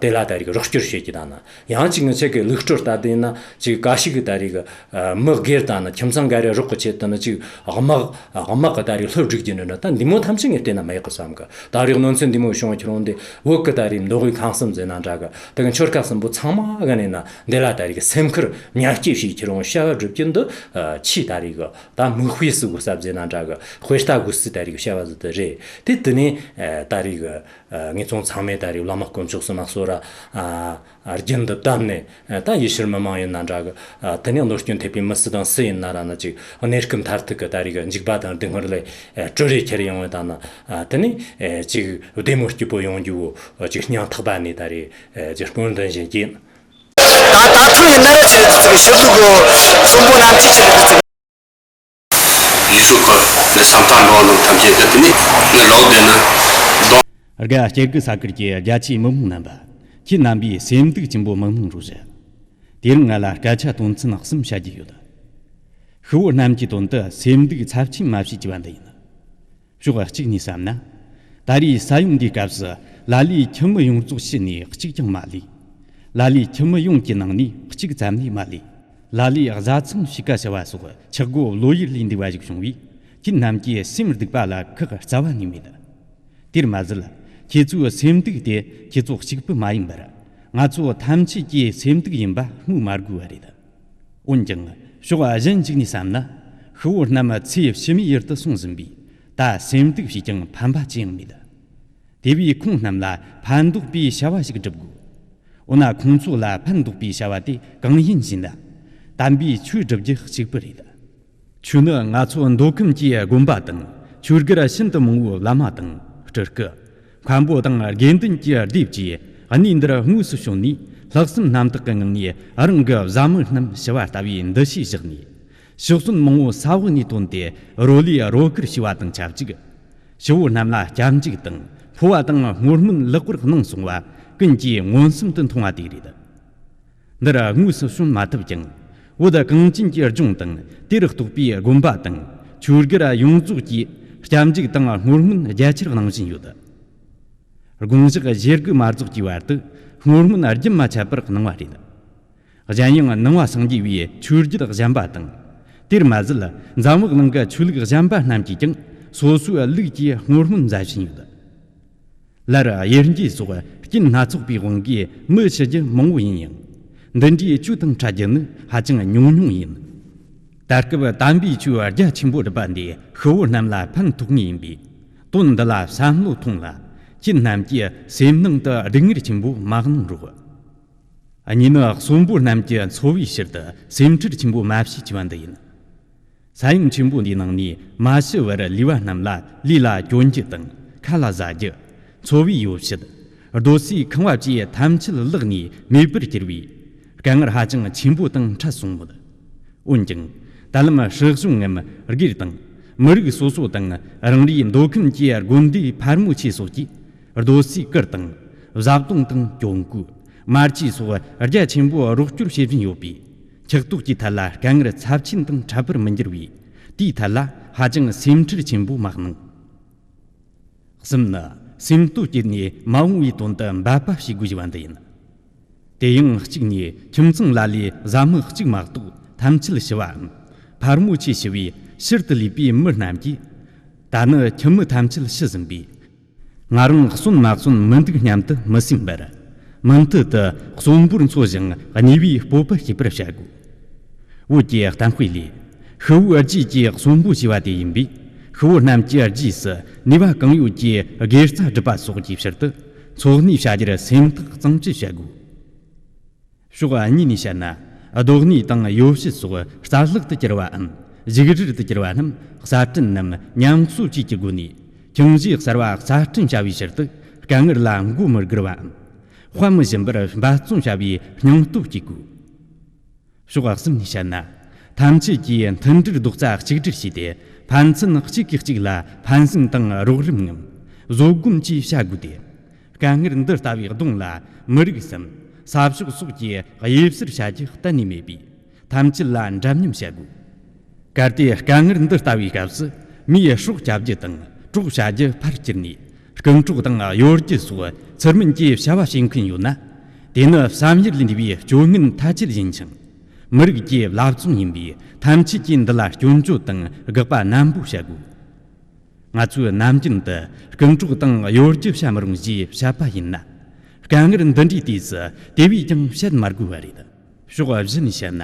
དེ་ལ་ད་རེས་རོགས་སྐྱོར་བྱེད་ཀྱི་ད་ན། ཡང་གཅིག་ངི་ཆེད་ཀྱི་ལུགས་སྲོལ་ལྟར་དེ་ཡིན་ན་ཅིག་ག་ཞིག་གི་ད་རེས་མི་སྒེར་ད་ན་ཁྱིམ་ཚང་འགའ་རེ་རོགས་ཀྱི་ཆེད་དུ་ནི་ཅིག་དམག་དམག་གི་ད་རེས་སློབ་སྒྲིག་རྒྱུ་ནི་ད་འདི་མོ་ཐམས་ཅད་ངས་བལྟས་ན་མེད་གི་བསམ་གི། ད་རེས་གནོད་འཚེ་འདི་མོ་བྱུང་ཁྱེར་འོང་དེ་བོད་ཀྱི་ད་རེས་མདོ་དབུས་ཁམས་གསུམ་ཟེར་ན་འདྲ་གི། དེ་གི་ཆོལ་ཁ་གསུམ་པོ་ཚང་མ་གི་ནས་ན་འདི་ལ་ད་རེས་སེམས་ཁུར་མཉམ་སྐྱེད་བྱེད་ཁྱེར་འོང་བྱ་བ་སྒྲུབ་རྒྱུ་འདི་ཆེས་ད་རེས་གི་ད་མིག་དཔེ་སུ་དགོས་ས་ཟེར་ན་འདྲ་གི། དཔེ་ལྟ་དགོས་སུ་ད་རེས་གི་བྱ་བ་ཟིག་དེ་རེད། དེ་དེ་ནས་ད་རེས་གི་ངེད་ཚང་ཚང་མས་ད་རེས་བླ་མ་དཀོན་མཆོག་གསུམ་མ་གསོལ་ར་རྒྱུན་དུ་བཏབ་ནས། ད་ཡུལ་ཤུལ་མི་མང་ཡིན་ན་འདྲ་གི། དེ་ནས་གནོད་སྐྱོན་ཐེབས་པའི་མི་སུ་དང་སུ་ཡིན་ན་ར་ན་ཅིག་གནས་སྐབས་མཐར་ཐུག་གི་ད་རེས་གི་འཇིགས་པ་དང་སྡུག་བསྔལ་ལས་གྲོལ་རེ་ཁྱེར་ཡོང་བ་དང་ན། དེ་ནས་ཅིག་བདེ་མོ་སྐྱིད་པོ་ཡོང་རྒྱུ་བོ་ཅིག་སྙིང་ཐག་པ་ནས་ད་རེས་ཅིག་སྨོན་འདུན་བཞིན་གྱིས། ད་ད་ཐུག་ཡིན་ན་ར་ཅིག་ཅིག་ཞུ་གི་གོ། གསོན་པོ་རྣམས་ཀྱིས་ཅིག་ཅིག་ཡུལ་ཤུལ་ཁོ་ནི་བསམ་ཐག་འགྲོ་བ་རྣམས་ཐམས་ཅད་ཀྱི་དེ་ནི་ནི་ལོག་བསྡད་ན་གདོང་། དགའ་སྐྱེ་དགུ་ས་ཁུལ་གྱི་རྒྱ་ཆེའི་མི་མང་རྣམ་པ། ཁྱེད་རྣམ་པས་སེམས་སྡུག་ཆེན་པོ་མི་གནང་རོགས་ཞུ། དེ་རིང་ང་ལ་སྐད་ཆ་དོན་ཚན་གསུམ་བཤད་རྒྱུ་ཡོད། ཤི་བོ་རྣམས་ཀྱི་དོན་དུ་སེམས་སྡུག་ཚབས་ཆེན་མ་བྱེད་ཅེས་པ་འདི་ཡིན། ཕྱོགས་གཅིག་ནས་བསམ་ན། ད་རེས་ས་ཡོམ་འདིའི་སྐབས་སུ་ལ་ལས་ཁྱིམ་མི་ཡོངས་རྫོགས་ཤི་ནས་གཅིག་ཀྱང་མ་ལུས། ལ་ལས་ཁྱིམ་མི་ཡོངས་ཀྱི་ནང་ནས་གཅིག་ཙམ་ལས་མ་ལུས། ལ་ལས་བཟའ་ཚང་ཕྱུགས་ཀ་བྱ་བ་སོགས་ཆག་སྒོ་བློ་ཡུལ་ལས་འདས་པ་ཞིག་བྱུང་བས། ཁྱེད་རྣམས་ཀྱི་སེམས་སྡུག་པ་ལ་ཁག་རྩ་བ་ནས་མེད། དེར་མ་ཟད། ཁྱེད་ཚོའི་སེམས་སྡུག་དེ་ཁྱེད་ཚོ་གཅིག་པུ་མ་ཡིན་པར། ང་ཚོ་ཐམས་ཅད་ཀྱི་སེམས་སྡུག་ཡིན་པ་སྨོས་མ་དགོས་པ་རེད། འོན་ཀྱང་། ཕྱོགས་གཞན་གཅིག་ནས་བསམ་ན། ཤི་བོ་རྣམས་ཚེ་ཕྱི་མའི་ཡུལ་དུ་སོང་ཟིན་པས། ད་སེམས་སྡུག་བྱས་ཀྱང་ཕན་པ་ཅི་ཡང་མེད། དེ་བས་ཁོང་རྣམས་ལ་ཕན་འདོགས་པའི་བྱ་བ་ཞིག་སྒྲུབ་དགོས། འོ་ན་ཁོང་ཚོ་ལ་ཕན་འདོགས་པའི་བྱ་བ་དེ་གང་ཡིན་ཞེ་ན། དམ་པའི་ཆོས་སྒྲུབ་རྒྱུ་གཅིག་པུ་རེད། ཆོས་ནི་ང་ཚོ་མདོ་ཁམས་ཀྱི་དགོན་པ་དང་ཆོས་སྒར་ཤིན་ཏུ་མང་བོའི་བླ་མ་དང་སྤྲུལ་སྐུ། མཁན་པོ་དང་དགེ་འདུན་གྱི་སྡེ་བཅས་གནས་འདིར་དངོས་སུ་བྱོན་ནས་ལྷག་བསམ་རྣམ་དག་གི་ངང་ནས་རང་གི་བཟའ་མི་རྣམས་ཞུ་བ་ལྟ་བུའི་འདུ་ཤེས་བཞག་ནས། ཕྱི་སོན་མང་བོ་ས་འོག་ནས་བཏོན་ཏེ་རོ་ལས་རོ་ཁུར་བྱས་པ་དང་ཆབས་ཅིག་ཞི་བོ་རྣམས་ལ་སྐྱབས་འཇུག་དང་ཕོ་བ་དང་བསྔོ་སྨོན་ལེགས་པར་གནང་སོང་བ་ཀུན་གྱིས་མངོན་སུམ་དུ་མཐོང་བ་དེ་རེད། འདིར་དངོས་སུ་བྱོན་མ་ཐུབ་ཀྱང་། བོད་གངས་ཅན་གྱི་ལྗོངས་དང་དེར་གཏོགས་པའི་དགོན་པ་དང་ཆོས་སྒར་ཡོངས་རྫོགས་ཀྱིས་སྐྱབས་འཇུག་དང་བསྔོ་སྨོན་རྒྱ་ཆེར་གནང་བཞིན་ཡོད། དགོངས་ཞག་བཞེས་དགུ་མ་རྫོགས་ཀྱི་བར་དུ་བསྔོ་སྨོན་རྒྱུན་མ་ཆད་པར་གནང་བ་རེད། གཞན་ཡང་ནང་པ་སངས་རྒྱས་པའི་ཆོས་བརྒྱུད་གཞན་པ་དང་། དེར་མ་ཟད་འཛམ་བུ་གླིང་གི་ཆོས་ལུགས་གཞན་པ་རྣམས་ཀྱིས་ཀྱང་སོ་སོའི་ལུགས་ཀྱིས་བསྔོ་སྨོན་མཛད་བཞིན་ཡོད། སླར་དབྱེར་འབྱེད་སོགས་རྐྱེན་སྣ་ཚོགས་པའི་དབང་གིས་མི་ཤི་རྒྱུ་མང་བོ་ཡིན་ཡང་། འདི་འདྲའི་ཆོས་དང་འཕྲད་རྒྱུ་ནི་ཧ་ཅང་ཉུང་ཉུང་ཡིན། ད་སྐབས་དམ་པའི་ཆོས་རྒྱ་ཆེན་པོ་སྒྲུབ་པ་འདིས་ཤི་བོ་རྣམས་ལ་ཕན་ཐོགས་ངེས་ཡིན་པས། དོན་འདི་ལ་བསམ་བློ་ཐོངས་ལ། ཁྱེད་རྣམས་ཀྱིས་སེམས་ནང་དུ་སྡུག་བསྔལ་ཆེན་པོ་མ་གནང་རོགས། གཉིས་ནི་གསོན་པོ་རྣམས་ཀྱི་འཚོ་བའི་ཕྱིར་དུ་སེམས་ཁྲལ་ཆེན་པོ་མ་བྱེད་ཅེས་པ་འདི་ཡིན། ས་ཡོམ་ཆེན་པོ་འདིའི་ནང་ནས་མ་ཤི་བར་ལུས་པ་རྣམས་ལ་ལུས་ལ་གྱོན་རྒྱུ་དང་ཁ་ལ་བཟའ་རྒྱུ། འཚོ་བའི་ཡོ་བྱད། རྡོ་སའི་ཁང་བ་བཅས་ཐམས་ཅད་བརླག་ནས་མེད་པར་གྱུར་བས། དཀའ་ངལ་ཧ་ཅང་ཆེན་པོ་དང་འཕྲད་སོང་མོད། འོན་ཀྱང་། ད་ལམ་སྲིད་གཞུང་ངམ་སྒེར་དང་། མི་རིགས་སོ་སོ་དང་རང་རེའི་མདོ་ཁམས་ཀྱི་དགོན་སྡེའི་ཕལ་མོ་ཆེ་སོགས་ཀྱིས། རྡོ་སའི་གུར་དང་། བཟའ་བཏུང་དང་གྱོན་གོས། མར་ཆས་སོགས་རྒྱ་ཆེན་པོ་རོགས་སྐྱོར་བྱེད་བཞིན་ཡོད་པས། འཁྱག་ལྟོགས་ཀྱི་ཐད་ལ་དཀའ་ངལ་ཚབས་ཆེན་དང་འཕྲད་པར་མི་འགྱུར་བས། དེའི་ཐད་ལ་ཧ་ཅང་སེམས་ཁྲལ་ཆེན་པོ་མ་གནང་། གསུམ་ནི། སེམས་གཏོད་བྱས་ནས་མ་འོངས་པའི་དོན་དུ་འབད་པ་བྱེད་དགོས་ཞེས་པ་འདི་ཡིན། དེ་ཡང་གཅིག་ནས་ཁྱིམ་ཚང་ལ་ལས་བཟའ་མི་གཅིག་མ་གཏོགས་ཐམས་ཅད་ཤི་བའམ། ཕལ་མོ་ཆེ་ཤི་བའི་ཕྱིར་དུ་ལུས་པའི་མི་རྣམས་ཀྱིས། ད་ནི་ཁྱིམ་མི་ཐམས་ཅད་ཤི་ཟིན་པས། ང་རང་གསོན་མ་གསོན་མི་འདུག་སྙམ་དུ་མི་སེམས་པར། མུ་མཐུད་དུ་གསོན་པོར་འཚོ་ཞིང་གནས་པའི་སྤོབས་པ་སྐྱེད་པར་བྱ་དགོས། བོད་ཀྱི་གཏམ་དཔེ་ལས། ཤི་བོའི་རྗེས་ཀྱི་གསོན་པོ་ཞེས་པ་དེ་ཡིན་པས། ཤི་བོ་རྣམས་ཀྱི་རྗེས་སུ་ནུས་པ་གང་ཡོད་ཀྱིས་དགེ་རྩ་སྒྲུབ་པ་སོགས་ཀྱི་ཕྱིར་དུ། འཚོ་གནས་བྱ་རྒྱུར་སེམས་ཐག་གཙང་བཅད་བྱ་དགོས། ཕྱོགས་གཉིས་ནས་བཤད་ན། སྡོད་གནས་དང་ཡོ་བྱད་སོགས་རྩ་བརླག་ཏུ་གྱུར་བའམ། ཡིག་རིར་དུ་གྱུར་བ་རྣམས་གསར་སྐྲུན་ནམ་ཉམས་གསོ་བཅས་ཀྱི་སྒོ་ནས། ཁྱིམ་གཞིས་གསར་བ་གསར་སྐྲུན་བྱ་བའི་ཕྱིར་དུ། དཀའ་ངལ་ལ་མགོ་མི་སྒུར་བའམ། དཔའ་མི་ཞུམ་པར་འབད་བརྩོན་བྱ་བའི་སྙིང་སྟོབས་བསྐྱེད་དགོས། ཕྱོགས་གསུམ་ནས་བཤད་ན། ཐམས་ཅད་ཀྱིས་མཐུན་སྒྲིལ་རྡོག་རྩ་གཅིག་སྒྲིལ་བྱས་ཏེ། ཕན་ཚུན་གཅིག་གིས་གཅིག་ལ་ཕན་སེམས་དང་རོགས་རམ་ངམ། བཟོད་སྒོམ་བཅས་བྱ་དགོས་ཏེ། དཀའ་ངལ་འདི་ལྟ་བུའི་གདོང་ལ། མི་རིགས་སམ། ས་ཕྱོགས་སོགས་ཀྱིས་དབྱེ་ཕྱིར་བྱ་རྒྱུ་གཏན་ནས་མེད་པས། ཐམས་ཅད་ལ་འདྲ་མཉམ་བྱ་དགོས། གལ་ཏེ་དཀའ་ངལ་འདི་ལྟ་བུའི་སྐབས་སུ། མིའི་སྲོག་བསྐྱབ་རྒྱུ་དང་། གྲོགས་བྱ་རྒྱུ་ཕར་གྱུར་ནས། རྐང་གྲོགས་དང་གཡོ་སྒྱུ་སོགས་ཚུལ་མིན་གྱི་བྱ་བ་བྱེད་མཁན་ཡོད་ན། དེ་ནི་བསམ་ཡུལ་ལས་འདས་པའི་སྤྱོད་ངན་ཐ་ཆད་ཡིན་ཞིང་། མི་རིགས་ཀྱི་བླ་བཙོང་ཡིན་པས། ཐམས་ཅད་ཀྱིས་འདི་ལ་སྐྱོན་བརྗོད་དང་དགག་པ་ནན་པོ་བྱ་དགོས། ང་ཚོས་ནམ་རྒྱུན་དུ་རྐང་གྲོགས་དང་གཡོ་སྒྱུ་བྱ་མི་རུང་ཞེས་བཤད་པ་ཡིན་ན། དཀའ་ངལ་འདི་འདྲའི་དུས་སུ་དེ་བས་ཀྱང་བཤད་མ་དགོས་པ་རེད། ཕྱོགས་བཞི་ནས་བཤད་ན།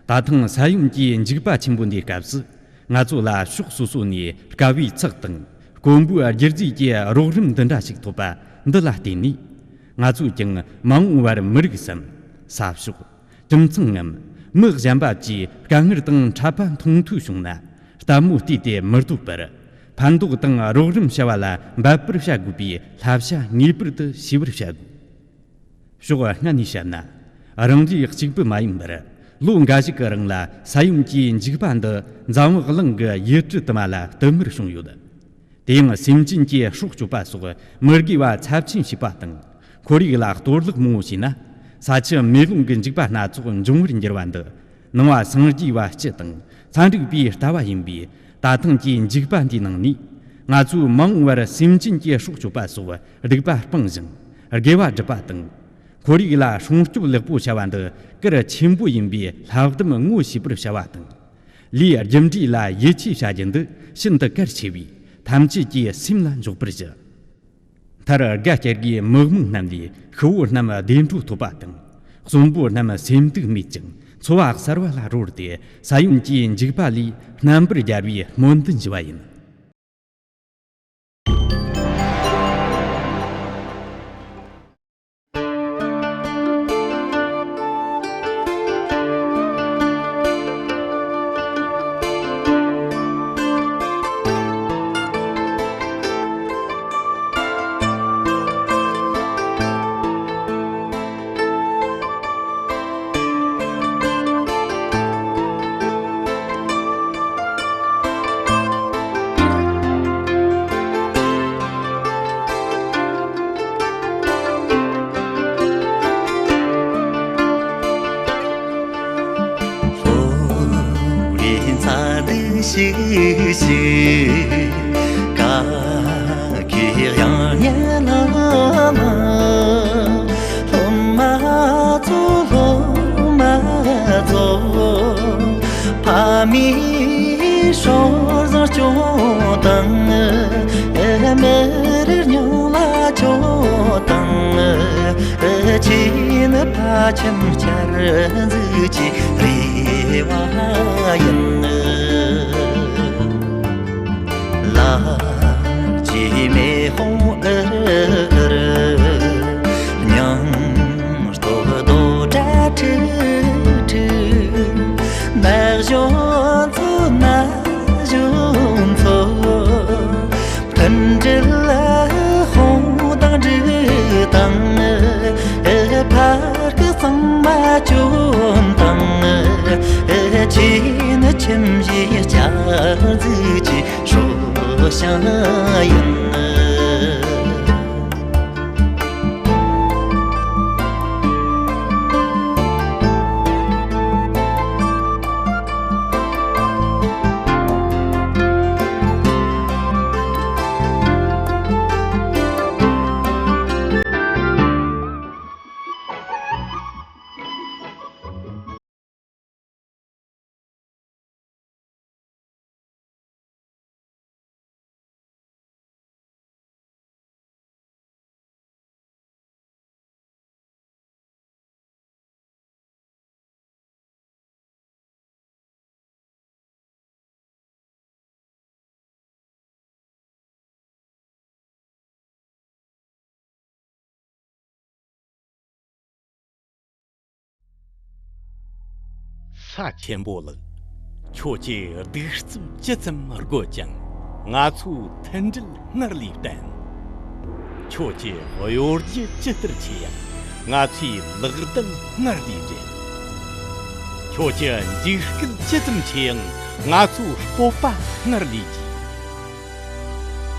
ད་ཐེངས་ས་ཡོམ་གྱི་འཇིགས་པ་ཆེན་པོ་འདིའི་སྐབས་སུ། ང་ཚོ་ལ་ཕྱོགས་སོ་སོ་ནས་དཀའ་བའི་ཚེགས་དང་། དཀོན་པོའི་རྒྱུ་རྫས་ཀྱི་རོགས་རམ་འདི་འདྲ་ཞིག་ཐོབ་པ་འདི་ལ་བརྟེན་ནས། ང་ཚོས་ཀྱང་མ་འོངས་པར་མི་རིགས་སམ། ས་ཕྱོགས། ཁྱིམ་ཚང་ངམ། མི་གཞན་པ་བཅས་དཀའ་ངལ་དང་འཕྲད་པ་མཐོང་ཐོས་བྱུང་ན། ལྟད་མོ་བལྟས་ཏེ་མི་སྡོད་པར། ཕན་འདོགས་དང་རོགས་རམ་བྱ་བ་ལ་འབད་པར་བྱ་དགོས་པའི་བསླབ་བྱ་ངེས་པར་དུ་ཤེས་པར་བྱ་དགོས། ཕྱོགས་སྔ་ནས་བཤད་ན། རང་རེ་གཅིག་པུ་མ་ཡིན་པར། ལོ་འགའ་ཞིག་གི་རིང་ལ་ས་ཡོམ་གྱི་འཇིགས་པ་འདི་འཛམ་བུ་གླིང་གི་ཡུལ་གྲུ་དུ་མ་ལ་དུ་མར་བྱུང་ཡོད། དེ་ཡང་སེམས་ཅན་གྱི་སྲོག་གཅོད་པ་སོགས་མི་དགེ་བ་ཚབས་ཆེན་བྱས་པ་དང་། ཁོར་ཡུག་ལ་གཏོར་བརླག་མང་བོ་བྱས་ན། ས་ཆུ་མེ་རླུང་གི་འཇིགས་པ་སྣ་ཚོགས་འབྱུང་བར་འགྱུར་བ་འདི། ནང་བ་སངས་རྒྱས་པ་སྤྱི་དང་ཚན་རིག་པའི་ལྟ་བ་ཡིན་པས། ད་ཐེངས་ཀྱི་འཇིགས་པ་འདིའི་ནང་ནས། ང་ཚོས་མ་འོངས་པར་སེམས་ཅན་གྱི་སྲོག་གཅོད་པ་སོགས་སྡིག་པ་སྤང་ཞིང་། དགེ་བ་སྒྲུབ་པ་དང་། ཁོར་ཡུག་ལ་སྲུང་སྐྱོབ་ལེགས་པོ་བྱ་བ་འདི་གལ་ཆེན་པོ་ཡིན་པའི་ལྷག་བསམ་ངོ་ཤེས་པར་བྱ་བ་དང་། ལས་རྒྱུ་འབྲས་ལ་ཡིད་ཆེས་བྱ་རྒྱུ་འདི་ཤིན་ཏུ་གལ་ཆེ་བས། ཐམས་ཅད་ཀྱིས་སེམས་ལ་འཇོག་པར་ཞུ། མཐར་དགའ་བསྐྱལ་གྱི་མི་མང་རྣམས་ལས་ཤི་བོ་རྣམས་བདེ་འགྲོ་ཐོབ་པ་དང་། གསོན་པོ་རྣམས་སེམས་སྡུག་མེད་ཅིང་འཚོ་བ་གསར་བ་ལ་རོལ་ཏེ། ས་ཡོམ་གྱི་འཇིགས་པ་ལས་རྣམ་པར་རྒྱལ་བའི་སྨོན་འདུན་ཞུ་བ་ཡིན། ལྷོ་རིན་ཚ་འདི་ཤི་ཤི་ཀ་ཁེ་ཡང་ཉལ་ལ་ལ། སློབ་མ་ཚོ་སློབ་མ་ཚོ། ཕ་མའི་སྲོག་བཟང་སྐྱོང་དང་། མི་རེ་སྙིང་ལ་སྐྱོ་དང་། ཁྱེད་ནི་ཕ་ཁྱིམ་བསྐྱར་འཛུགས་ཀྱི་རེ་བ་ཡིན། ལ་ཅི་མེ་ཧོང་ཨེ་རི། མྱང་སྟོད་རྡོ་བྲག་ཁྲི་ཁྲི། ནག་གཞོན་ཚོ་ན་གཞོན་ཚོ། མཐུན་སྒྲིལ་ཧོང་དང་འབྲུག་དང་། ཕར་གི་གཙང་མ་གྱོན་དང་། ཁྱེད་ནི་ཁྱིམ་གཞིས་བསྐྱར་འཛུགས་ཀྱི་སྲོག་ཤིང་ཡིན། ས་ཆེན་པོ་ལགས། ཁྱོད་ཀྱིས་གདུག་རྩུབ་ཇི་ཙམ་རྒོད་ཀྱང་ང་ཚོས་མཐུན་སྒྲིལ་སྔར་ལས་བརྟན། ཁྱོད་ཀྱི་གཡོ་སྒྱུ་ཇི་ལྟར་ཆེ་ཡང་ང་ཚོས་ལག་གདང་སྔར་ལས་སྦྲེལ། ཁྱོད་ཀྱི་འཇིགས་སྐུལ་ཇི་ཙམ་ཆེ་ཡང་ང་ཚོས་སྤོབས་པ་སྔར་ལས་རྒྱས།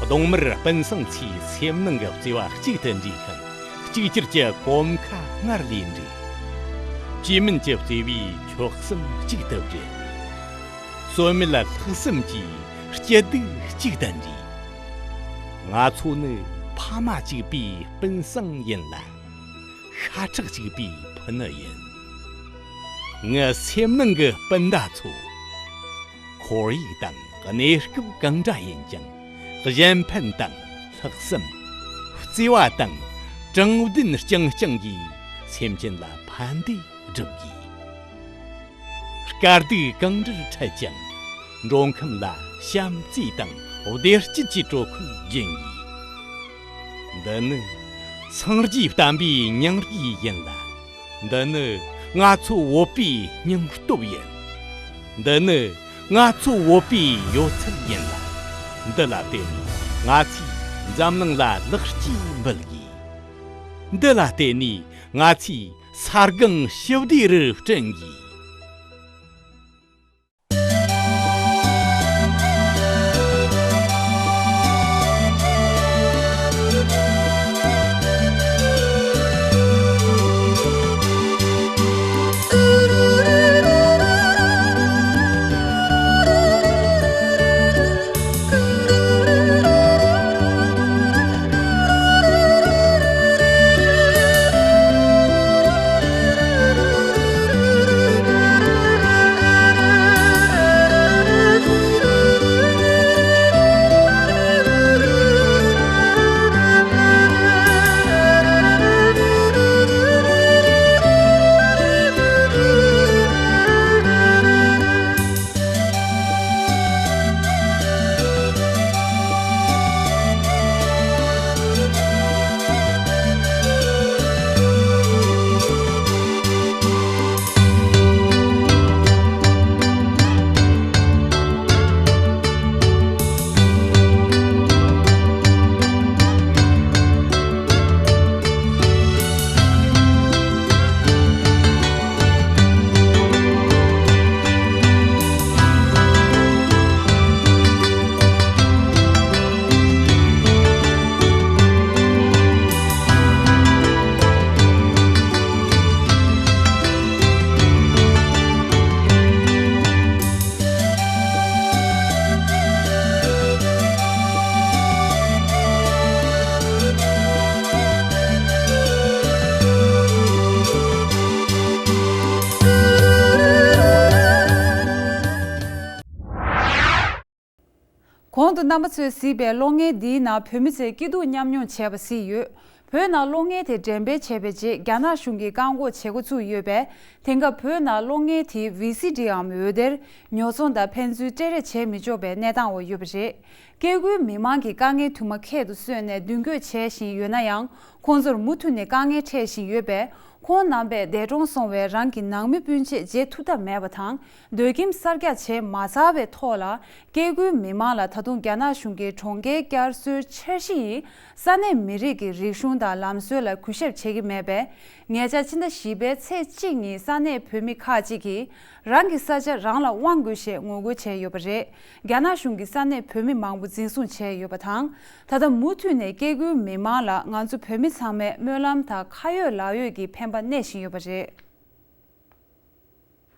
གདོང་དམར་སྤུན་གསུམ་ཚོས་སེམས་ནང་གི་བརྩེ་བ་གཅིག་ཏུ་འདྲེས་ཤིང་། གཅིག་གྱུར་གྱི་གོམ་ཁ་སྔར་ལས་འདྲེས། བཅོས་མིན་གྱི་བརྩེ་བས་ཕྱོགས་གསུམ་གཅིག་ཏུ་སྦྲེལ། གསོན་མེད་ལྷག་བསམ་གྱིས་སྐྱིད་སྡུག་གཅིག་ཏུ་འདྲེས། ང་ཚོ་ནི་ ཕ་མ་གཅིག་པའི་སྤུན་གསུམ་ཡིན་ལ། ཤ་ཁྲག་གཅིག་པའི་ཕུ་ནུ་ཡིན། ངའི་སེམས་ནང་གི་སྤུན་ཟླ་ཚོ། ཁོར་ཡུག་དང་གནས་སྐབས་གང་འདྲ་ཡིན་ཀྱང་། གཞན་ཕན་དང་ལྷག་བསམ། བརྩེ་བ་དང་དྲང་བདེན་རྐྱང་རྐྱང་གིས་སེམས་ཅན་ལ་ཕན་བདེ་སྒྲུབ་དགོས། དཀའ་སྡུག་གང་འདྲར་འཕྲད་ཀྱང་། མགྲོན་ཁང་ལ་བྱམས་བརྩེ་དང་བདེ་སྐྱིད་ཀྱི་དྲོད་ཁོལ་སྦྱིན་དགོས། འདི་ནི་སངས་རྒྱས་བསྟན་པའི་སྙིང་རུས་ཡིན་ལ། འདི་ནི་ང་ཚོ་བོད་པའི་སྙིང་སྟོབས་ཡིན། འདི་ནི་ང་ཚོ་བོད་པའི་ཡོད་ཚད་ཡིན་ལ། འདི་ལ་བརྟེན་ནས་ང་ཚོས་འཛམ་གླིང་ལ་ལེགས་སྐྱེས་འབུལ་དགོས། འདི་ལ་བརྟེན་ནས་ང་ཚོས་ས་སྒང་ཞི་བདེ་རུ་བསྐྲུན་དགོས། གོང་དུ་རྣམ་པ་ཚོས་གཟིགས་པའི་གློག་བརྙན་འདིའི་ནང་བོད་མི་ཚོས་སྐྱིད་སྡུག་མཉམ་མྱོང་བྱས་པ་གཟིགས་ཡོད། བོད་ནང་གློག་བརྙན་དེ་འགྲེམས་སྤེལ་བྱས་པའི་རྗེས་རྒྱ་ནག་གཞུང་གིས་བཀག་འགོག་བྱེད་འགོ་ཚུགས་ཡོད་པས། དེང་སྐབས་བོད་ནང་གློག་བརྙན་དེ་བི་སི་ཌིའམ་འོད་སྡེར་ཉོ་ཚོང་དང་ཕན་ཚུན་སྤྲད་རེས་བྱེད་མི་ཆོག་པའི་གནས་སྟངས་འོག་ཡོད་པ་རེད། སྐྱེ་རྒུའི་མི་མང་གིས་དཀའ་ངལ་དུ་མ་ཁྱད་དུ་གསོད་ནས་མདུན་སྐྱོད་བྱེད་བཞིན་ཡོད་ན་ཡང་། ཁོང་ཚོར་མུ་མཐུད་ནས་དཀའ་ངལ་འཕྲད་བཞིན་ཡོད་པས། ཁོང་རྣམ་པས་འདས་གྲོངས་སོང་བའི་རང་གི་ནང་མི་སྤུན་མཆེད་མཇལ་ཐུབ་ཐབས་མེད་པ་དང་། སྡོད་ཁྱིམ་གསར་རྒྱག་བྱས་མ་ཚར་བའི་ཐོག་ལ། སྐྱེ་རྒུའི་མི་མང་ལ་ད་དུང་རྒྱ་ནག་གཞུང་གིས་གྲོང་ཁྱེར་བསྐྱར་གསོའི་འཆར་གཞི་ཡིས་ས་གནས་མི་རིགས་ཀྱི་རིག་གཞུང་དང་ལམ་སྲོལ་ལ་གུས་ཞབས་བྱེད་ཀྱི་མེད་པས། ཉེ་ཆར་ཕྱི་ཟླ་བཞི་པའི་ཚེས་གཅིག་ཉིན་ས་གནས་བོད་མི་ཁག་ཅིག་གིས་རང་གི་ས་ཆ་རང་ལ་དབང་དགོས་ཞེས་ངོ་རྒོལ་བྱས་ཡོད་པ་རེད། རྒྱ་ནག་གཞུང་གིས་ས་གནས་བོད་མི་མང་པོ་འཛིན་བཟུང་བྱས་ཡོད་པ་དང་། ད་ལྟ་མུ་མཐུད་ནས་སྐྱེ་རྒུའི་མི་མང་ལ་ང་ཚོ་བོད་མི་ཚང་མས་སྨོན་ལམ་དང་ཁ་ཡོད་ལག་ཡོད་ཀྱི་ཕན་པ་གནས་བཞིན་ཡོད་པ་རེད།